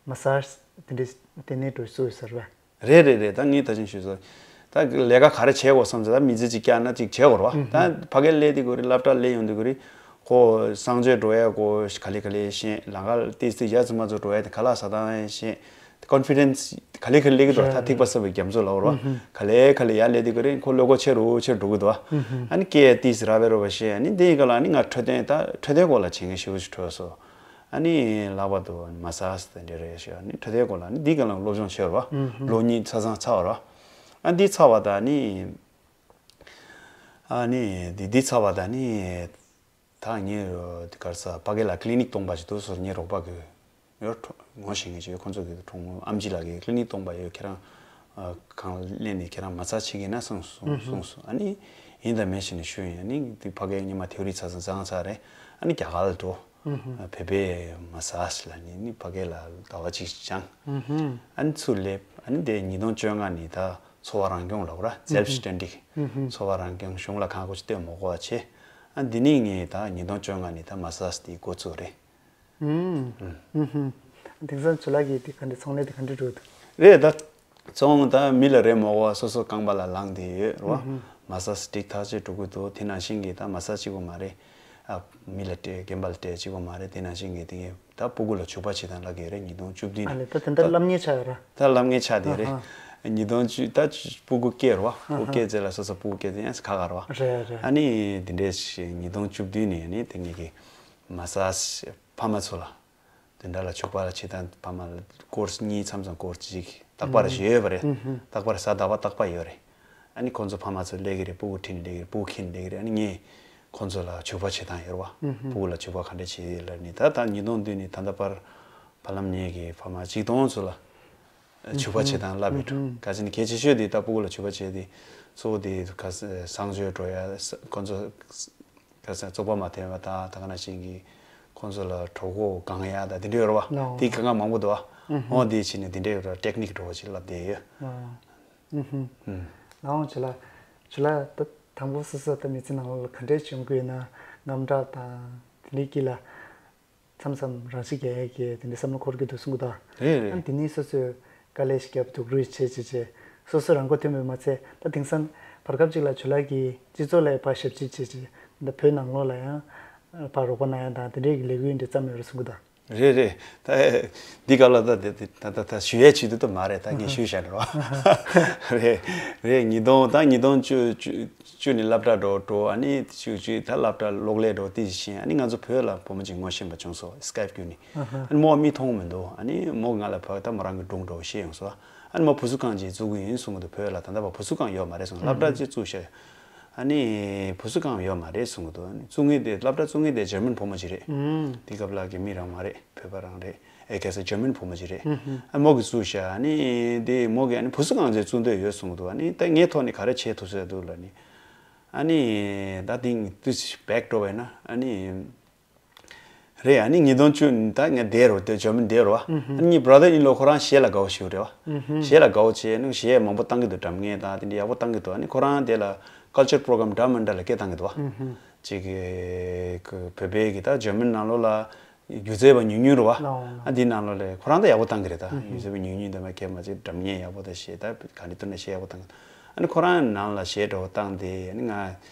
མ་སཱཇ་དེ་འདྲས་ལྟེ་གནས་འགྲོ་སྲོལ་ཡོད་ས་རེད་པས། རེད་རེད་རེད། ད་ངས་ད་ཅིང་ཞུས་སོ། ད་ལས་ཀ་ག་རེ་བྱེད་དགོས་བསམ་ཚེ་ད་མི་ཚེ་གཅིག་བསྐྱལ་ན་གཅིག་བྱེད་དགོས་རེད་བ། ད་ཕ་གིར་སླེབས་དུས་ཀྱི་རེད། སློབ་གྲྭར་སླེབས་ཡོང་དུས་ཀྱི་རེད། ཁོ་གསང་སྤྱོད་འགྲོ་ཡ་ཁོ་ག་ལེ་ག་ལེ་ཤེས། ལམ་ཁ་ཏིས་ཏིས་ཡ་ཚུ་མ་ཚུ་འགྲོ་ཡ་དེ་ཁ་ལག་ཟ་སྟངས་ཤེས། ཀོན་ཕི་ཌེན་སི་ག་ལེ་ག་ལེ་གི་འདུག་ད་ཐིགས་པ་སྲབ་པའི་རྒྱ་མཚོ་ལ་བོར་བ། ག་ལེ་ག་ལེ་ཡར་སླེབས་དུས་ཀྱི་རེད། ཁོ་བློ་ཁོག་ཆེ་རུ་ཆེ་རུ་འགྲོ་གི་འདུག་བ། ཨ་ནི་སྐད་ཏིས་ར་བེ་རོ་བ་ཤེས། ཨ་ནི་འདི་ཡི་ག་ལ་ཨ་ནི་ང་འཕྲོད་བསྟེན་ད་འཕྲོད་བསྟེན་སྐོར་ལ་བྱེད་མཁན་ཞེ་པོ་ཞིག་འཕྲོད་སོང་། ཨ་ནི་ལྷག་པར་དུ་མ་སཱཇ་དེ་འདྲ་རེད་ཤག་ཨ་ནི་འཕྲོད་བསྟེན་སྐོར་ལ་ཨ་ནི་འདི་ག་ལ་སློབ་སྦྱོང་བྱས་རོགས། ལོ་གཉིས་ཆ་ཚང་ཚར་བ་རོགས། ཨ་འདི་ཚར་བ་དང་ནི་ཨ་ནི་འདི་འདི་ཚར་བ་དང་ནི་ད་ངས་འདི་གར་ས་ཕ་གི་ལ་ཀི་ལི་ནིག་སྟོང་པ་ཞིག་འདུག་ཟེར། ངའི་རོགས་པ་གི་ཡོད་ངོ་ཤེས་མཁན་ཞིག་ཡོད། ཁོང་ཚོ་གི་གྲོགས་མོ་ཨམ་ཆི་ལགས་ཀྱིས་ཀི་ལི་ནིག་སྟོང་པ་ཡོད། ཁྱེད་རང་གང་ལ་སླེབས་ནས་ཁྱེད་རང་མ་སཱཇ་བྱེད་ཀྱི་ན་གསུངས་གསུངས་གསུངས་སོང་། ཨ་ནི་ཡིན་དང་མིན་ཞིག་ནས་ཞུས་ཡིན། ཨ་ནི་འདི་ཕ་གིར་སྔོན་མ་ཐེའོ་རི་ཆ་ཚང་སྦྱངས་ཚར་རེད། ཨ་ནི་རྒྱ་གར་ལ་འགྲོ། བོད་པའི་མ་སཱཇ་ལ་ནི་ནི་ཕ་གི་ལ་ཟླ་བ་གཅིག་སྦྱངས། ཨ་ནི་ཚུར་སླེབས། ཨ་ནི་དེ་ཉིས་སྟོང་བཅོ་ལྔ་ནི་ད་འཚོ་བ་རང་སྐྱོང་ལབ་ར། Selbstständig། འཚོ་བ་རང་སྐྱོང་གཞུང་ལ་ཁང་ཁུ་ཅི་སྟོན་མ་དགོས་པ་བྱས། ཨ་འདི་ནི་ངས་ད་ཉིས་སྟོང་བཅོ་ལྔ་ནི་ད་མ་སཱཇ་དེ་འགོ་བཙུགས་རེད། དེང་སང་ཇོ་ལགས་ཀྱིས་དེ་ག་འདྲ་ཚོང་ལས་དེ་ག་འདྲ་འགྲོ་འདུག་རེད་ད། ཚོང་ད་མི་ལ་རེ་མ་དགོས་པ་སོ་སོ་རྐང་པ་ལ་ལངས་བསྡད་ཡོད་རེད་བ། མ་སཱ་ཇི་སྒྲིག་ཐག་ཆོད་འགྲོ་གི་འདུག་དེ་ནང་བཞིན་གྱི་ད་མ་སཱ་ཇི་གཅིག་པོ་མ་རེད། ཨ། མི་ལ་སྤྲད་རྒན་པ་ལ་སྤྲད་གཅིག་པོ་མ་རེད། དེ་ནང་བཞིན་གྱི་དེ་གའི་ད་སྤུ་གུ་ལ་བྱུག་པ་བྱེད་སྟངས་ལབ་ཀྱི་རེད། ཉིས་སྟོང་བཅུ་བདུན་ཨ་ནས། ལས་ད་དེ་འདྲ་ད་སློབ་གཉེར་ཆགས་ཡོད་ར། ད་སློབ་གཉེར་ཆགས་དེ་རེད། ཨ་ཧ། ཉིས་སྟོང་བཅུ་ད་སྤུ་གུ་སྐྱེས་ར་བ། སྤུ་གུ་སྐྱེས་རྗེས་ལ་སོ་སོ་སྤུ་གུ་སྐྱེས་དེ་ཡང་ཁ་ཁ་ར་བ། རེད་རེད། ཨ་ནི་དེ་འདྲས་ཞིག་ཉིས་སྟོང་བཅུ་བདུན་ནས་ཨ་ནི་དེ་ངེད་ཀྱི་མ་སཱ་ཇི་ཕ་མ་ཚོ་ལ། དེ་འདྲ་ལ་བྱུག་པ་ལ་བྱེད་སྟངས་ཕ་མ་ལ་ཀོར་སི་གཉིས་མཚམས་མཚམས་ཀོར་སི་གཅིག་རྟག་པར་ཞིག་ཡོད་པ་རེད། ཨུ་ཧུམ། རྟག་པར་གཟའ་ཟླ་བ་རྟག་པར་ཡོད་རེད། ཨ་ནི་ཁོང་ཚོ་ཕ་མ་ཚོ་སླེབས་ཀྱི་རེད། སྤུ་གུ་ཁྲིད་ནས་སླེབས་ཀྱི་རེད། སྤུ་གུ་ཁྱེར་ནས་སླེབས་ཀྱི་རེད། ཨ་ནི་ངས་ཁོང་ཚོ་ལ་བྱུག་པ་བྱེད་སྟངས་ཡོད་རེད་བ། ཨུ་ཧུམ། སྤུ་གུ་ལ་བྱུག་པ་ག་འདྲ་བྱེད་ཡོད་ལབ་ནི་ད་ལྟ་ཉིས་སྟོང་བདུན་ནས་ད་ལྟ་བར་བར་ལམ་ངེད་ཀྱི་ཕ་མ་གཅིག་སྟོང་ཚོ་ལ་བྱུག་པ་བྱེད་སྟངས་བསླབ་ཡོད་འགྲོ། ཨུ་ཧུམ། ག་ཅི་ནི་གལ་ཆེ་ཤོས་དེ་ད་སྤུ་གུ་ལ་བྱུག་པ་བྱེད་དེ་གཙོ་བོ་དེ་ག་ས་གསང་སྤྱོད་འགྲོ་ཡ་ཁོང་ཚོ། ཁ་སང་བཙོག་པ་མ་འཐེན་པ་དང་ད་ག་ནང་བཞིན་གྱི་ཁོང་ཚོ་ལ་གྲོད་ཁོག་གང་ཡག་དང་དེ་འདྲ་ཡོད་རེད་བ། ལའོ། དེ་གང་ག་མང་པོ་འདུག་བ། ཨུ་ཧུམ། འོ་དེ་བྱས་ནས་དེ་འདྲ་ཡོད་རེད། ཊེག་ནིག་འདྲ་བོ་ཅིག་བསླབ་བསྡད་ཡོད། ཨུ་ཧུམ། ཨུམ། ལའོ་ཇོ་ལགས། ཇོ་ལགས་ད་དང་པོ་སོ་སོ་ད་མི་ཚེ་ནང་ལོགས་ལ་ག་འདྲས་བྱུང་དགོས་ན་དངངས་སྐྲག་དང་དེ་འདྲའི་དཀྱིལ་ལ། མཚམས་མཚམས་རང་ཤི་རྒྱག་ཡས་ཀྱི་དེ་འདྲའི་བསམ་བློ་འཁོར་གྱི་འདུག་གསུང་གི་འདུག་རེད་རེད། ཨ་ནི་དེ་ནས་སོ་སོས་དཀའ་ལས་ཤིག་བརྒྱབ་སྡུག་རུས་བྱས་བྱས་བྱས་སོ་སོ་རང་མགོ་ཐོན་པ་མ་ཚད་ད་དེང་སང་བར་སྐབས་ཅིག་ལ་ཇོ་ལགས་ཀྱིས་སྤྱི་ཚོགས་ལ་ཕར་ཞབས་ཕྱི་བྱས་བྱས་ད་བོད་ནང་ལོགས་ལ་ཡང་ཕར་རོགས་པ་གནང་ཡ་དང་དེ་འདྲའི་གི་ལས་འགུལ་འདི་བརྩམས་ཡོད་རེད་གསུང་གི་འདུག་རེད་རེད། ད་འདི་ག་ལ་ད་དེ་དེ་ད་ད་ད་ཞུ་ཡས་བྱེད་དུ་ད་མ་རེད། ད་ངས་ཞུས་བཞག་རེད་བ། རེད་རེད། ཉིས་སྟོང་ད་ཉིས་སྟོང་བཅུ་བཅུ་བཅུ་ནས་སློབ་གྲྭ་འགྲོ་འགྲོ། ཨ་ནི་བཅུ་བཅུ་ད་སློབ་གྲྭ་གློག་ཀླད་འགྲོ་དེ་བཞིན། ཨ་ནི་ང་ཚོ་བོད་ལ་བུ་མོ་གཅིག་ངོ་ཤེས་པ་བྱུང་སོང་། སི་ཀེབ་བརྒྱུད་ནས། ཨ་ནི་མོ་མིག་མཐོང་མི་འདུག་ཨ་ནི་མོ་ང་ལ་ཕར་ད་མོ་རང་གི་སྒྲུང་འདྲ་བོ་བཤད་ཡོང་སོང་། ཨ་ནི་མོ་བུ་གསོ་ཁང་ཅིག་བཙུགས་ཀྱི་ཡིན་གསུང་གི་འདུག་བོད་ལ་ད་ལྟ་བར་བུ་གསོ་ཁང་ཡོད་མ་རེད་གསུང་། སློབ་གྲྭ་ཅིག་བཙུགས་ཤག་ཨ་ནི་བུ་གསོ་ཁང་ཡོད་མ་རེད་གསུང་གི་འདུག་བཙུགས་མཁན་དེ་སློབ་གྲྭ་བཙུགས་མཁན་དེ་འཇར་མན་བུ་མོ་ཅིག་རེད། དེ་སྐབས་ལ་གི་མི་རང་མ་རེད། བོད་པ་རང་རེད། ཨེ་ཁ་སང་འཇར་མན་བུ་མོ་ཅིག་རེད། ཨ་མོ་གིས་བཙུགས་ཤག་ཨ་ནི་དེ་མོ་གིས་ཨ་ནི་བུ་གསོ་ཁང་ཅིག་བཙུགས་འདོད་ཡོད་གསུང་གི་འདུག་ཨ་ནི་ད་ངའི་ཐོག་ནས་ག་རེ་བྱེད་ཐུབ་ས་འདུག་ལབ་ནི། ཨ་ནི་ད་དེང་དུས་བེག་འགྲོ་བས་ན་ཨ་ནི་རེད། ཨ་ནི་ཉིས་སྟོང་བཅུ་ད་ངས་བསྡད་རོགས་དེ་འཇར་མན་བསྡད་རོགས། ཨ་ནི་ངའི་བྷ་ར་དར་ཨིན་ལོ་ཁོ་རང་གཞས་ལ་དགའ་བོ་ཞེ་པོ་རེད་བ། གཞས་ལ་དགའ་བོ་བྱས་ནས་གཞས་མང་པོ་བཏང་གི་འདུག་སྒྲ་སྙན་དང་དེ་འདྲ་ཡག་པོ་བཏང་གི་འདུག་ཨ་ནི་ཁོ་རང་དེ་ལ་ཀལ་ཅར་པོ་རོ་གྷ་རམ་འདྲ་མི་འདྲ་ལ་སྐད་བཏང་གི་འདུག་བ། ཅིག་གི་བོད་པའི་གི་ད་འཇར་མན་ནང་ལོགས་ལ་སྒྱུ་རྩལ་པ་ཉུང་ཉུང་རེད་བ། ཨ་འདི་ནང་ལོགས་ལ་ཁོ་རང་ད་ཡག་པོ་བཏང་གི་རེད། ད་སྒྱུ་རྩལ་པ་ཉུང་ཉུང་དེ་མ་སྐད་མ་ཅིག་སྒྲ་སྙན་ཡག་པོ་ད་གཞས་ད་ག་འདྲ་ཐུབ་ན་གཞས་ཡག་པོ་བཏང་གི་འདུག་ཨ་ནི་ཁོ་རང་ནང་ལ་གཞས་འདྲ་བོ་བཏང་སྟེ་ཨ་ནི་ང་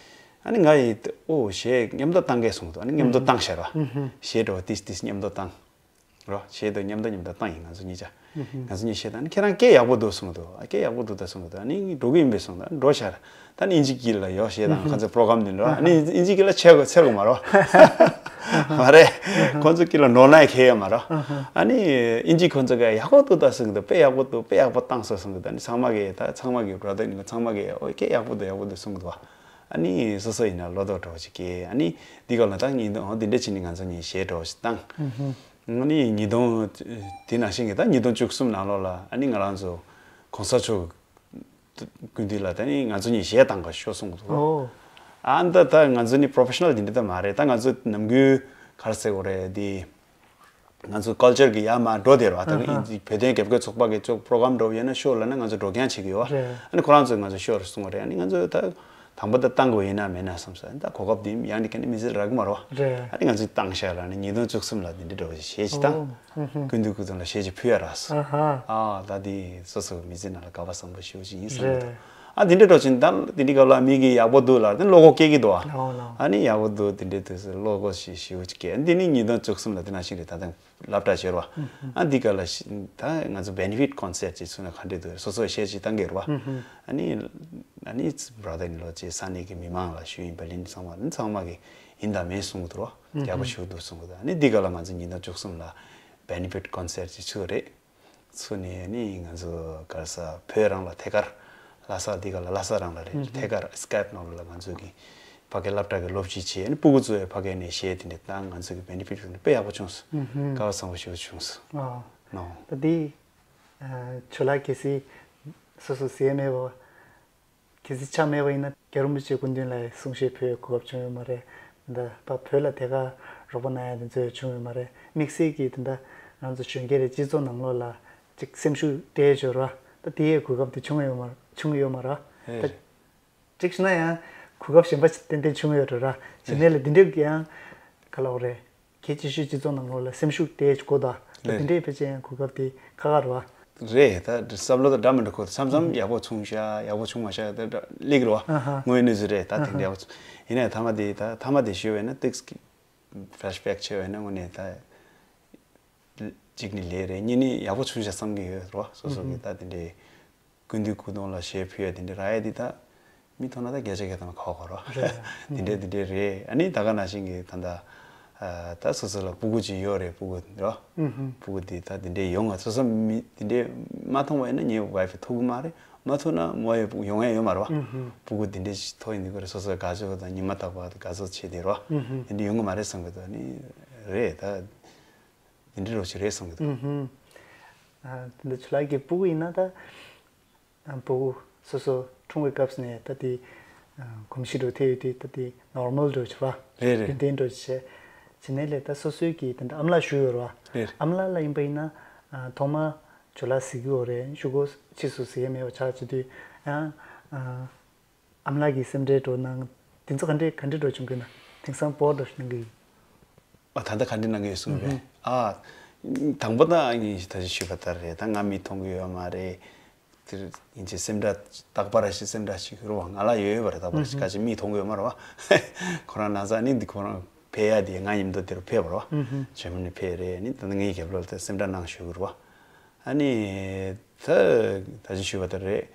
ཨ་ནི་ང་ཡི་ཨོ་གཞས་མཉམ་དུ་བཏང་གས་གསུངས་འདུག་ཨ་ནི་མཉམ་དུ་བཏང་ཤག་ར། གཞས་འདྲ་བོ་ཏིས་ཏིས་མཉམ་དུ་བཏང་། རོ། གཞས་དང་མཉམ་དུ་མཉམ་དུ་བཏང་ཡིན། ང་ཚོ་གཉིས་ཆ། ང་ཚོ་གཉིས་གཞས་དང་ཁྱེད་རང་སྐད་ཡག་པོ་འདུག་གསུངས་འདུག་ཨ་སྐད་ཡག་པོ་འདུག་ད་གསུངས་འདུག་ཨ་ནི་འགྲོ་གི་ཡིན་པས་གསུངས་འདུག་འགྲོ་ཤར། ད་ནི་ཨིན་ཇི་སྐད་ལ་ཡོ་གཞས་དང་ཁ་ཚ་པོ་རོ་གྷ་རམ་འདི་འགྲོ། ཨ་ནི་ཨིན་ཇི་སྐད་ལ་ཆེ་གོ་ཆེར་གོ་མ་རོ། མ་རེད། ཁོ་ཚོ་སྐད་ལ་ནོར་ན་ཁེ་ཡོད་མ་རོ། ཨ་ནི་ཨིན་ཇི་ཁོ་ཚོ་ག་ཡག་པོ་འདུག་ད་གསུངས་འདུག་དཔེ་ཡག་པོ་འདུག་དཔེ་ཡག་པོ་བཏང་སོང་གསུངས་འདུག་ཨ་ནི་ཚང་མ་གིས་ད་ཚང་མ་གིས་བྷ་ར་དར་ཨིན་ལོ་ཚང་མ་གིས་ཨོ་སྐད་ཡག་པོ་འདུག་ཡག་པོ་འདུག་གསུངས་འདུག་བ། ཨ་ནི་སོ་སོ་ཡིན་ན་བློ་དོགས་འདྲ་བོ་ཞིག་སྐྱེས། ཨ་ནི་འདི་སྐབས་ལ་ད་ངས་འདི་འདི་འདྲ་བྱས་ནས་ང་ཚོ་གཉིས་གཞས་འདྲ་བོ་ཞིག་བཏང་། ཨ་ནི་ཉིས་སྟོང་དེ་ནང་བཞིན་གྱི་ད་ཉིས་སྟོང་བཅུ་གསུམ་ནང་ལོགས་ལ་ཨ་ནི་ང་རང་ཚོ་གོང་ས་མཆོག་གི་སྐུ་མདུན་ལ་ད་ནི་ང་ཚོ་གཉིས་གཞས་བཏང་ག་ཤོག་གསུངས་འདུག་ཨོ། ཨ་ད་ད་ང་ཚོ་ནི་པོ་རོ་ཕེ་ཤ་ནལ་དེ་འདྲ་ད་མ་རེད། ད་ང་ཚོ་ནམ་རྒྱུན་ག་རེ་ཟེར་དགོས་རེད་འདི། ང་ཚོ་ཀལ་ཅར་གི་ཡར་མར་འགྲོ་བསྡད་རོགས། ད་ཨ་ཧ། ཨིན་ཇི་བོད་དོན་རྒྱབ་སྐྱོར་ཚོགས་པ་གི་ཚོགས་པོ་རོ་གྷ་རམ་འགྲོ་ཡོད་ན་ཤོག་ལབ་ན་ང་ཚོ་འགྲོ་རྐྱང་བྱེད་ཀྱི་ཡོད། རེད། ཨ་ནི་ཁོ་རང་ཚོས་ང་ཚོ་ཤོག་རེ་གསུང་བ་རེད། ཨ་ནི་ང་ཚོ་ད་དང་པོ་ད་བཏང་དགོས་ཡིན་ན་མེད་ན་བསམ་སོང་། ད་གོ་སྐབས་འདི་ཡང་འདི་ག་ནི་མི་ཚེ་རག་གི་མ་རེད་བ། རེད། ཨ་ནི་ང་ཚོས་བཏང་ཤག་ལབ་ནི་ཉིས་སྟོང་བཅུ་གསུམ་ལ་འདི་འདྲ་འདྲ་བོ་ཞིག་གཞས་ཅིག་བཏང་། ཨོ། ཧུམ་ཧུམ། ཀུན་འདུས་སྐུ་གདུང་ལ་གཞས་ཅིག་ཕུལ་ཡ་རག་སོང་། ཨ་ཧ། ཨ་ད་འདི་སོ་སོའི་མི་ཚེ་ནང་ལ་དགའ་བ་བཟང་པོ་ཞེ་པོ་ཅིག་ཡིན་བསམ་གྱི་འདུག་རེད། ཨ་འདི་འདྲ་འདྲ་བོ་ཅིག་ད་འདི་འདྲའི་སྐབས་ལ་མི་གིས་ཡག་པོ་འདུག་ལབ་དེ་བློ་ཁོག་སྐྱེ་གི་འདུག་ཨ། ཨོ་ལོ། ཨ་ནི་ཡག་པོ་འདུག་དེ་འདྲའི་དུས་སུ་བློ་ཁོག་ཞེ་ཞེ་པོ་ཅིག་སྐྱེ། འདི་ནི་ཉིས་སྟོང་བཅུ་གསུམ་ལ་འདི་ནང་བཞིན་རེད། ད་ལྟ་སློབ་གྲྭ་བྱས་རེད་བ། ཨ་འདི་ག་ལ་ཤི་ད་ང་ཚོ་བེ་ནི་ཕིཊ་ཀོན་སར་ཅིག་ཚུགས་ན་ག་འདྲ་འདུག་སོ་སོས་གཞས་ཅིག་བཏང་གི་རེད་བ། ཨ་ནི་ཨ་ནི་བྷ་ར་དར་ཨིན་ལོ་ཅིག་ས་གནས་ཀྱི་མི་མང་ལ་ཞུས་ཡིན། བྷར་ལིན་ཚང་མ་ནི་ཚང་མ་གི་ཡིན་དང་མིན་གསུང་གི་འདུག་རོ། ཡག་པོ་ཞུ་འདུག་གསུང་གི་འདུག་ཨ་ནི་འདི་ག་ལ་ང་ཚོ་ཉིས་སྟོང་བཅུ་གསུམ་ལ་བེ་ནི་ཕིཊ་ཀོན་སར་ཅིག་ཚུགས་རེད། ཚུགས་ནས་ནི་ང་ཚོ་ག་རེ་ཟ་བོད་རང་ལ་ཐད་ཀར་ལྷ་ས་འདི་ག་ལ་ལྷ་ས་རང་ལ་རེད། ཐད་ཀར་སི་ཀེབ་ནང་ལ་ང་ཚོ་གི་ཕ་གི་སློབ་གྲྭ་གི་སློབ་སྤྱི་བྱས་ནི་སྤུ་གུ་ཚོའི་ཕ་གི་ནས་གཞས་དེ་འདྲ་བཏང་། ང་ཚོ་གི་བེ་ནི་ཕིཊ་དེ་དཔེ་ཡག་པོ་བྱུང་སོང་། དགའ་བ་བཟང་པོ་ཞེ་པོ་བྱུང་སོང་། ཨ། ནོ། ད་འདི་ཇོ་ལགས་གལ་སྲིད་སོ་སོ་ཟེར་མེད་པ། གལ་སྲིད་ཆགས་མེད་པ་ཡིན་ན་རྒྱལ་བ་རིན་པོ་ཆེ་སྐུ་མདུན་ལ་གསུང་བཤད་ཕུལ་གོ་སྐབས་བྱུང་ཡོད་མ་རེད། འདི་ཕ་བོད་ལ་དེ་ག་རོགས་པ་གནང་ཡ་དེ་ཚོ་བྱུང་ཡོད་མ་རེད། དམིགས་བསལ་གྱིས་དེ་འདྲ་ང་ཚོ་གཞོན་སྐྱེས་རེད། སྤྱི་ཚོགས་ནང་ལོགས་ལ་ཅིག་སེམས་ཤུགས་སྤྲད་འབྱོར་བ་ད་དེ་ཡའི་གོ་སྐབས་དེ་བྱུང་ཡོད་མ་བྱུང་ཡོད་མ་རེད། ད་ཅིག་ན་ཡང་གོ་སྐབས་གཞན་པ་ཏན་ཏན་བྱུང་ཡོད་རེད་ར། གཞི་ནས་ལ་འདི་འདྲ་ཡང་ག་ལབ་རེད། གལ་ཆེ་ཤོས་སྤྱི་ཚོགས་ནང་ལོགས་ལ་སེམས་ཤུགས་སྤྲད་དགོས་ད། ད་དེ་འདྲའི་ཕལ་ཆེར་ཡང་གོ་སྐབས་དེ་ཁག་ཁག་རེད་བ། རེད། ད་བསམ་བློ་དང་འདྲ་མི་འདྲ་ཁོ་མཚམས་མཚམས་ཡག་པོ་བྱུང་ཤག་ཡག་པོ་བྱུང་མ་ཤག་ད་འདྲ་སླེབས་རེད་བ། ཨ་ཧ། དངོས་གནས་སུ་རེད། ད་དེ་འདྲ་ཡག་པོ་བྱུང་། ཡིན་ནའི་མཐའ་མ་དེ་ད་མཐའ་མ་དེ་ཞུས་པ་ཡིན་ན་ཏིག་ཕེ་ལེཤ་བེག་བྱས་པ་ཡིན་ན་དངོས་གནས་ད་གཅིག་ནི་ལས་རེད། གཉིས་ནི་ཡག་པོ་བྱུང་ཤག་བསམ་གྱི་ཡོད་རེད་བ། སོ་སོ་གི་ད་དེ་འདྲའི་སྐུ་མདུན་སྐུ་གདུང་ལ་ཞལ་ཕུལ་ཡ་དེ་འདྲ་རག་ཡ་དེ་ད་མི་མཐོང་ན་ད་བརྒྱ་ཆ་བརྒྱ་ཐམ་པ་ཁག་པོ་རེད་བ། རེད། དེ་འདྲའི་དེ་འདྲའི་རེད། ཨ་ནི་ད་ག་ནང་བཞིན་གྱི་ད་ད་ཨ་ད་སོ་སོ་ལ་སྤུ་གུ་ཅིག་ཡོད་རེད། སྤུ་གུ་རེད་བ། སྤུ་གུ་དེ་ད་དེ་འདྲའི་ཡོང་ང་སོ་སོ་མི་དེ་འདྲའི་མ་མཐོང་བ་ཡིན་ན་ངའི་ཝའེ་ཕི་ཐུག་གི་མ་རེད། མ་ཐུག་ན་མོ་ཡི་སྤུ་གུ་ཡོང་ཡ་ཡོད་མ་རེད་བ། སྤུ་གུ་དེ་འདྲའི་ཞིག་ཐོག་ཡིན་དུས་ཀ་རེད། སོ་སོ་དགའ་ཕྱོགས་དང་ཉི་མ་རྟག་པར་དགའ་ཚོར་བྱེད་དེ་རེད་བ། དེ་འདྲའི་ཡོང་གི་མ་རེད་བསམ་གི་འདུག་ཨ་ནི་རེད། ད་དེ་འདྲའི་རོགས་ཅིག་རེད་བསམ་གི་འདུག་ཨ་དེ་འདྲ་ཆུ་ལག་གི་སྤུ་གུ་ཡིན་ན་ད། ཨ་སྤུ་གུ་སོ་སོ་འཁྲུངས་པའི་སྐབས་ནས་ད་དེ་ཨ་གོམས་གཤིས་འགྲོ་ཐེ་ཡོད་དེ་ད་དེ་ནོར་མལ་འགྲོ་བྱེད་པ། རེད་རེད། རྒྱུན་ལྡན་འགྲོ་བྱེད། བྱེད་ནས་ལས་ད་སོ་སོའི་གི་དེ་འདྲ་ཨ་མ་ལགས་ཞུ་ཡོད་རེད་བ། རེད། ཨ་མ་ལགས་ལ་ཡིན་པ་ཡིན་ན་ཨ་ཐོག་མ་ཇོ་ལགས་གཟིགས་ཡོད་རེད། གཞུག་གུ་ཕྱིས་སུ་གཟིགས་ཡ་མེད་པ་ཆགས་བྱེད་དུས་ཡང་ཨ། ཨ་མ་ལགས་ཀྱིས་སེམས་ཁྲལ་འགྲོ་གནང་། དེ་ཚོ་ག་འདྲས་ག་འདྲས་འགྲོ་བྱུང་གི་ན། དེང་སང་སྤོ་བོ་འདྲ་ཞིག་གནང་གི་ཡོད། ཨ་ད་ལྟ་ག་འདྲས་གནང་གི་ཡོད་གསུངས་པས། ཨ་དང་པོ་ད་ངས་ད་ཅི་ཞུས་པ་ལྟར་རེད། ད་ང་མིག་མཐོང་གི་ཡོད་མ་རེད། དེར་ཡིན་ཅི་སེམས་ཁྲལ་རྟག་པར་ཞིག་སེམས་ཁྲལ་ཞིག་རོ། ང་ལ་ཡོད་ཡོད་པ་རེད། རྟག་པར་ཞིག་ག་ཅི་མིག་མཐོང་གི་ཡོད་མ་རེད་བ། ཁོ་རང་ན་ཚ་ནི་འདི་ཁོ་རང་ཕེབས་ཡ་དེ་ང་མཉམ་དུ་དེར་ཕེབས་པ་རེད་བ། ཇར་མ་ནི་ཕེབས་རེད། ནི་ད་ངའི་རྒྱབ་ལོགས་དེ་སེམས་ཁྲལ་གནང་ཞུ་གི་རེད་བ། ཨ་ནི་ད་ད་ཅི་ཞུས་པ་ལྟར་རེད།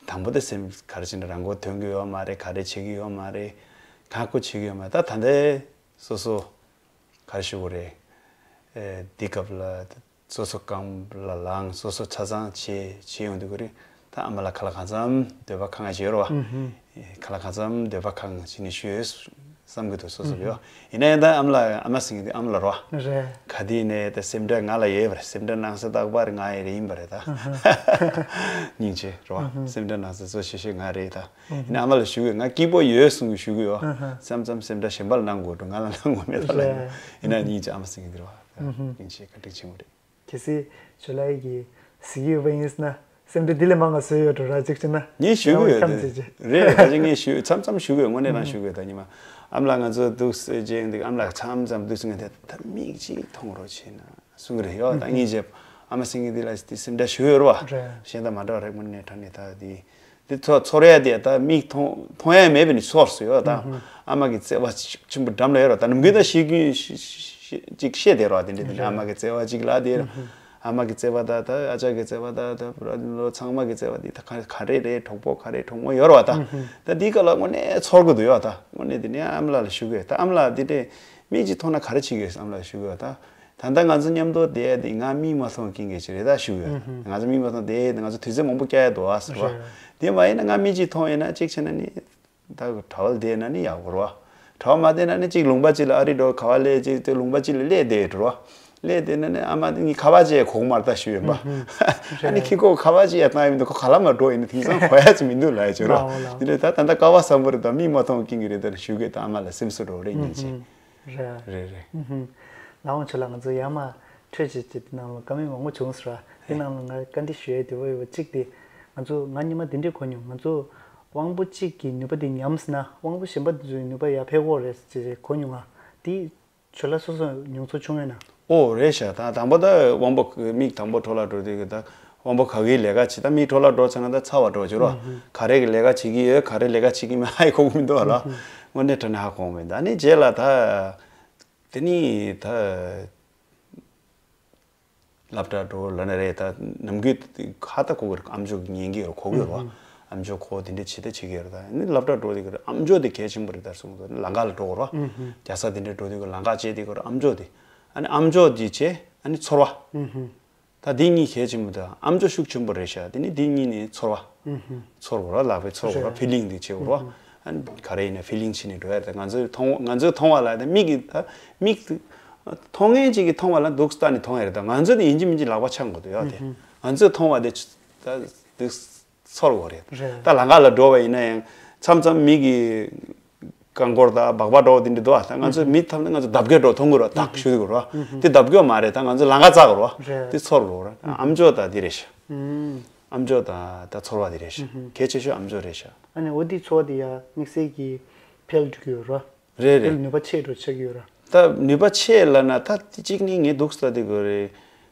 དང་པོ་དེ་སེམས་ག་རེ་བྱས་ན་རང་མགོ་ཐོན་གྱི་ཡོད་མ་རེད། ག་རེ་བྱེད་ཀྱི་ཡོད་མ་རེད། གང་ཀོ་བྱེད་ཀྱི་ཡོད་མ་རེད། ད་ད་ལྟའི་སོ་སོ་ག་རེ་ཞུ་དགོས་རེད། ཨེ་འདི་སྐབས་ལ་སོ་སོ་རྐང་ལ་ལངས། སོ་སོ་ཆ་ཚང་བྱེད་བྱེད་ཡོང་དུས་ཀ་རེད། ད་ཨ་མ་ལགས་ཁ་ལག་གང་འཚམ་འདོད་པ་ཁེངས་བྱེད་རོགས། ཁ་ལག་གང་འཚམ་འདོད་པ་ཁེངས་བྱེད་ནས་ཞུས། བསམ་གྱི་འདུག་སོ་སོ་ལ་ཡོད། ཡིན་ན་ཡང་ད་ཨ་མ་ལགས་ཨ་མ་ཟེར་མཁན་དེ་ཨ་མ་ལགས་རོ། རེད། ག་དུས་ནས་ད་སེམས་ཁྲལ་ང་ལ་ཡོད་པ་རེད། སེམས་ཁྲལ་གནང་ས་རྟག་པར་ང་ཡི་རེད་ཡིན་པ་རེད་ད། སྙིང་རྗེ་རོ། སེམས་ཁྲལ་གནང་ས་གཙོ་ཆེ་ཤོས་ང་རེད་ད། ཡིན་ན་ཨ་མ་ལ་ཞུ་གི་ཡོད། ང་སྐྱིད་པོ་ཡོད་གསུང་གི་ཞུ་གི་ཡོད། མཚམས་མཚམས་སེམས་ཁྲལ་གཞན་པ་ལ་གནང་དགོས་འགྲོ། ང་ལ་གནང་དགོས་མེད་ད་ལ། རེད། ཡིན་ན་སྙིང་རྗེ་ཨ་མ་ཟེར་མཁན་དེ་རོ། སྙིང་རྗེ་བཀའ་དྲིན་ཆེན་པོ་རེད། གལ་སྲིད་ཇོ་ལགས་ཀྱིས་གཟིགས་ཡོད་པ་ཡིན་ཟེར་ན་སེམས་ཁྲལ་འདི་ལས་མང་བ་བཟོས་ཡོད་འགྲོ་ར་ཅིག་བྱས་ན། ངས་ཞུ་གི་ཡོད་ཁམས་དེ། ཅིག་བྱས། རེད། ད་ཅི་ངས་ཞུ་མཚམས་མཚམས་ཞུ་གི་ཡོད། དངོས་གནས་རང་ཞུ་གི་ཡོད། ད་ཉི་མ་ཨ་མ་ལགས་ང་ཚོ་འདུག་སེ་བྱས་འདུག་ཨ་མ་ལགས་མཚམས་མཚམས་འདུག་སེ་ངས་དེ་ད་མིག་ཅིག་མཐོང་རོགས་བྱས་ན་གསུང་གི་རེད་ཡོད། ད་ངས་བྱས་ཨ་མ་ཟེར་མཁན་འདི་ལ་དེ་སེམས་ཁྲལ་ཞུ་གི་ཡོད་རེད་བ། རེད། གཞན་དང་མ་འདྲ་བ་རེད། དངོས་གནས་དྲང་གནས་ད་དེ། དེ་ཚོ་ཚོར་ཡ་དེ་ད་མིག་མཐོང་མཐོང་ཡ་མེད་པ་ནི་ཚོར་སོང་ཡོད་ད། ཨ་མ་གི་བརྩེ་བ་ཆེན་པོ་འགྲམ་ལ་ཡོད་ར། ད་ནམ་རྒྱུན་ད་ཤེས་ཀྱི་ཅིག་ཤེས་དེ་ར། དེ་འདྲ་དེ་འདྲ་ཨ་མ་གི་བརྩེ་བ་ཅིག་ལ་དེ་ཨ་མ་གི་བརྩེ་བ་ད་ད་ཨ་ཅག་གི་བརྩེ་བ་ད་ད་བུ་ར་ལོ་ཚང་མ་གི་བརྩེ་བ་དེ་ད་ག་ག་རེ་རེད། གྲོགས་པོ་ག་རེ་གྲོགས་མོ་ཡོད་ར་བ་ད། ད་དེའི་སྐབས་ལ་དངོས་གནས་ཚོར་གི་འདུག་ཡོད་ད། དངོས་གནས་དེ་ནས་ཨ་མ་ལགས་ལ་ཞུ་གི་ཡོད་ད། ཨ་མ་ལགས་དེ་འདྲས་མིག་ཅིག་མཐོང་ན་ག་རེ་བྱེད་ཀྱི་ཡོད་ཨ་མ་ལགས་ཞུ་གི་ཡོད་ད། ད་ལྟ་ང་ཚོ་མཉམ་དུ་བསྡད་དེ་ང་མིག་མ་མཐོང་རྐྱེན་གྱིས་ཅི་རེད་ད་ཞུ་གི་ཡོད། ང་ཚོ་མིག་མ་མཐོང་བསྡད་དེ་ང་ཚོ་དུས་ཚོད་མང་པོ་བསྐྱལ་ཡ་འདུག་ཨ་ཟེར་བ། རེད། དེ་མ་ཡིན་ན་ང་མིག་གཅིག་མཐོང་ཡིན་ན་གཅིག་བྱས་ན་ནི་ད་གྲྭ་པ་ལ་བསྡད་ན་ནི་ཡག་པོ་རེད་བ། གྲྭ་པ་མ་བསྡད་ན་ནི་གཅིག་ལུང་པ་གཅིག་ལ་ཨ་རི་འགྲོ་ག་བ་སླེབས་གཅིག་དེ་ལུང་པ་གཅིག་ལ་སླེབས་བསྡད་འགྲོ་བ། སླེབས་བསྡད་ན་ནི་ཨ་མ་ནི་ཁ་པར་ཅིག་གོ་གི་མ་རེད་ད་ཞུ་ཡིན་པ། ཨ་ནི་ཁྱི་ཁོ་ཁ་པར་ཅིག་ཡ་བཏང་ཡིན་འདུག་ཁོ་ག་ལ་མ་འགྲོ་ཡིན་ན་དེང་སང་གོ་ཡ་ཅིག་མི་འདུག་ལ་ཡ་ཅིག་རོ། དེ་ནས་ད་ད་ལྟ་ཀ་བ་བཟང་པོ་རེད་ད། མིག་མ་མཐོང་རྐྱེན་གྱིས་རེད་ད་ཞུ་གི་ད་ཨ་མ་ལ་སེམས་གསོ་འགྲོ་རེད་སྙིང་རྗེ། རེད། རེད་རེད། ལགས་འོང་ཆོས་ལགས་ང་ཚོ་ཡར་མར་འཕྲོས་བྱས་བྱས་དེ་ནང་ལ་བཀའ་མོལ་མང་པོ་བྱུང་ཟེར་བ། དེ་ནང་ལ་ང་བཀའ་འདྲི་ཞུ་ཡས་དེ་བོ་ཡོད་པ་གཅིག་དེ། ང་ཚོ་ང་སྔོན་མ་དེ་འདྲས་གོ་མྱོང་། ང་ཚོ་དབང་པོ་གཅིག་གི་ནུས་པ་དེ་ཉམས་ཟིན་ན་དབང་པོ་གཞན་པ་དེ་ཚོའི་ནུས་པ་ཡར་འཕེལ་གྱི་ཡོད་རེད་ཟེར་བྱས་གོ་མྱོང་ང་། དེ་ཆོས་ལགས་སོ་སོ་མྱོང་ཚོར་བྱུང་ཡོད་ན། ཨོ་རེད་ཤག་ད་དང་པོ་ད་དབང་པོ་མིག་དང་པོ་འཕྲོ་བརླག་འགྲོ་དུས་ཀྱི་ད་དབང་པོ་ག་གིས་ལས་ཀ་བྱེད། ད་མིག་འཕྲོ་བརླག་འགྲོ་ཚར་ན་ད་ཚ་བ་འགྲོ་བྱེད་རོ། ག་རེ་གི་ལས་ཀ་བྱེད་ཀྱི་ཡོད་ག་རེ་ལས་ཀ་བྱེད་ཀྱི་མེད་ཧ་ཡི་གོ་གི་མི་འདུག་བ་ལ། དངོས་གནས་དྲང་གནས་ཧ་གོ་གི་མི་འདུག་ཨ་ནི་རྗེས་ལ་ད་དེ་ནི་ད་སློབ་གྲྭ་འགྲོ་ལབ་ན་རེད། ད་ནམ་རྒྱུན་ཧ་ད་གོ་གི་རེད། ཨམ་ཅོག་ཉན་གྱི་ཡོད་རེད། གོ་གི་ཡོད་རེད་བ། ཨམ་ཅོག་གོ་དེ་འདྲ་བྱེད་ད་བྱེད་ཀྱི་ཡོད་རེད། ད་ནི་སློབ་གྲྭ་འགྲོ་དེ་གི་རེད། ཨམ་ཅོག་དེ་གལ་ཆེན་པོ་རེད་ད་གསུངས་འདུག་ལམ་ཁ་ལ་འགྲོ་གི་རེད་བ། རྒྱལ་ས་དེ་འདྲ་འགྲོ་དུས་ཀྱི་ལམ་ཁ་བྱེད་དེ་གི་རེད། ཨམ་ཅོག་དེ་ཨ་ནི་ཨམ་ཅོག་དེ་བྱས་ཨ་ནི་ཚོར་བ། ད་འདི་གཉིས་གལ་ཆེན་པོ་དང་ཨམ་ཅོག་ཤུགས་ཆེན་པོ་རེད་ཤག་དེ་ནི་འདི་གཉིས་ནི་ཚོར་བ། ཚོར་དགོས་ར། ལག་པས་ཚོར་དགོས་ར། ཕི་ལིང་དེ་བྱེད་དགོས་ར། ཨ་ནི་ག་རེ་ཡིན་ན་ཕི་ལིང་བྱེད་ནས་འགྲོ་ཡ་རེད། ད་ང་ཚོས་མཐོང་ང་ཚོས་མཐོང་བ་ལ་ད་མིག་གིས་ད་མིག་མཐོང་མཁན་ཅིག་གིས་མཐོང་བ་ལ་འདུག་ལྟ་ནས་མཐོང་ཡ་རེད། ད་ང་ཚོས་ད་ཡིན་གཅིག་མིན་གཅིག་ལག་པ་འཆང་དགོས་འདུག་ཡ། དེ་ང་ཚོས་མཐོང་བ་དེ་ད་འདུག་ཚོར་དགོས་རེད། རེད། ད་ལམ་ཁ་ལ་འགྲོ་བ་ཡིན་ན་ཡང་མཚམས་མཚམས་མིག་གིས་རྐང་འཁོར་དང་སྦག་སྦག་འགྲོ་བ་དེ་འདྲ་འདུག་ད་ང་ཚོ་མི་ཐམས་ཅད་ང་ཚོ་ལྡབ་སྐྱོར་འགྲོ་མཐོང་གི་རེད་བ། ཐག་ཞུ་གི་རེད་བ། དེ་ལྡབ་སྐྱོར་མ་རེད། ད་ང་ཚོ་ལམ་ཁ་བཙག་གི་རེད་བ། རེད། དེ་ཚོར་རེད་བ། ཨམ་ཅོག་ད་དེ་རེད་ཤག་ཨམ་ཅོག་ད་ད་ཚོར་བ་དེ་རེད་ཤག་གལ་ཆེ་ཤོས་ཨམ་ཅོག་རེད་ཤག་ཨ་ནི་འོ་དེ་ཚོར་བ་དེ་ཡ་དམིགས་བསལ་གྱི་འཕེལ་འགྲོ་གི་ཡོད་རེད་བ། རེད་རེད། འཕེལ་ནུས་པ་ཆེ་འགྲོ་ཆགས་ཀྱི་ཡོད་རེད། ད་ནུས་པ་ཆེ་ལབ་ན་ད་དེ་གཅིག་ནི་ངས་འདུག་ལྟ་དེ་དགོས་རེད།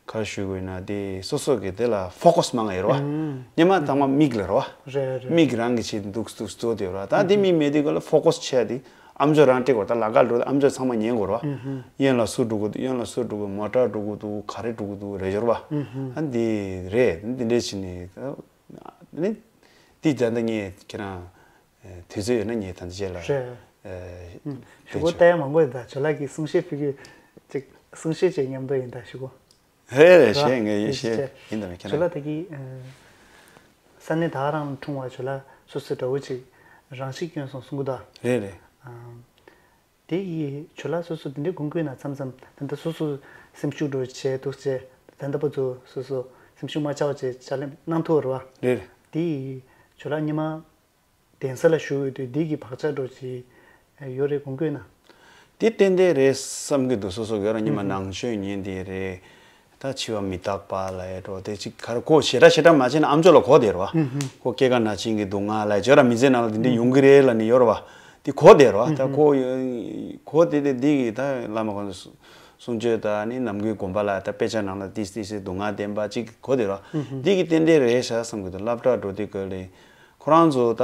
ག་རེ་ཞུ་དགོས་ན་དེ་སོ་སོ་གི་དེ་ལ་ཕོ་ཀ་སི་མང་ང་ཡོད་རེད་བ། སྔོན་མ་དང་མ་མིག་ལ་རེད་བ། རེད་རེད། མིག་རང་གི་ཆེད་འདུག་འདུག་བཟོ་དེ་ཡོད་རེད་བ། ད་དེ་མིག་མེད་དུས་ག་ལ་ཕོ་ཀ་སི་ཆེ་དེ་ཨམ་ཅོག་རང་སྤྲད་དགོས་རེད། ད་ལ་ཀ་འགྲོ་དུས་ཨམ་ཅོག་ཚང་མ་ཉན་དགོས་རེད་བ། གཡོན་ལ་སུ་འགྲོ་དགོས་འདུག་གཡོན་ལ་སུ་འགྲོ་དགོས། མོ་ཊ་འགྲོ་དགོས་འདུག་ག་རེ་འགྲོ་དགོས་འདུག་རེད་ཡོད་རེད་བ། ཨ་འདི་རེད། འདི་འདྲས་བྱས་ནས་ད་ནི་དེ་ད་ལྟ་ངས་ཁྱེད་རང་དུས་ཚོད་ཡོད་ན་ངས་ད་ལྟ་རྗེས་ལ་རེད། ཞུ་སྒོ་ལྟ་ཡ་མང་པོ་ཡིན། ད་ཇོ་ལགས་ཀྱིས་གསུང་བཤད་ཕུལ་རྒྱུ་ཅིག་གསུང་བཤད་བྱེད་མཉམ་དུ་ཡིན། ད་ཞུ་སྒོ། རེད་རེད། ར། བཤད་ངས་ཡིན་ཡིན་བཤད་བཤད། ཡིན་དང་མེད་ཁྱེད་ཇོ་རང་ལགས་ད་གི་ས་གནས་ད་ག་རང་འཁྲུངས་པ་ཇོ་ལགས་སོ་སོའི་འདྲ་བོ་ཅིག་རང་ཤི་སྐྱོན་སོང་གསུང་གི་འདུག་རེད་རེད། དེ་ཡིས་ཇོ་ལགས་སོ་སོ་དེ་འདྲའི་དགོངས་ཀྱི་ན་མཚམས་མཚམས་ད་ལྟ་སོ་སོ་སེམས་ཤུགས་འགྲོ་བྱས་འདུག་བྱས། ད་ལྟ་བར་དུ་སོ་སོ་སེམས་ཤུགས་མ་ཆག་བྱས་ཕྱག་ལས་གནང་ཐུབ་རེད་བ། རེད། དེ་ཡིས་ཇོ་ལགས་ཉི་མ་གདན་ས་ལ་བཞུགས་ཡོད་དུས་འདི་གི་བག་ཆགས་འགྲོ་ཅི་ཡོད་རེད་དགོངས་ཀྱི་ན། དེ་ཏན་ཏན་རེད་བསམ་གྱི་འདུག་སོ་སོ་གི་རང་ཉི་མ་ནང་ཆོས་ཉན་དེ་རེད། ད་འཆི་བ་མི་རྟག་པ་ལ་ཡ་འགྲོ་དེ་ཅིག་ག་རེ་ཁོ་ཞེ་དྲག་ཞེ་དྲག་མ་བྱས་ན་ཨམ་ཅོག་ལ་གོ་བསྡད་རེད་བ། ཁོ་སྐྱེ་རྒ་ན་འཆིང་གི་སྡུག་བསྔལ་ལ་བརྗོད་ར་མི་ཚེ་ནང་ལ་དེ་འདྲ་ཡོང་གི་རེད་ལབ་ནས་ཡོད་རེད་བ། དེ་གོ་བསྡད་རེད་བ། ད་ཁོ་གོ་དེ་དེ་འདི་གི་ད་བླ་མ་ཁོང་ཚོ་གསུང་ཆོས་དང་ནི་ནམ་མཁའི་དགོན་པ་ལ་ད་དཔེ་ཆ་ནང་ལ་ཏིས་ཏིས་སི་སྡུག་བསྔལ་བདེན་པ་ཅིག་གོ་བསྡད་རེད་བ། འདི་གི་ཏན་ཏན་རེད་ཤག་བསམ་གི་འདུག་སློབ་གྲྭ་འགྲོ་དུས་ག་ལེ་ཁོ་རང་ཚོ་ད་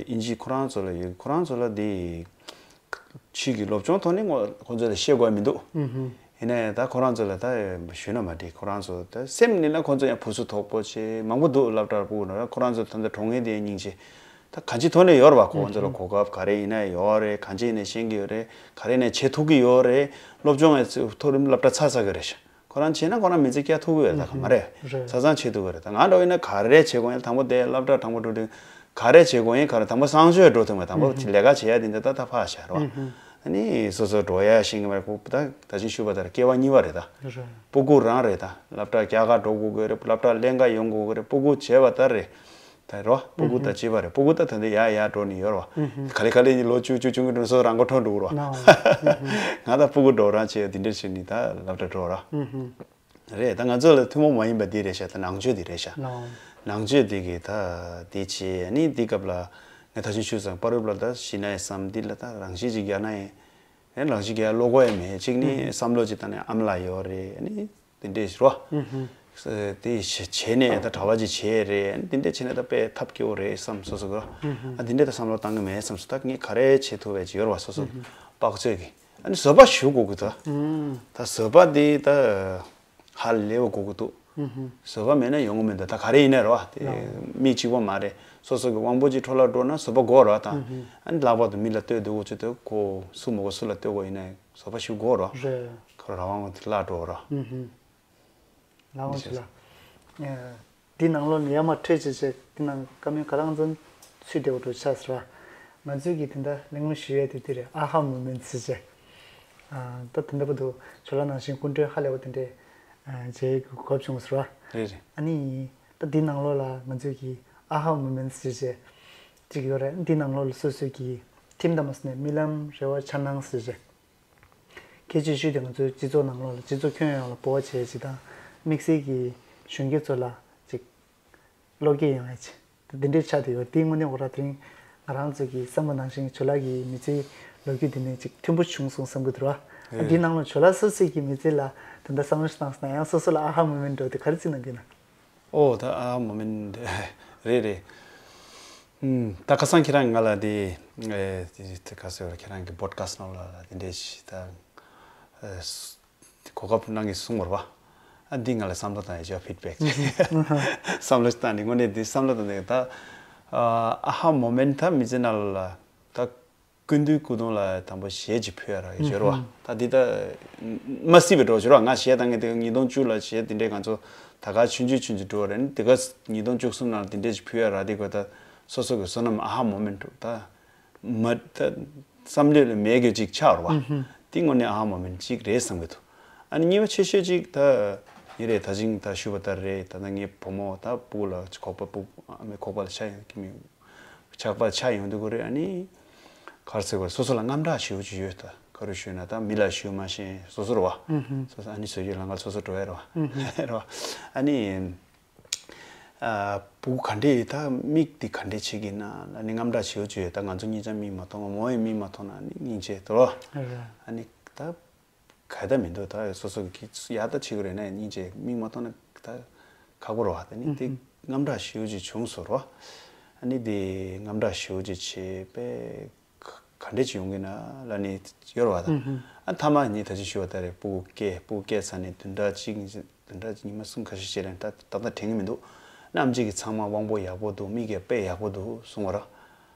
ཨིན་ཇི་ཁོ་རང་ཚོ་ལ་ཡོད། ཁོ་རང་ཚོ་ལ་དེ་ཕྱི་གི་སློབ་སྦྱོང་ཐོག་ནས་ཁོ་ཚོ་ལ་བཤད་དགོས་མི་འདུག་ཡིན་ནའི་ད་ཁོ་རང་ཚོ་ལ་ད་ཞུས་ན་མ་འགྲིག་ཁོ་རང་ཚོ་ད་སེམས་ནས་ན་ཁོ་ཚོ་ཡང་ཕུགས་སུ་དོག་པོ་ཆེ་མང་པོ་འདུག་སློབ་གྲྭར་ཕྲུ་གུ་ནང་ཁོ་རང་ཚོ་ད་ལྟ་གྲོངས་ངེས་དེ་སྙིང་རྗེ། ད་གང་ཅི་ཐོག་ནས་ཡོད་རེད་བ། ཁོ་ཚོ་ལ་གོ་སྐབས་ག་རེ་ཡིན་ན་ཡོད་རེད། གང་ཅི་ཡིན་ན་ཤེས་ཀྱི་ཡོད་རེད། ག་རེ་ཡིན་ན་བྱེད་ཐུབ་ཀྱི་ཡོད་རེད། སློབ་སྦྱོང་ཡང་མཐོ་རིམ་སློབ་གྲྭ་ཚར་ཚར་གི་རེད་ཤག་ཁོ་རང་བྱས་ན་ཁོ་རང་མི་ཚེ་སྐྱེལ་ཐུབ་ཀྱི་ཡོད་ད་ག་མ་རེད། རེད། ཆ་ཚང་བྱེད་ཐུབ་ཀྱི་རེད། ད་ང་འདྲ་བོ་ཡིན་ན་ག་རེ་བྱེད་དགོས་ཡིན། དང་པོ་དེ་སློབ་གྲྭ་དང་པོ་འགྲོ་དུས་ག་རེ་བྱེད་དགོས་ཡིན། ག་རེ་དང་པོ་གསང་སྤྱོད་འགྲོ་ཐུབ་མེད། དང་པོ་ལས་ཀ་བྱེད་ཡ་དེ་འདྲ་ད་ད་ཕར་བཞག་རོགས། ཨ་ནི་སོ་སོ་འགྲོ་ཡ་ཤེས་ཀྱི་མ་རེད། ཁོ་ད་ད་ཅིང་ཞུས་པ་ལྟར་སྐྱེ་བ་གཉིས་པ་རེད་ད། རེད། སྤུ་གུ་རང་རེད་ད། སློབ་གྲྭ་རྒྱ་གར་འགྲོ་དགོས་ཀྱི་རེད། སློབ་གྲྭ་ལེན་ག་ཡོང་དགོས་ཀྱི་རེད། སྤུ་གུ་བྱས་པ་ལྟར་རེད། ད་རོ་སྤུ་གུ་ད་ཨུ་ཧུ། གཅེས་པ་རེད། སྤུ་གུ་ད་ད་འདི་ཡ་ཡ་འགྲོ་ནི་ཡོད་རོ། ཨུ་ཧུ། ག་ལེ་ག་ལེ་ལོ་བཅུ་བཅུ་གཅིག་གི་འགྲོ་སོ་རང་མགོ་འཕྲོ་འགྲོ་རོ། ནོ། ཨུ་ཧུ། ང་ད་སྤུ་གུ་འགྲོ་རང་བྱས་འདི་འདྲ་བྱས་ནི་ད་སློབ་གྲྭ་འགྲོ་རོ། ཨུ་ཧུ། རེད། ད་ང་ཚོ་ལ་ཐུན་མོང་མ་ཡིན་པ་འདི་རེད་ཤག་ད་ནང་ཆོས་འདི་རེད་ཤག་ནོ། ནང་ཆོས་འདི་གི་ད་འདི་བྱས་ནི་འདི་སྐབས་ལ་ངས་ད་ཅིང་ཞུས་ཙང་པ་རུབ་ལ་ད་ཤི་ན་ཡི་བསམ་འདི་ལ་ད་རང་ཤི་ཅིག་རྒྱག་ན་ཡི་ཨེ་རང་ཤི་རྒྱག་བློ་ཁོག་ཡ་མེད་ཅིག་ནི་ཨུ་ཧུ། བསམ་བློ་ཅིག་བཏང་ནས་ཨམ་ལ་ཡོད་རེད་ནི། དེ་འདྲས་རོ། ཨུ་ཧུ། དེ་བྱས་ནས་ད་གྲྭ་པ་ཅིག་བྱས་རེད། དེ་འདྲས་བྱས་ནས་ད་དཔེ་ཐབས་སྐྱོ་བོ་རེད་བསམ་སོ་སོ་གི་རོ། ཨུ་ཧུ། ཨ་དེ་འདྲས་ད་བསམ་བློ་བཏང་གི་མེད་བསམ་སོ། ད་ངས་ག་རེ་བྱེད་ཐུབ་པའི་ཅིག་ཡོད་རེད་བ་སོ་སོ། ཨུ་ཧུ། དཔག་ཚོད་ཀྱི་ཨ་ནི་བཟོད་པ་ཞུ་དགོས་ཀྱི་འདུག་ཨུ། ད་བཟོད་པ་འདི་ད་ཧ་ལས་པ་དགོས་ཀྱི་འདུག་ཨུ་ཧུ། བཟོད་པ་མེད་ན་ཡོང་གི་མི་འདུག་ད་ག་རེ་ཡིན་ན་རེད་བ། དེ་ལགས། མི་གཅིག་པོ་མ་རེད། སོ་སོ་གི་དབང་པོ་ཅིག་འཕྲོ་བརླག་འགྲོ་ན་བཟོད་པ་དགོས་རེད་བ། ད་ཨུ་ཧུ། ཨ་ནི་ལྷག་པར་དུ་མི་ལ་ལྟོས་དགོས་ཀྱི་འདུག་ཁོ་སུ་མ་དགོས་སུ་ལ་ལྟོས་དགོས་ཡིན་ན་བཟོད་པ་ཞུ་དགོས་རེད་བ། རེད། ཁོ་རང་དབང་དེ་བརླག་འགྲོ་རེད་བ། ཨུ་ཧུ། ལགས་འོང་ཞུ་ལ། ཨ། འདི་ནང་ལོགས་ནས་ཡར་མར་འཕྲོས་བྱས་བྱས་འདི་ནང་བཀའ་མོལ་ག་རང་ཙམ་ཚུད་བསྡད་པ་འགྲོ་ཆགས་ཟེར་བ། ང་ཚོས་ཀྱིས་དེ་འདྲ་གླེང་མོལ་ཞུ་ཡས་དེ་འདི་རེད། ཨ་ཧ་མོ་མེན་ཊི་ཟེར་བྱས། ཨ། ད་དེ་འདྲ་པོ་འདུག་ཇོ་ལགས་ནང་བཞིན་སྐུ་མགྲོན་ཧ་ལས་པ་དེ་འདྲས་ཨ། མཇལ་དགོས་སྐབས་བྱུང་ཟེར་བ། རེད་རེད། ཨ་ནི་ད་འདི་ནང་ལོགས་ལ་ང་ཚོས་ཀྱིས་ཨ་ཧ་མོ་མེན་ཊི་ཟེར་བྱས་ཅིག་ཡོད་རེད། འདི་ནང་ལོགས་ལ་སོ་སོས་ཀྱིས་ཁྲིམས་དང་མ་སོ་ནས་རྨི་ལམ་རེ་བ་འཆར་སྣང་ཟེར་བྱས། གལ་ཆེ་ཤོས་དེ་ང་ཚོའི་སྤྱི་ཚོགས་ནང་ལོགས་ལ་སྤྱི་ཚོགས་ཁྱོན་ཡོངས་ལ་འབུལ་བ་བྱས་ཅིག་དང་དམིགས་བསལ་གྱི་གཞོན་སྐྱེས་ཚོ་ལ་ཅིག་བློ་སྐྱེད་ཡོང་ཡ་ཅིག་དེ་འདྲའི་ཆ་དེ་ཡོད། དེའི་དངོས་གནས་འོ་ར་དེ་རིང་ང་རང་ཚོ་གི་བསམ་པ་ནང་བཞིན་ཇོ་ལགས་ཀྱི་མི་ཚེའི་ལོ་རྒྱུས་དེ་ནས་ཅིག་མཐུན་པོ་བྱུང་སོང་བསམ་གྱི་འདུག་ར། ཨེ། འདིའི་ནང་ལ་ཇོ་ལགས་སོ་སོའི་གི་མི་ཚེ་ལ་ད་ལྟ་བསམ་བློ་ཞིག་བཏང་སོང་ན་ཡང་སོ་སོ་ལ་ཨ་ཧ་མོ་མེན་ཊི་འདྲ་བོ་དེ་ག་རེ་བརྩི་གནང་གི་ཡོད་ན། ཨོ་ད་ཨ་མོ་མེན་ཊི་རེད་རེད། ཨུམ། ད་ཁ་སང་ཁྱེད་རང་ང་ལ་དེ་ཨེ་དེ་དེ་ག་ཟེར་བ་ཁྱེད་རང་གི་པོ་ཌི་ཁ་སི་ཊི་ནང་ལ་དེ་འདྲས་ཞིག་ད་ཨེ་གོ་སྐབས་གནང་གི་གསུངས་པ་རེད་བ། ཨ་འདི་ང་ལ་བསམ་བློ་བཏང་ཡ་ཅིག་ཕིཌ་བེག་ཅིག་བསམ་བློ་ཞིག་བཏང་ནས་དངོས་གནས་འདི་བསམ་བློ་བཏང་ནས་ད་ཨ་ཧ་མོ་མེན་ཊི་ད་མི་ཚེ་ནང་ལ་ད། སྐུ་མདུན་སྐུ་གདུང་ལ་དང་པོ་གཞས་ཅིག་ཕུལ་ཡ་རག་གི་ཡོད་རེད་བ། ཨུ་ཧུམ། ད་འདི་ད་མ་སྲིད་པའི་འགྲོ་ཡོད་རེད་བ། ང་གཞས་བཏང་མཁན་དེ་ཉིས་སྟོང་བཅུ་ལ་གཞས་དེ་འདྲས་ང་ཚོ་ད་ག་ཆུང་ཆུང་ཆུང་ཆུང་འགྲོ་རེད། དེ་ག་ཉིས་སྟོང་བཅུ་གསུམ་ནང་དེ་འདྲས་ཅིག་ཕུལ་ཡ་རག་དེ་ག་ད་སོ་སོ་གི་བསོད་ནམས་ཨ་ཧ་མོ་མེན་ཊི་ད་མ་ད་བསམ་བློ་ལ་མེད་གི་ཅིག་ཆགས་རེད་བ། ཨུ་ཧུམ། དེ་དངོས་གནས་ཨ་ཧ་མོ་མེན་ཊི་ཅིག་རེད་བསམ་གི་འདུག་ཨ་ནི་གཉིས་པ་ཆེ་ཤོས་ཅིག་ད་ཡིན་རེད། ད་ཅིང་ད་ཞུ་བ་ལྟར་རེད། ད་ལྟ་ངའི་བུ་མོ་ད་སྤུ་གུ་ལ་ཁོག་པ་སྤུ་ཨ་མའི་ཁོག་པ་ལ་ཆགས་ཡོང་གི་མི། ཆགས་པ་ཆགས་ཡོང་དུས་ཀོ་རེད། ཨ་ནི་ག་རེ་ཟེར་དགོས་རེད། སོ་སོ་ལ་དངངས་སྐྲག་ཞེ་པོ་ཅིག་ཡོད། ད་ག་རེ་ཞུས་ན་ད་མི་ལ་ཞུ་མ་ཤེས་སོ་སོ་རེད་བ། ཨུ་ཧུམ། སོ་སོ་ཨ་ནི་བཟོ་རྒྱུའི་ལམ་ཁ་སོ་སོ་འགྲོ་ཡ་རེད་བ། ཨུ་ཧུམ། རེད་བ། ཨ་ནི་ཨ་སྤུ་གུ་ག་འདྲས་ད་མིག་འདི་ག་འདྲས་བྱེད་ཀྱི་ན་ཨ་ནི་དངངས་སྐྲག་ཞེ་པོ་ཅིག་ཡོད། ད་ང་ཚོ་གཉིས་ཆ་མིག་མ་མཐོང་བ་མོ་ཡི་མིག་མ་མཐོང་ན་ཨ་ནི་སྙིང་རྗེ་དོ། རེད། ཨ་ནི་ད། ག་ད་མི་འདུག་ད་སོ་སོ་གི་ཡག་ད་བྱེད་ཀྱི་རེད་ན་སྙིང་རྗེ་མིག་མ་མཐོང་ན་ད་ཁག་པོ་རེད་བ། ད་ནི་དེ་དངངས་སྐྲག་ཞེ་པོ་ཅིག་བྱུང་སོང་རེད་བ། ཨ་ནི་དེ་དངངས་སྐྲག་ཞེ་པོ་ཅིག་བྱས་པས། ག་ག་འདྲས་ཅིག་ཡོང་གི་ན་ལ་ནི་ཡོད་རེད་བ། ད་ཨ་མཐའ་མ་ནི་ད་ཅི་ཞུ་བ་ད་རེད། སྤུ་གུ་སྐྱེས་སྤུ་གུ་སྐྱེས་ཚར་ནས་བདུན་ཕྲག་གཅིག་བདུན་ཕྲག་ཉི་མ་གསུམ་ཁ་ཤས་ཤིག་རེད། ད་ད་ལྟ་དྲན་གི་མི་འདུག་ཨམ་ཆི་གི་ཚང་མ་དབང་པོ་ཡག་པོ་འདུག་མིག་གིས་དཔེ་ཡག་པོ་འདུག་གསུང་བ་རེད།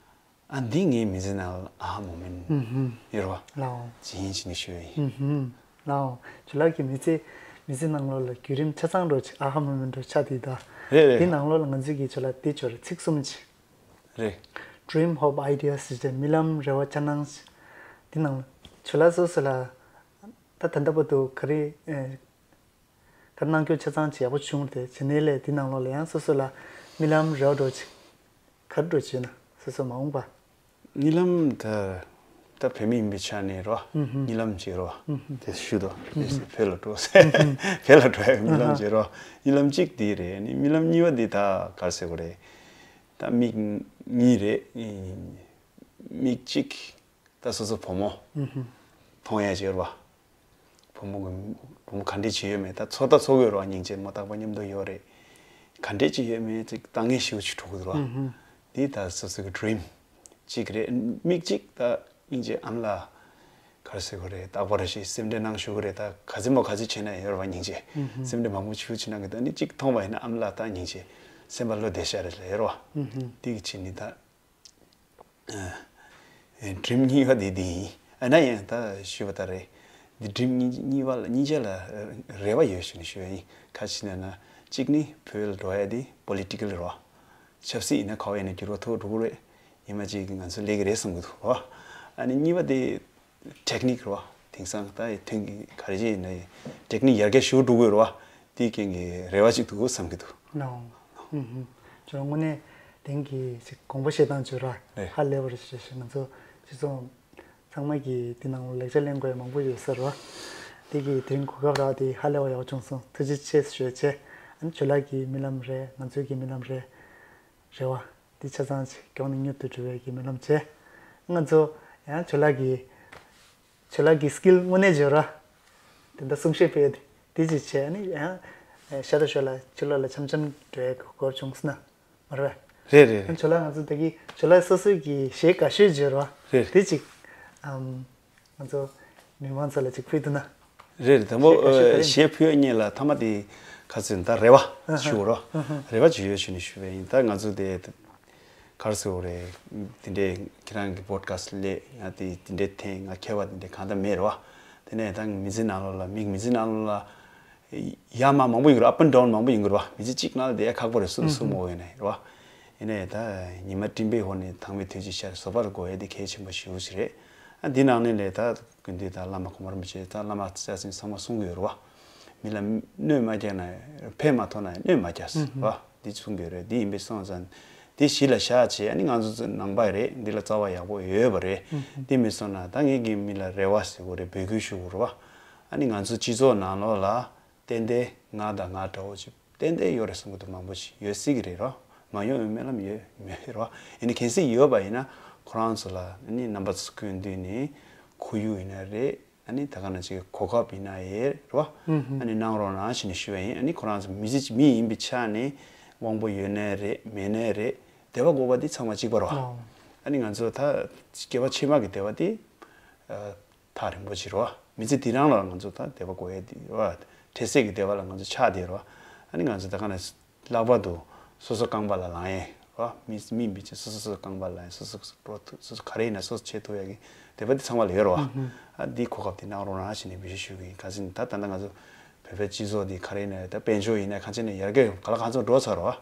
ཨ་འདི་ངའི་མི་ཚེ་ནང་ལ་ཨ་ཧ་མོ་མེན་ཨུ་ཧུམ། ཡོད་རེད་བ། ལའོ། ཇི་ཡིན་ཇི་ནི་ཞུ་ཡ་ཡིན། ཨུ་ཧུམ། ལའོ། ཇོ་ལགས་ཀྱི་མི་ཚེ་མི་ཚེ་ནང་ལོགས་ལ་བརྒྱུད་རིམ་ཆ་ཚང་འགྲོ་ཆེ་ཨ་ཧ་མོ་མེན་འགྲོ་ཆ་དེ་ད། རེད་རེད། དེ་ནང་ལོགས་ལ་ང་ཚོས་ཀྱི་ཇོ་ལགས་དེ་ཇོ་རེ་ཚིག་གསུམ་ཅིག་རེད། Dream, hope, ideas ཞེས་བྱ་རྨི་ལམ་རེ་བ་འཆར་སྣང་ཞེས། དེ་ནང་ཇོ་ལགས་སོ་སོ་ལ་ད་ད་ལྟ་བར་དུ་ག་རེ་ཨེ། ག་རེ་གནང་རྒྱུ་ཆ་ཚང་ཅིག་ཡག་པོ་བྱུང་སྟེ་བྱས་ནས་ལས་འདི་ནང་ལོགས་ལ་ཡང་སོ་སོ་ལ་རྨི་ལམ་རེ་བ་འགྲོ་ཅིག་ག་རེ་འགྲོ་བྱས་ན་སོ་སོ་མ་འོངས་པ། རྨི་ལམ་ད་ད་བོད་མི་ཡིན་པའི་ཆ་ནས་རོ། ཨུ་ཧུམ། རྨི་ལམ་ཅིག་རོ། ཨུ་ཧུམ། དེ་ཞུ་དོ། ཨུ་ཧུམ། བོད་ལ་འགྲོ་ཟེར། བོད་ལ་འགྲོ་ཡ་རྨི་ལམ་ཅིག་རོ། རྨི་ལམ་གཅིག་དེ་རེད། ནི་རྨི་ལམ་གཉིས་པ་དེ་ད་ག་རེ་ཟེར་དགོས་རེད། ད་མིག་གཉིས་རེད། མིག་གཅིག་ད་སོ་སོ་བུ་མོ་ཨུ་ཧུམ། མཐོང་ཡ་ཅིག་ཡོད་རེད་བ། བུ་མོ་གི་བུ་མོ་ག་འདྲས་བྱེད་ཡོད་མེད་ད་ཚོར་ད་ཚོར་གི་ཡོད་རེད་བ། སྙིང་རྗེ་མོ་རྟག་པར་མཉམ་དུ་ཡོད་རེད། ག་འདྲས་ཅིག་ཡོད་མེད་ཅིག་ལྟ་ངན་ཞེ་པོ་ཅིག་འགྲོ་གི་འདུག་ར། ཨུ་ཧུམ། འདི་ད་སོ་སོ་གི་ཌི་རིམ་ཅིག་རེད། མིག་གཅིག་ད་སྙིང་རྗེ་ཨ་མ་ལགས་ག་རེ་ཟེར་དགོས་རེད། རྟག་པར་ཞིག་སེམས་ཁྲལ་གནང་ཞུ་གི་རེད། ད་ག་ཚོད་མོ་ག་ཚོད་བྱས་ན་ཡོད་རེད་བ། སྙིང་རྗེ་ཨུ་ཧུམ། སེམས་ཁྲལ་མང་པོ་ཞེ་པོ་ཅིག་གནང་གི་འདུག་ཨ་ནི་གཅིག་མཐོང་བ་ཡིན་ན་ཨ་མ་ལགས་ད་སྙིང་རྗེ་སེམས་པ་བློ་བདེ་ཤག་རེད་ལབ་ཡོད་རེད་བ། ཨུ་ཧུམ། འདི་གི་ཕྱིར་ནི་ད། ཨ། ཨ། ཌི་རིམ་གཉིས་པ་དེ་འདི་ཡིན། ཨ་ན་ཡང་ད་ཞུས་པ་ལྟར་རེད། འདི་ཌི་རིམ་གཉིས་གཉིས་པ་ལ་གཉིས་ཆ་ལ་རེ་བ་ཡོད་ཞུ་ནས་ཞུ་བ་ཡིན། ག་ཅི་ན་ན་གཅིག་ནི་བོད་ལ་འགྲོ་ཡ་དེ་པོ་ལི་ཊི་ཀལ་རེད་བ། ཆབ་སྲིད་ཡིན་ན་ག་བ་ཡིན་ན་འགྱུར་བ་ཐུག་འགྲོ་གི་རེད། ཡིན་མ་གཅིག་གི་ང་ཚོ་ལས་ཀྱི་རེད་བསམ་གི་འདུག་རེད་བ། ཨ་ནི་གཉིས་པ་དེ་ཊེག་ནིག་རེད་བ། དེང་སང་ད་ཐོན་གི་ག་རེ་ཅིག་ཡིན་ན་ཊེག་ནིག་ཡར་རྒྱས་ཞུ་འགྲོ་གི་རེད་བ། དེའི་རྐྱེན་གྱིས་རེ་བ་ཅིག་འདུག་བསམ་གྱི་འདུག་ལའོ། ཧུམ་ཧུམ། ཁྱོད་རང་དངོས་གནས་དེང་གི་ཅིག་དགོངས་པ་བཞེས་སྟངས་ཅིག་ར། རེད། ཧ་ལས་པ་རེད། ཞེས་ཞེས་ང་ཚོ་སྤྱི་ཚོགས་ཚང་མ་གིས་འདི་ནང་ལ་ལེགས་ཆ་ལེན་དགོས་ཡ་མང་པོ་ཡོད་ས་རེད་བ། དེ་གི་དེ་རིང་གོ་སྐབས་རག་དེ་ཧ་ལས་པ་ཡག་པོ་བྱུང་སོང་། ཐུགས་རྗེ་ཆེ་ཞུ་ཡ་བྱས། ཨ་ནི་ཇོ་ལགས་ཀྱི་རྨི་ལམ་རེད། ང་ཚོའི་གི་རྨི་ལམ་རེད། རེད་བ། འདི་ཆ་ཚང་ཅིག་མགྱོགས་ནས་མྱུར་དུ་འགྲུབ་པའི་གི་སྨོན་ལམ་བྱས། ང་ཚོ་ཡང་ཇོ་ལགས་ཀྱི་ཇོ་ལགས་ཀྱི་སི་ཀིལ་དངོས་གནས་བརྗོད་ར། དེ་འདྲ་གསུང་བཤད་སྤེལ་ཏེ་དེ་ཅིག་བྱས་ནས་ཡང་ཤ་ཏ་ཞོ་ལ་ཕྱི་ལོགས་ལ་འཆམ་འཆམ་འགྲོ་ཡའི་གོ་སྐབས་བྱུང་སོང་ན་མ་རེད་པས། རེད་རེད་རེད། ཇོ་ལགས་ང་ཚོ་ད་གི་ཇོ་ལགས་སོ་སོའི་གི་གཞས་དགའ་ཤོས་བརྗོད་ར། རེད། དེ་ཅིག་ཨམ། ང་ཚོ་མི་མང་ཚོ་ལ་ཅིག་ཕུལ་ཐུབ་ན། རེད་རེད། དང་པོ་ཞེས་ཞེས་ཕུལ་ཡ་ཉེ་ལ་ཐ་མ་དེ་ཁ་ཚོན་ད་རེ་བ་ཞུ་རོ། རེ་བ་ཅིག་ཡོད་ཞུ་ནས་ཞུ་བས་ཡིན། ད་ང་ཚོ་དེ་གར་སོ་རེད། དེ་འདྲའི་ཁྱེད་རང་གི་པོ་ཌི་ཁ་སི་ལས་ཡང་དེ་དེ་འདྲའི་ཐེངས་ང་མཁས་པ་དེ་འདྲའི་གང་ད་མེད་རེད་བ། དེ་ནས་ད་མི་ཚེ་ནང་ལོགས་ལ་མི་མི་ཚེ་ནང་ལོགས་ལ་ཡར་མར་མང་པོ་ཡོང་གི་རེད། ཨབ་ཨེན་ཌའུན་མང་པོ་ཡོང་གི་རེད་བ། མི་ཚེ་གཅིག་ནང་ལ་བསྡད་ཡ་ཁག་པོ་རེད། སུ་སུ་མོ་ཡོད་ན་རེད་བ། ཡིན་ནའི་ད་ཉི་མ་སྤྲིན་པའི་འོག་ནས་དྭངས་མའི་དུས་ཀྱི་ཤར་བཟོད་པ་ལ་གོ་ཡ་དེ་གལ་ཆེན་པོ་ཞེ་པོ་ཞིག་རེད། ཨ་འདི་ནང་ནས་ལས་ད་དགེ་འདུན་དང་བླ་མ་གོང་མ་རིན་པོ་ཆེ་དང་བླ་མ་རྩ་ཚང་ཚང་མ་གསུང་གི་ཡོད་རེད་བ། མི་ལ་གནོད་མ་རྒྱག་ན་ཕན་མ་ཐོགས་ན་གནོད་མ་རྒྱག་ཟེར་བ་འདི་གསུང་གི་ཡོད་རེད། འདི་ཡིན་པས་སོང་ཙང་འདི་གཞི་ལ་བཞག་བྱས། ཨ་ནི་ང་ཚོ་ནང་པ་རེད། འདི་ལ་རྩ་བ་ཡག་པོ་ཡོད་པ་རེད། འདི་མིན་སོང་ན་ད་ངེད་ཀྱི་མི་ལ་རེ་བ་ཟེར་དགོས་རེད། འབོད་སྐུལ་ཞུ་དགོས་རེད་བ། ཨ་ནི་ང་ཚོ་སྤྱི་ཚོགས་ནང་ལོགས་ལ་ཏན་ཏན་ང་དང་ང་འདྲ་བོ་ཅིག་ཏན་ཏན་ཡོད་རེད་བསམ་གྱི་འདུག་མང་པོ་ཞིག་ཡོད་སྲིད་ཀྱི་རེད་རོ། མ་ཡོང་བའི་སྨོན་ལམ་ཡོད་མེད་རོ། ཡིན་ནའི་གལ་སྲིད་ཡོད་པ་ཡིན་ན་ཁོ་རང་ཚོ་ལ་ནི་རྣམ་པ་ཚོ་སྐུ་མདུན་ནས་ཁོར་ཡུག་ཡིན་ན་རེད། ཨ་ནི་ད་ག་ནང་བཞིན་གོ་སྐབས་ཡིན་ན་ཡོད་རོ། ཨ་ནི་གནང་རོགས་གནང་ཞེས་ནས་ཞུ་བ་ཡིན། ཨ་ནི་ཁོ་རང་ཚོ་མི་ཚེ་མི་ཡིན་པའི་ཆ་ནས་དབང་པོ་ཡོད་ནའི་རེད་མེད་ནའི་རེད། བདེ་བ་དགོས་པ་འདི་ཚང་མ་གཅིག་པ་རོ། ཨ་ནི་ང་ཚོ་ད་སྐྱེ་བ་ཕྱི་མ་གི་བདེ་བ་འདི། ཐག་རིང་པོ་ཅིག་རོ། མི་ཚེ་འདི་རང་ལ་ང་ཚོ་ད་བདེ་བ་དགོས་ཡས་འདི་རོ། འཕྲལ་སེལ་གྱི་བདེ་བ་ལ་ང་ཚོ་ཆགས་བསྡད་རོ། ཨ་ནི་ང་ཚོ་ད་ག་ནས་ལྷག་པར་དུ་སོ་སོ་རྐང་པ་ལ་ལངས་ཡས་རོ། མི་མི་མི་ཚེ་སོ་སོ་སོ་རྐང་པ་ལ་ལངས་ཡས། སོ་སོ་འགྲོ་ཐུབ། སོ་སོ་ག་རེ་ཡིན་ན་སོ་སོ་བྱེད་ཐུབ་ཡས་ཀྱི་བདེ་བ་འདི་ཚང་མ་ལ་ཡོད་རོ། ཨ་འདི་གོ་སྐབས་འདི་གནང་རོགས་གནང་ཞེས་ནས་འབོད་ཞུ་ཞུ་གི་ཡིན། ག་ཟེར་ན་ད་ད་ལྟ་ང་ཚོ་བོད་པའི་སྤྱི་ཚོགས་འདི་ག་རེ་ཡིན་ན་ད་དཔལ་འབྱོར་ཡིན་ན་གང་ཅི་ན་ཡར་རྒྱས་ག་ལ་གང་ཚོད་འགྲོ་ཚར་རོ།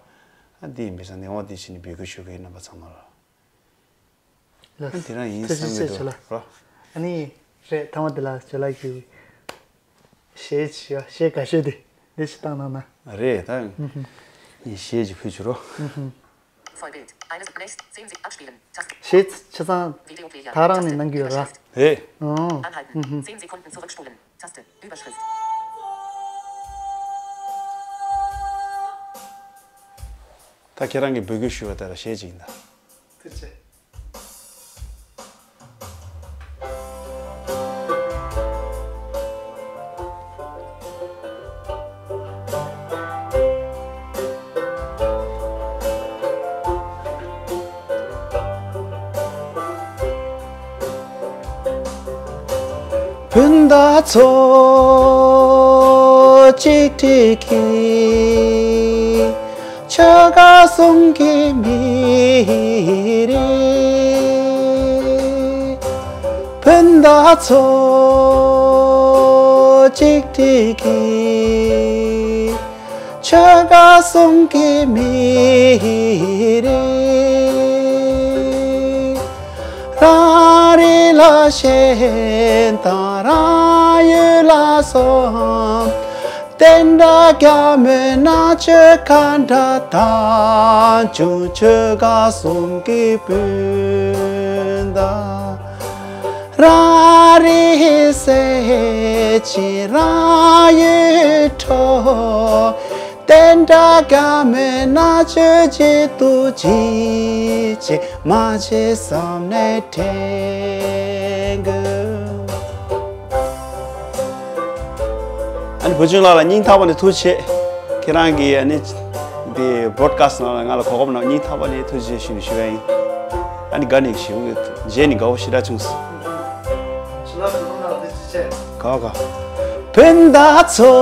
ཨ་འདི་ཡིན་པས་ས་ནས་འོ་འདི་ཞེས་ནས་འབོད་སྐུལ་ཞུ་གི་ཡིན། རྣམ་པ་ཚང་མ་ལ། ལགས། ཨ་དེ་རང་ཡིན་ཐུགས་རྗེ་བསམ་གྱི་ཆེ་ཇོ་འདུག་ལགས། རོ། ཨ་ནི་རེད། ཐ་མ་དེ་ལ་ཇོ་ལགས་ཀྱིས་གཞས་ཅིག་གཞས་དགའ་ཤོས་དེ་འདི་ཞིག་བཏང་གནང་ན། རེད་ད། ངས་གཞས་ཅིག་ཕུལ་བྱུང་རོ། Vollbild eines Berichts, zehn Sek abspielen. Taste. གཞས་ཆ་ཚང་Videoplayer. ད་རང་ནས་གནང་གི་ཡོད་ར། Überschrift. རེད། ཨོ། Anhalten. Zehn Sekunden zurückspulen. Taste. Überschrift. ད་ཁྱེད་རང་གིས་འབོད་སྐུལ་ཞུས་པ་ལྟར་གཞས་ཅིག་ཡིན་ད། ཐུགས་རྗེ་ཆེ། ཚོ་གཅིག་སྒྲིལ་གྱིས་ཆོལ་ཁ་གསུམ་གྱི་མི་རིགས། སྤུན་ཟླ་ཚོ་གཅིག་སྒྲིལ་གྱིས་ཆོལ་ཁ་གསུམ་གྱི་མི་རིགས། རང་རིགས་ལ་ཞེན་དང་རང་ཡུལ་ལ་སོམས། བསྟན་དགྲ་རྒྱ་མི་མནའ་བཅད་ག་འདྲ་བཏང་བྱུང་། ཆོལ་ཁ་གསུམ་གྱི་སྤུན་ཟླ། རང་རིགས་སེམས་ཅན་རང་ཡུལ་འཕྲོག། བསྟན་དགྲ་རྒྱ་མི་མནའ་བཅད་བྱེད་དུ་ཅི་བྱེད་མ་བྱེད་བསམ་ནས་དྲན་གི། ཨ་ནི་བུ་ཆུང་ལགས་ལ་སྙིང་ཐག་པ་ནས་ཐུགས་རྗེ་ཆེ། ཁྱེད་རང་གིས་ཨ་ནི་འདི་བོཌ་ཀ་སི་ཊི་ནང་ལ་ང་ལ་གོ་སྐབས་གནང་བ་སྙིང་ཐག་པ་ནས་ཐུགས་རྗེ་ཆེ་ཞུ་ཞུ་བ་ཡིན། ཨ་ནི་དགའ་ནས་ཞུ་གི་མཇལ་ནས་དགའ་བོ་ཞེ་དྲག་བྱུང་སོང་། ག་ག་སྤུན་ཟླ་ཚོ་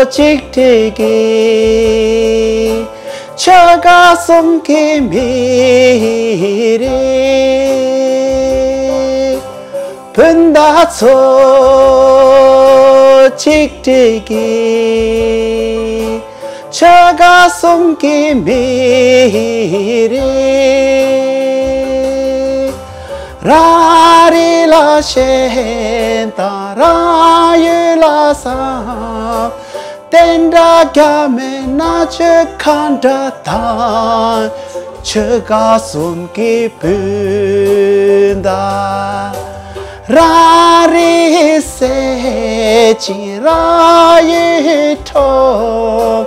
གཅིག་སྒྲིལ་གྱིས་ཆོལ་ཁ་གསུམ་གྱི་མི་རིགས། སྤུན་ཟླ་ཚོ་གཅིག་སྒྲིལ་གྱིས་ཆོལ་ཁ་གསུམ་གྱི་མི་རིགས། རང་རིགས་ལ་ཞེན་དང་རང་ཡུལ་ལ་སོམས། བསྟན་དགྲ་རྒྱ་མི་མནའ་བཅད་ག་འདྲ་བཏང་། ཆོལ་ཁ་གསུམ་གྱི་སྤུན་ཟླ། རང་རིགས་སེམས་ཅན་རང་ཡུལ་འཕྲོག།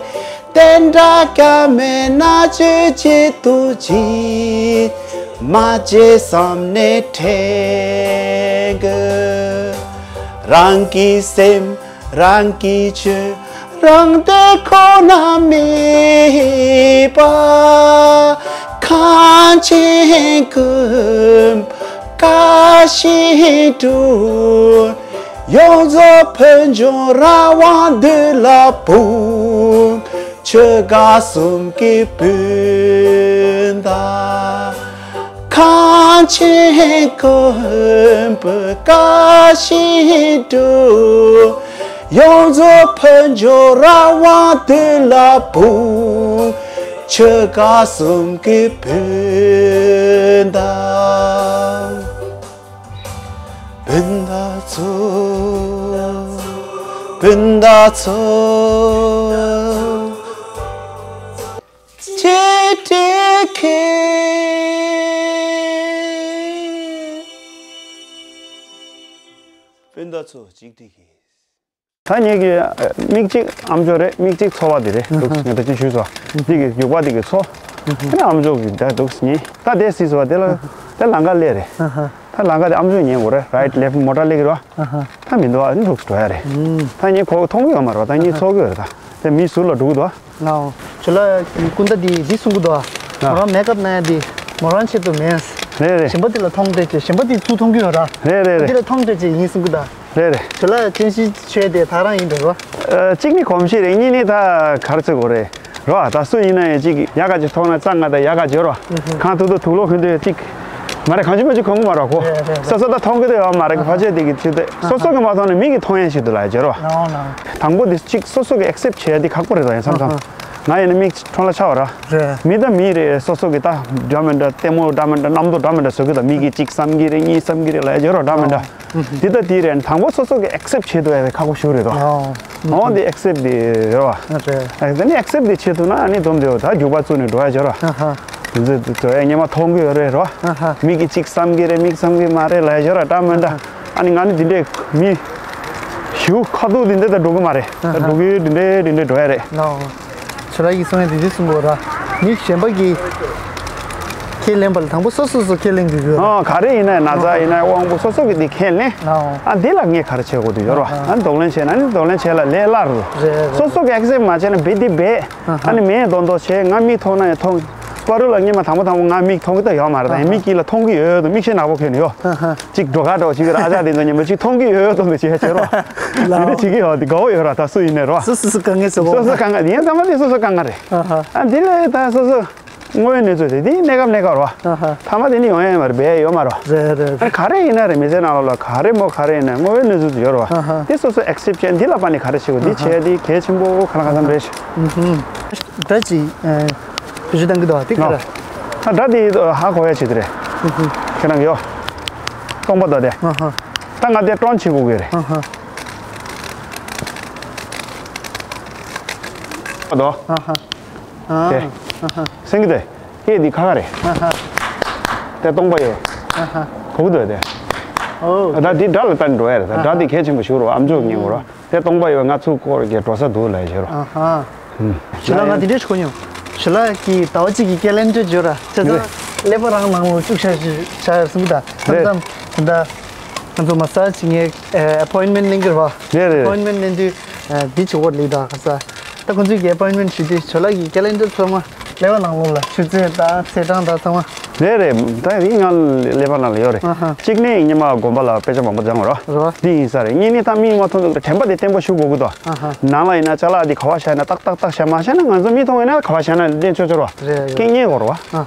བསྟན་དགྲ་རྒྱ་མི་མནའ་བཅད་བྱེད་དུ་ཅི་མ་བྱེད་བསམ་ནས་དྲན་གི། རང་གི་སེམས་རང་གིས་ཆོད། རང་བདེ་ཁོ་ན་མེད་པ། གངས་ཅན་ཀུན་དཀའ་ཞིང་སྒྲུབ། ཡོངས་རྫོགས་ཕུན་འབྱུང་རང་དབང་འདི་ལ་འབུལ། ཆོལ་ཁ་གསུམ་གྱི་སྤུན་ཟླ། གངས་ཅན་ཀུན་དཀའ་ཞིང་སྒྲུབ། ཡོངས་རྫོགས་ཕུན་འབྱུང་རང་དབང་དེ་ལ་འབུལ། ཆོལ་ཁ་གསུམ་གྱི་སྤུན་ཟླ། སྤུན་ཟླ་ཚོ། སྤུན་ཟླ་ཚོ། ཅེས་དྲིས་ཁེ། སྤུན་ཟླ་ཚོ་གཅིག་སྒྲིལ་གྱིས། ད་ངེད་ཀྱི་མིག་གཅིག་ཨམ་ཅོག་རེད། མིག་གཅིག་འཚོ་བ་འདི་རེད། ཨ་ཧ། འདུག་ངས་ད་ཅི་ཞུས་སོ། འདི་གི་རྒྱུག་པ་འདི་གི་འཚོ། ཨ་ཧ། ཨ་ནི་ཨམ་ཅོག་གི་ད་འདུག་ཉེ། ད་དེ་སྲིད་སོ་དེ་ལ་དེ་ལམ་ཁ་སླེབས་རེད། ཨ་ཧ། ད་ལམ་ཁ་དེ་ཨམ་ཅོག་ཉན་དགོས་རེད། རའིཊ་ལེཕཊ་མོ་ཊ་སླེབས་ཀྱི་རེད་བ། ཨ་ཧ། ད་མི་འདུག་ཨ་ནི་འགྲོ་འགྲོ་ཡ་རེད། ཨུམ། ད་ངས་ཁོ་མཐོང་གི་ཡོད་མ་རེད་བ། ད་ངས་ཨ་ཧ། ཚོར་གི་ཡོད་རེད། ད་དེ་མི་ཟུར་ལ་འགྲོ་གི་འདུག་ཨ། ལའོ། ཇོ་ལགས་ཀུན་ད་འདི་འདི་གསུང་གི་འདུག་ཨ། ལའོ། ང་རང་མེག་ཨབ་གནང་ཡ་འདི་མོ་རང་ཆེད་དུ་མེད། རེད་རེད། གཞན་པ་འདི་ལ་མཐོང་སྤྲད་བྱས། གཞན་པ་འདི་ཚུར་མཐོང་གི་ཡོད་ར། རེད་རེད་རེད། འདི་ལ་མཐོང་སྤྲད་བྱས་ཡིན་གསུང་གི་ད། རེད་རེད། ཇོ་ལགས་སྤྱན་ཤེལ་མཆོད་དེ་ད་རང་ཡིན་འགྲོ་རོ། ཨ། གཅིག་ནི་གོམས་གཤིས་རེད། གཉིས་ནི་ད་ག་རེ་ཟེར་དགོས་རེད། རོ། ད་སུ་ཡིན་ན་ཡང་གཅིག་ཡག་ག་ཅིག་མཐོང་ན་གཙང་ང་ད་ཡག་ག་ཅིག་ཡོད་རོ། ཨུ་ཧུ། གང་ཐུབ་ཐུབ་དུག་ལོག་གོན་དུས་གཅིག་མ་རེད། གང་ཅི་མ་ཅི་གོན་གི་མ་རེད་ཁོ། རེད་རེད་རེད། སོ་སོ་ད་མཐོང་གི་དུས་ཡོད་མ་རེད། ཨ་ཧ། ཕལ་ཆེར་དེ་གི་ཚུལ་དེ་སོ་སོ་གི་མ་མཐོང་ན་མི་གི་མཐོང་ཡས་ཞིག་འདུག་ལ་ཡ་ཇོ་རོ། ལའོ་ལའོ། དང་པོ་དེ་གཅིག་སོ་སོ་གི་ཨེག་སེབ་བྱེད་ཡ་དེ་ཁག་པོ་རེད་ད་ཡིན་བསམ་བསམ། ཨ་ཧ། ང་ཡིན་ན་མིག་ཁྲོན་ལ་ཆགས་པ་ར། རེད། མི་ད་མི་རེད། སོ་སོ་གི་ད་འདྲ་མི་འདྲ་ལྟད་མོ་འདྲ་མི་འདྲ་རྣམ་རྟོག་འདྲ་མི་འདྲ་བཟོ་གི་ད། མི་གིས་གཅིག་བསམ་གི་རེད། གཉིས་བསམ་གི་རེད་ལ་ཡ་ཇོ་རོ། འདྲ་མི་འདྲ། ཨ་ཧ། འདི་ལྟ་འདི་རེད། དང་པོ་སོ་སོ་གི་ཨེག་སེབ་བྱེད་ཐུབ་ཡ་དེ་ཁག་པོ་ཞིག་རེད་དོ། ཨོ། འོ་འདི་ཨེག་སེབ་འདི་རེད་བ། ཨ་རེད། ཨ་ནི་ཨེག་སེབ་འདི་བྱེད་ཐུབ་ན་ཨ་ནི་སྡོམ་འདི་ཡོད་ད། རྒྱུག་པ་བཙུགས་ནས་འགྲོ་ཡ་ཇོ་ར། ཨ་ཧ། འདི་ཚོ་འགྲོ་ཡ་སྔོན་མ་མཐོང་གི་ཡོད་རེད་རོ། ཨ་ཧ། མི་གིས་གཅིག་བསམ་གི་རེད། མིག་བསམ་གི་མ་རེད་ལ་ཡ་ཇོ་ར། འདྲ་མི་འདྲ། ཨ་ཧ། ཨ་ནི་ང་ནི་འདི་འདྲའི་མི་ཞུ་ཁ་ཐུག་འདི་འདྲ་ད་འགྲོ་གི་མ་རེད། ཨ་ཧ། ད་འགྲོ་གི་འདི་འདྲའི་འདི་འདྲའི་འགྲོ་ཡ་རེད། ལའོ། ཇོ་ལགས་ཀྱིས་གསུང་ཡ་དེ་འདྲ་གསུང་དགོས་ར། མི་གཞན་པ་གིས་ཁས་ལེན་པ་ལ་དང་པོ་སོ་སོ་སོ་ཁས་ལེན་དགོས་ཀྱི་ཡོད་ར། ཨ། ག་རེ་ཡིན་ན་ན་ཚ་ཡིན་ན་དབང་པོ་སོ་སོ་གིས་དེ་ཁས་ལེན། ཨོ། ཨ་འདི་ལ་ངས་ག་རེ་བྱེད་དགོས་འདུག་ཡོད་ར། ཨ། ཨ་གདོང་ལེན་བྱས་ན་ནི་གདོང་ལེན་བྱས་ལ་ལས་སླ་རུ། རེད་རེད། སོ་སོ་གིས་ཨེག་སེབ་མ་བྱས་ན་བེད་དེ་བེད། ཨ་ཧ། ཨ་ནི་མེད་མདོག་མདོག་བྱས། ང་མིག་མཐོང་ན་ཡང་མཐོང་ པ་རུ་ལ་སྔོན་མ་དང་པོ་དང་པོ་ང་མིག་མཐོང་གི་ད་ཡོད་མ་རེད། ད་ཡིན་མིག་དཀྱིལ་ལ་མཐོང་གི་ཡོད་དོ། མིག་ཤེལ་ནག་པོ་གྱོན་ནས་ཡོད། ཅིག་འགྲོ་ག་འགྲོ་ཅིག་ར་ཨ་ཅག་དེ་ཚོ་མཉམ་པོ་ཅིག་མཐོང་གི་ཡོད་དོ་འདི་བྱས་བྱས་རོ། འདི་འདྲ་བྱེད་ཀྱི་ཡོད་འདི་དགའ་བོ་ཡོད་ར། ད་སུ་ཡིན་ནས་རོ། སོ་སོ་སོ་དཀའ་ངལ་སོ་སོ་སོ་དཀའ་ངལ་ཡིན་ཚང་མ་དེ་སོ་སོ་དཀའ་ངལ་རེད། ཨ་དེ་ལས་ད་སོ་སོ་དངོས་ཡོད་གནས་ཚུལ་དེ་དེ་གནས་སྐབས་གནས་སྐབས་རོ། ཐ་མ་དེ་ནི་ཡོང་ཡ་མ་རེད། བས་ཡོད་མ་རོ། རེད་རེད། ཨ་ག་རེ་ཡིན་ན་རེད། མི་ཚེ་ནང་ལོགས་ལ་ག་རེ་མོ་ག་རེ་ཡིན་ན་དངོས་ཡོད་གནས་ཚུལ་དེ་ཡོད་རོ། དེ་སོ་སོ་accept་བྱས་འདི་ལ་པ་ནི་ག་རེ་བྱེད་དགོས་འདི་བྱས་དེ་གལ་ཆེན་པོ་ཁ་ལ་ཁ་སང་རེད། ད་ཅི་བེད་སྤྱོད་བཏང་གི་འདུག་དེ་ག་རེ། ཨ་སྒྲ་དེ་ཧ་གོ་ཡ་ཆེད་དུ་རེད། ཁྱེད་རང་གི་ཡོ། སྟོང་པ་དོ་དེ། ད་ང་དེ་ཀྲོན་བྱེད་དགོས་ཀྱི་རེད། དོ། དེ། སེང་གེ་དེ། སྐད་འདི་ཁ་ཁ་རེད། དེ་སྟོང་པ་ཡོད། གོ་གི་འདུག་དེ། ད་འདི་སྒྲ་ལ་ལྟ་ནས་འགྲོ་ཡ་རེད། ད་སྒྲ་འདི་གལ་ཆེན་པོ་ཞིག་རོ། ཨམ་ཅོག་ཉན་དགོས་རོ། དེ་སྟོང་པ་ཡོད། ང་ཚུར་སྐོར་གྱི་འགྲོ་ས་འདུག་ལ་བྱེད་རོ། ཞུ་ལ་ང་དེ་འདྲས་ཞུ་གོ་མྱོང་། ཞུ་ལ་གི་ཟླ་བ་གཅིག་གི་ཀེ་ལེན་ཌར་བརྗོད་ར་ཆ་ཚང་ཀླད་པ་རང་ནང་ལ་བཅུག་བཞག་བཞག་ཡོད་གསུངས་གི། ད་མཚམས་མཚམས་ད་ང་ཚོ་མ་སཱཇ་ངས་ཨེ་ཨེ་པོ་ཡིན་མེན་ཊི་ལེན་གི་རེད་བ། རེད་རེད། ཨེ་པོ་ཡིན་མེན་ཊི་ལེན་དུས་འདི་བྱེད་དགོས་ལེགས་ད་ག་ས། ད་ཁོང་ཚོས་ཀྱི་ཨེ་པོ་ཡིན་མེན་ཊི་ཞུ་དུས་ཞུ་ལ་གི་ཀེ་ལེན་ཌར་ཚང་མ་ཀླད་པ་ནང་ལོགས་ལ་ཆུ་ཚོད་དང་ཚེས་གྲངས་དང་ཚང་མ། རེད་རེད། ད་རིང་ང་ཀླད་པ་ནང་ལ་ཡོད་རེད། ཅིག་ནས་ཉི་མ་དགོན་པ་ལ་དཔེ་ཆ་མང་པོ་སྦྱང་རོགས། རོགས། འདི་ཡིན་ས་རེད། གཉིས་ནས་ད་མིག་མ་མཐོང་འདུག་དྲན་པ་དེ་བརྟན་པོ་ཞུ་དགོས་ཀྱི་འདུག་ནང་ལ་ཡིན་ན་ཅ་ལག་འདི་ག་བ་བཞག་ན་ཏག་ཏག་ཏག་བཞག་མ་བཞག་ན་ང་ཚོ་མིག་མཐོང་ཡིན་ན་ག་བ་བཞག་ན་ལེན་ཆོག་ཆོག་རོགས། རེད་རེད། སྐད་ཉན་དགོས་རོགས།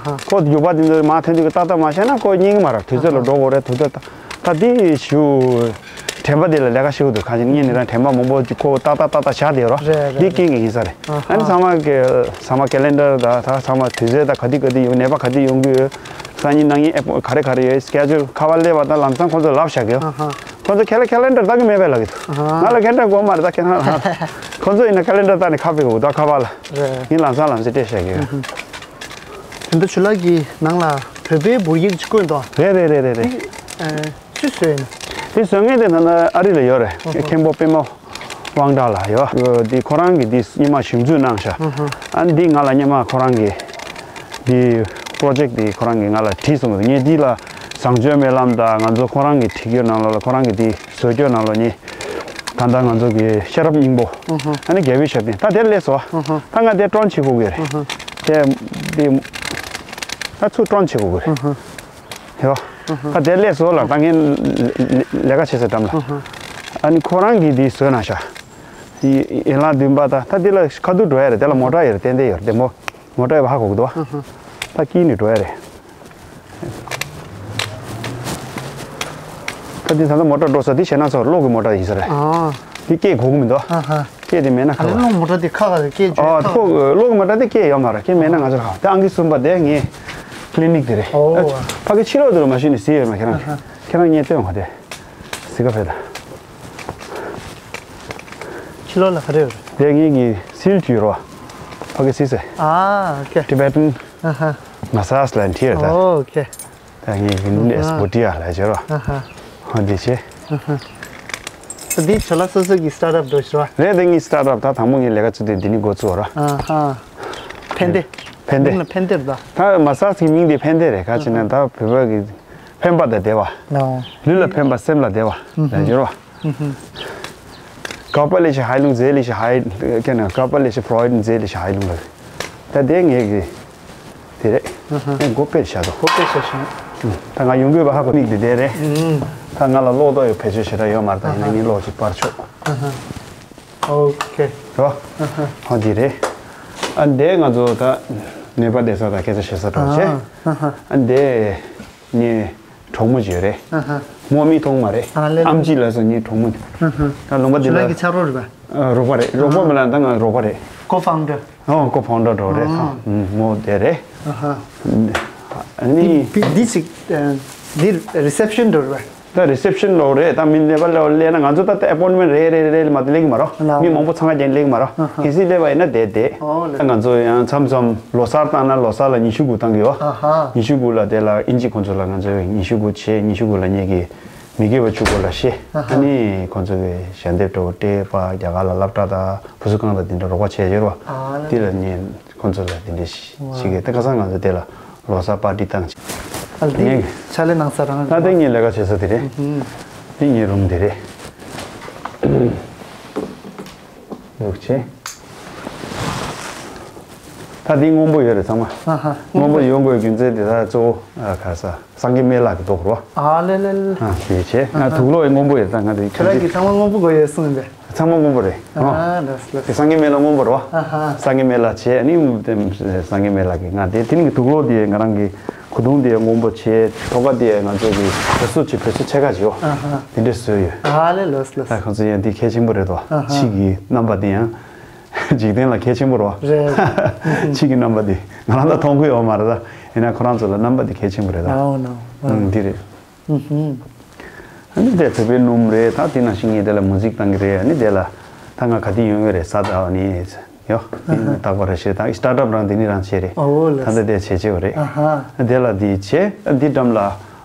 ཁོ་རྒྱུག་པ་འདི་ཚོ་མ་ཐོན་དུས་ཀྱི་ཏག་ཏག་མ་བཞག་ན་ཁོ་ཉན་གི་མ་རེད། དུས་ཚོད་ལ་འགྲོ་དགོས་རེད། དུས་ཚོད་ད་ད་འདི་ཞུ། དྲན་པ་དེ་ལ་ལས་ཀ་ཞིག་འདུག་གང་ཞིག་གཉིས་ནས་རང་དྲན་པ་མང་པོ་ཅིག་ཁོ་ཏག་ཏག་ཏག་ཏག་བཞག་བསྡད་རོགས། རེད་རེད། འདི་རྐྱེན་གྱིས་ཡིན་ས་རེད། ཨ་ནི་ཚང་མ་གི་ཚང་མ་ཀེ་ལེན་ཌར་དང་ད་ཚང་མ་དུས་ཚོད་དང་ག་དུས་ག་དུས་ཡོང་ནད་པ་ག་དུས་ཡོང་གི་ཡོད། སང་ཉིན་གནངས་ཉིན་ཨེ་པོ་ག་རེ་ག་རེ་ཡོད། སི་ཀེ་ཇུལ་ཁ་པར་སླེབས་པ་དང་ལམ་སང་ཁོང་ཚོ་ལབ་བཞག་གི་ཡོད། ཁོང་ཚོ་ཁ་ལ་ཀེ་ལེན་ཌར་ལྟ་གི་མེད་པས་ལབ་གི་འདུག་ང་ལ་ཀེ་ལེན་ཌར་དགོས་མ་རེད། ད་ཁྱེད་རང་ལ་ཁོང་ཚོ་ཡིན་ན་ཀེ་ལེན་ཌར་ལྟ་ནས་ཁ་ཕྱེ་གི་འདུག་ད་ཁ་པར་ལ། རེད། ངས་ལམ་སང་ལམ་སེང་སྤྲད་བཞག་གི་ཡོད། དེ་འདྲ་ཆུ་ལག་གི་ནང་ལ་བོད་པའི་འབུར་ཡིག་ཅིག་བཀོད་འདུག་རེད་རེད་རེད་རེད་རེད། དེ་ཨ་སུས་བཟོས་ཡིན། དེ་བཟོ་མཁན་དེ་ད་ལྟ་ཨ་རི་ལ་ཡོད་རེད། མཁན་པོ་པད་མ་དབང་གྲགས་ལགས་ཡོད། འདི་ཁོ་རང་གིས་འདི་སྔོན་མ་ཞིབ་འཇུག་གནང་ཤག་ཨ་འདི་ང་ལ་སྔོན་མ་ཁོ་རང་གིས་འདི་པོ་རོ་ཇེག་འདི་ཁོ་རང་གིས་ང་ལ་བྲིས་སོང་། ངས་འདི་ལ་བཟང་སྤྱོད་སྨོན་ལམ་དང་ང་ཚོ་ཁོ་རང་གི་བྲིས་རྒྱུ་ནང་ལོགས་ལ་ཁོ་རང་གིས་འདི་བཟོ་རྒྱུ་ནང་ལོགས་ནི་ད་ལྟ་ང་ཚོ་གི་ཤེས་རབ་སྙིང་པོ་ཨ་ནི་རྒྱལ་བའི་ཞབས་བརྟན་ད་དེར་སླེབས་སོང་། ད་ང་དེ་ཀྲོན་བྱེད་དགོས་ཀྱི་རེད། དེ་འདི་ད་ཚུར་ཀྲོན་བྱེད་དགོས་ཀྱི་རེད། ཡོ། ད་དེ་ལས་བཟོ་ལ་ད་ངས་ལས་ཀ་བྱེད་ས་འགྲམ་ལ། ཨ་ནི་ཁོ་རང་གིས་འདི་བཟོས་ན་ཤ། ཡན་ལག་བདུན་པ་ད་ད་འདི་ལ་ཁ་ཐུག་འགྲོ་ཡ་རེད། དེ་ལ་མོ་ཊ་ཡོད་རེད། ཏན་ཏན་ཡོད་རེད། དེ་མོ་མོ་ཊ་ཡོད་པ་ཧ་གོ་གི་འདུག་བ། ད་དཀྱིལ་ནས་འགྲོ་ཡ་རེད། ད་འདི་ད་ལྟ་མོ་ཊ་འགྲོ་ས་འདི་བྱས་ན་ཚོ་གློག་གི་མོ་ཊ་ཡིན་ས་རེད། འདི་སྐད་གོ་གི་མི་འདུག་བ། སྐད་དེ་མེད་ན་ཁ་བ། གློག་མོ་ཊ་དེ་ཁ་ཁ་རེད། སྐད་བརྗོད་ཨ་ཁ་ཁོ་གློག་གི་མོ་ཊ་དེ་སྐད་ཡོད་མ་རེད། སྐད་མེད་ན་ང་ཚོ་ལ་ཁ་བ། དེ་ཨང་ཀི་གསུམ་པ་དེ་ངའི་ཀི་ལི་ནིག་དེ་རེད། ཨོ། ཕ་གི་ཕྱི་ལོགས་དེ་ལ་མ་ཤི་ནི་ཟི་ཡོད་མ་ཁྱེད་རང་ཁྱེད་རང་ངས་སྟོན་བ་དེ་ཟི་ག་ཕེ་ད། ཕྱི་ལོགས་ལ་ག་རེ་ཡོད་རེད། དེ་ངའི་གི་སིལ་ཅུ་རོ། ཕ་གི་སི་སེ། ཨ་ཨོ་ཁེ། Tibetan ཨ་ཧ། Massage ལ་འཁྲིད་ཡོད་ད། ཨོ་ཁེ། ད་ངས་ཡིན་ཨ་ཧ། སྦོ་ཏི་ཡ་ལ་བྱེད་རོ། ཨ་ཧ། ཧོ་འདི་བྱེད། ཨ་ཧ། འདི་ཁྱོད་ལ་སོ་སོ་གི་སི་ཊར་ཊབ་འགྲོ་ཤི་ར། རེད་དེ་ངའི་སི་ཊར་ཊབ་ད་དང་པོ་ངའི་ལས་ཀ་བྱེད་དུས་འདི་ནི་འགོ་བཙུགས་ར། ཨ་ཧ། ཕན་བདེ། ཕན་བདེ། མིང་ལ་ཕན་བདེ་རེད་ད། ད་མ་སཱཇ་གི་མིང་འདི་ཕན་བདེ་རེད། ག་ཅི་ན་ད་བོད་པ་གི་ཕན་པ་དང་བདེ་བ། ལུས་ལ་ཕན་པ་སེམས་ལ་བདེ་བ་ལ་འགྱུར་བ། Körperliche Heilung, seelische Heil- ཁྱེད་ན་körperliche Freuden, seelische Heilung ལ། ད་དེ་ངས་གི་དེ་རེད། ཨ་ཧ། ངས་མགོ་དཔེ་བཞག་འདུག་མགོ་དཔེ་བཞག་བྱུང་། ད་ང་ཡོང་དགོས་པ་ཧ་གོ་མིག་དེ་དེ་རེད། ད་ང་ལ་གློག་ཏོག་ཡོད་བེད་སྤྱོད་བྱེད་ར་ཡོད་མ་རེད། ད་ཡིན་ན་ངས་གློག་ཅིག་སྤར་ཆོག་ཨ་ཧ། ཨོ་ཁེ། རོ། ཨ་ཧ། ཧོ་འདི་རེད། ཨ་འདས་ང་ཚོ་ད་ནད་པ་བསྡད་ས་དང་སྐད་ཆ་བཤད་ས་འགྲོ་བྱས། ཨ་ཧ། ཨ་འདས་ངའི་གྲོགས་མོ་ཅིག་ཡོད་རེད། ཨ་ཧ། མོ་མིག་མཐོང་མ་རེད། ཨ་ལེ་ལེ། ཨམ་ཆི་ལ་སོགས་ངའི་གྲོགས་མོ་དེ། ཨ་ཧ། ད་ལུང་པ་འདི་ལ་ཁྱོད་ཀྱི་ཆ་རོགས་རེད་པ། ཨ་རོགས་པ་རེད། རོགས་པ་མིན་ལ་ད་ང་རོགས་པ་རེད། ཀོ་ཕའུན་ཌར། ཨོ་ཀོ་ཕའུན་ཌར་རོགས་རེད། ཨ་ཧ། ཨ་མོ་དེ་རེད། ཨ་ཧ། ཨ་ནི། འདི་འདི་ཅིག་འདི་རི་སེབ་ཤན་རེད་པ། ད་རི་སེབ་ཤན་ལོག་རེད། ད་མི་ནད་པ་ལོག་སླེབས་ན་ང་ཚོ་ད་ལྟ་ཨེ་པོན་མེན་ཊི་རེད་རེད་རེད་མ་གཏོགས་སླེབས་ཀྱི་མ་རེད། ལགས། མི་མང་པོ་འཚང་ཁ་རྒྱག་སླེབས་ཀྱི་མ་རེད། ཨ་ཧ། གལ་སྲིད་སླེབས་པ་ཡིན་ན་དེ་དེ། ཨོ་ལགས། ད་ང་ཚོ་ཡང་མཚམས་མཚམས་ལོ་གསར་བཏང་ན་ལོ་གསར་ལ་ཉི་ཤུ་དགུ་བཏང་གི་ཡོད། ཨ་ཧ། ཉི་ཤུ་དགུ་ལ་དེ་ལ་ཨིན་ཇི་ཁོང་ཚོ་ལ་ང་ཚོས་ཉི་ཤུ་དགུ་བྱས། ཉི་ཤུ་དགུ་ལ་ངེད་ཀྱིས་མི་དགེ་བ་བཅུ་སྐོར་ལ་བཤད། ཨ་ཧ། ཨ་ནི་ཁོང་ཚོ་གི་ཞལ་འདེབས་སྤྲོ་སྤྲད་པ་རྒྱ་གར་ལ་སློབ་གྲྭ་དང་བུ་གསོ་ཁང་དང་དེ་འདྲ་རོགས་པ་བྱས་ཡོད་རེད་པ། ཨ་ལགས། དེ་ལ་ངས། ཁོང་ཚོ་ལ་དེ་འདྲ་ཞིག་གི་ད་ཁ་སང་ང་ཚོ་དེ་ལ་ལོ་གསར་པར་ཊི་བཏང་། ཨ་ལས། ངས་ཕྱག་ལས་གནང་ས་རང་རེད། ད་ལྟ་ངའི་ལས་ཀ་བྱེད་ས་དེ་རེད། ཨུ་ཧུམ། དེ་ངའི་རུམ་དེ་རེད། འདུག་བྱས། ད་འདི་སྔོན་པོ་ཡོད་རེད་ཚང་མ། ཨ་ཧ། སྔོན་པོ་ཡོང་དགོས་རྒྱུ་མཚན་དེ་ད་གཙོ་བོ་ཨ་ག་ས་སངས་རྒྱས་སྨན་བླ་གི་མདོག་རོ། ཨ་ལེ་ལེ་ལེ། ཨ་དེ་བྱས་ང་དུག་ལོག་ཡི་སྔོན་པོ་ཡོད་ད་ང་དེ་ཁྱེད་རང་གིས་ཚང་མ་སྔོན་པོ་དགོས་ཡོད་གསུངས་པས། ཚང་མ་སྔོན་པོ་རེད། ཨ་ལགས་ལགས། དེ་སངས་རྒྱས་སྨན་བླ་སྔོན་པོ་རོ། ཨ་ཧ། སངས་རྒྱས་སྨན་བླ་བྱས་ཨ་ནི་དེ་སངས་རྒྱས་སྨན་བླ་གི་ང་དེ་དེ་ནི་དུག་ལོག་དེ་ང་རང་གི་གོས་ཐུང་དེ་སྔོན་པོ་བྱས་ཐོག་ཁ་དེ་ང་ཚོ་གི་བོད་སོ་ཆེ་བོད་སོ་ཆེ་ཁ་བྱེད་འོ། ཨ་ཧ། དེ་འདྲས་བཟོས་ཡོད། ཨ་ལེ་ལགས་ལགས། ད་ཁོང་ཚོ་ཡང་དེ་གལ་ཆེན་པོ་རེད་དོ། ཨ་ཧ། ཕྱི་གི་རྣམ་པ་དེ་ཡང་། འཇིག་རྟེན་ལ་གལ་ཆེན་པོ་རེད་བ། རེད། ཕྱི་གི་རྣམ་པ་འདི་ང་རང་ལ་མཐོང་གི་ཡོད་མ་རེད་ད། ཡིན་ན་ཁོ་རང་ཚོ་ལ་རྣམ་པ་འདི་གལ་ཆེན་པོ་རེད་ད། ཨའོ་ནོ། ཨུམ། འདི་རེད། ཨུ་ཧུམ། ཨ་ནི་དེ་བོད་པའི་སྣུམ་རེད་ད། དེ་ནང་བཞིན་ངས་དེ་ལ་མུ་ཟིག་བཏང་གི་རེད། ཨ་ནི་དེ་ལ་ད་ང་ག་དུས་ཡོང་གི་རེད་ས་ད་ཨ་ནི་ཡོ། དེ་ནི་རྟག་པར་ཞེ་ད་སི་ཊར་ཊབ་རང་དེ་ནི་རང་བྱས་རེད། ཨོ་ལ། ད་ལྟ་དེ་བྱེད་བྱེད་པ་རེད། ཨ་ཧ། དེ་ལ་དེ་བྱས་འདི་འགྲམ་ལ།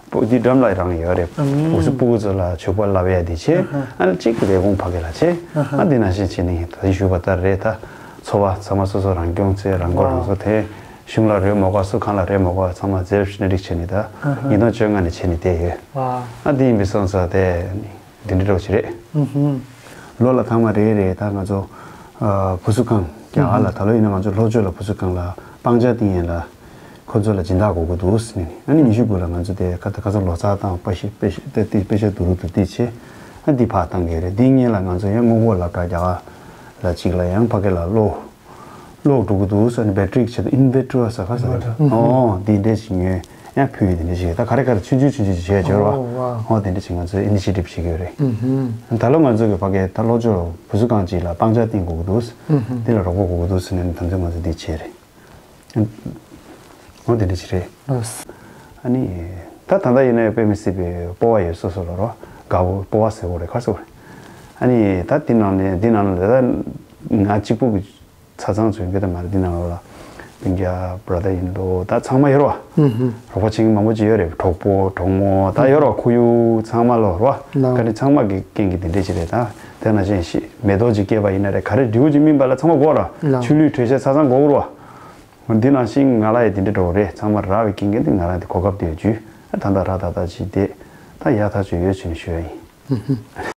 སྤུ་འདི་འགྲམ་ལ་རང་ཡོད་རེད། ཨུམ། འུ་ཚོ་སྤུ་གུ་ཚོ་ལ་ཇུག་པ་བསླབ་ཡ་དེ་བྱས། ཨ་ཧ། ཨ་ནི་གཅིག་ལས་ཁུངས་ཕ་གི་ལ་བྱས། ཨ་ཧ། ཨ་འདི་ནང་བཞིན་བྱས་ནས་ད་ཞུས་པ་ལྟར་རེད་ད། འཚོ་བ་ཚང་མ་སོ་སོ་རང་སྐྱོང་བྱས་རང་མགོ་རང་ཨོ། སོ་དེ། གཞུང་ལ་རེད་མོ་ག་སུ་གང་ལ་རེད་མོ་ག་ཚང་མ་རྫེར་ཕྱིན་ན་འགྲིག་བྱས་ནས་ད། ཨ་ཧ། ཉིས་སྟོང་བཅོ་ལྔ་ནས་བྱས་ནས་བསྡད་ཡོད། ཨ་འདི་ཡིན་པའི་སོང་ཙང་དེ་ནི་འདི་འདྲ་རོགས་བྱེད་རེད། ཨུ་ཧུམ། ལོ་ལ་ཐང་མ་རེ་རེ་ད་ང་ཚོ་བུ་གསོ་ཁང་རྒྱ་གར་ལ་ད་ལོ་ཡིན་ན་ང་ཚོ་ལྷོ་ཕྱོགས་ལ་བུ་གསོ་ཁང་ལ་སྤང་བྱ་ཏིང་ཡན་ལ་ཁོ་ཚོ་ལ་སྦྱིན་བདག་དགོས་ཀྱི་འདུག་ཟེར་ནས་ཨ་ནི་ཉི་ཤུ་དགུ་ལ་ང་ཚོ་དེ་ཁ་ཁ་ཚོ་ལོ་ཙཱ་དང་པ་ཤི་པེ་ཤི་ཏེ་ཏི་པེ་ཤ་དུ་རུ་དུ་ཏི་ཆེ་ཨ་འདི་ཕར་བཏང་གི་རེད། འདི་སྔོན་ལ་ང་ཚོ་ཡང་སྔོན་འགོག་སློབ་གྲྭ་རྒྱ་གར་ལ་གཅིག་ལ་ཡང་ཕ་གི་ལ་ལོ་ལོག་འགྲོ་གི་འདུག་ཟེར་ནས་བེ་ཊི་རི་བྱེད་དུ་ཨིན་བེ་ཊི་རི་ཟེར་ག་ཟེར་གི་རེད། ཨོ་འདི་འདྲས་ཞིག་ཉོས་ཡང་ཕུལ་ཡོད། འདི་འདྲས་ཞིག་ད་ག་རེ་ག་རེ་ཆུང་ཆུང་ཆུང་ཆུང་ཞིག་བྱས་འབྱོར་བ། ཨོ་ཝའོ། ཨོ་འདི་འདྲས་ཞིག་ང་ཚོས་ཨི་ནི་ཤི་ཊིབ་བྱེད་ཀྱི་ཡོད་རེད། ཨུ་ཧུམ། ད་ལོ་ང་ཚོ་གི་ཕ་གི་ད་ལྷོ་ཕྱོགས་བུ་གསོ་ཁང་ཅིག་ལ་སྤང་བྱ་བཏིང་དགོས་ཀྱི་འདུག་ཨུ་ཧུམ། འདི་ལ་རོགས་པ་དགོས་ཀྱི་འདུག་ཟེར་ནས་ད་ཚོད་ང་ཚོ་འདི་བྱས་རེད། ཨོ་འདི་འདྲས་ཞིག་རེད། ལགས། ཨ་ནི་ད་ད་ལྟ་ཡིན་ན་དཔེ་མི་སྲིད་པའི་སྤོབས་པ་ཡོད་སོ་སོ་ལ་རོ། དགའ་པོ་སྤོབས་པ་ཟེར་བ་རེད་ག་ཟེར་བ་རེད། ཨ་ནི་ད་འདི་ནང་ནས་འདི་ནང་ལ་ད་ང་གཅིག་པུ་གི་ཆ་ཚང་ཚོས་འགྱོད་དེ་མ་རེད། འདི་ནང་ལ་སྤུན་ཀྱག་བྷ་ར་དར་ཡིན་འདུག་ད་ཚང་མ་ཡོད་རོ། ཧུམ་ཧུམ། རོགས་པ་བྱེད་མཁན་མང་པོ་ཅིག་ཡོད་རེད། གྲོགས་པོ་གྲོགས་མོ་ད་ཡོད་རོ། ཁོར་ཡུག་ཚང་མ་ལོ་རོ། ལགས། ག་རེ་ཚང་མ་གི་རྐྱེན་གྱིས་འདི་འདྲས་ཅིག་རེད་ད། དེ་ནང་བཞིན་ཤི་མེ་ཏོག་ཅིག་སྐྱེས་པ་ཡིན་ན་རེད། ག་རེ་འབྲས་བུ་ཅིག་སྨིན་པ་ལ་ཚང་མ་དགོས་ར། ལགས། ཆུ་ལུད་དྲོད་ཤ་ཚ་ཚང་དགོས་རོ། འདི་ནང་བཞིན་ང་ལ་ཡི་འདི་འདྲས་འགྲོ་རེད། ཚང་མ་རག་པའི་རྐྱེན་གྱིས་འདི་ང་ལ་འདི་གོ་སྐབས་དེ་ཡོད་རྒྱུ་ད་ལྟ་ར་ད་ལྟ་ཅིག་བསྡད་ད་ཡག་ཐག་ཆོད་ཡོད་ཅེས་ནས་ཞུ་ཡ་ཡིན།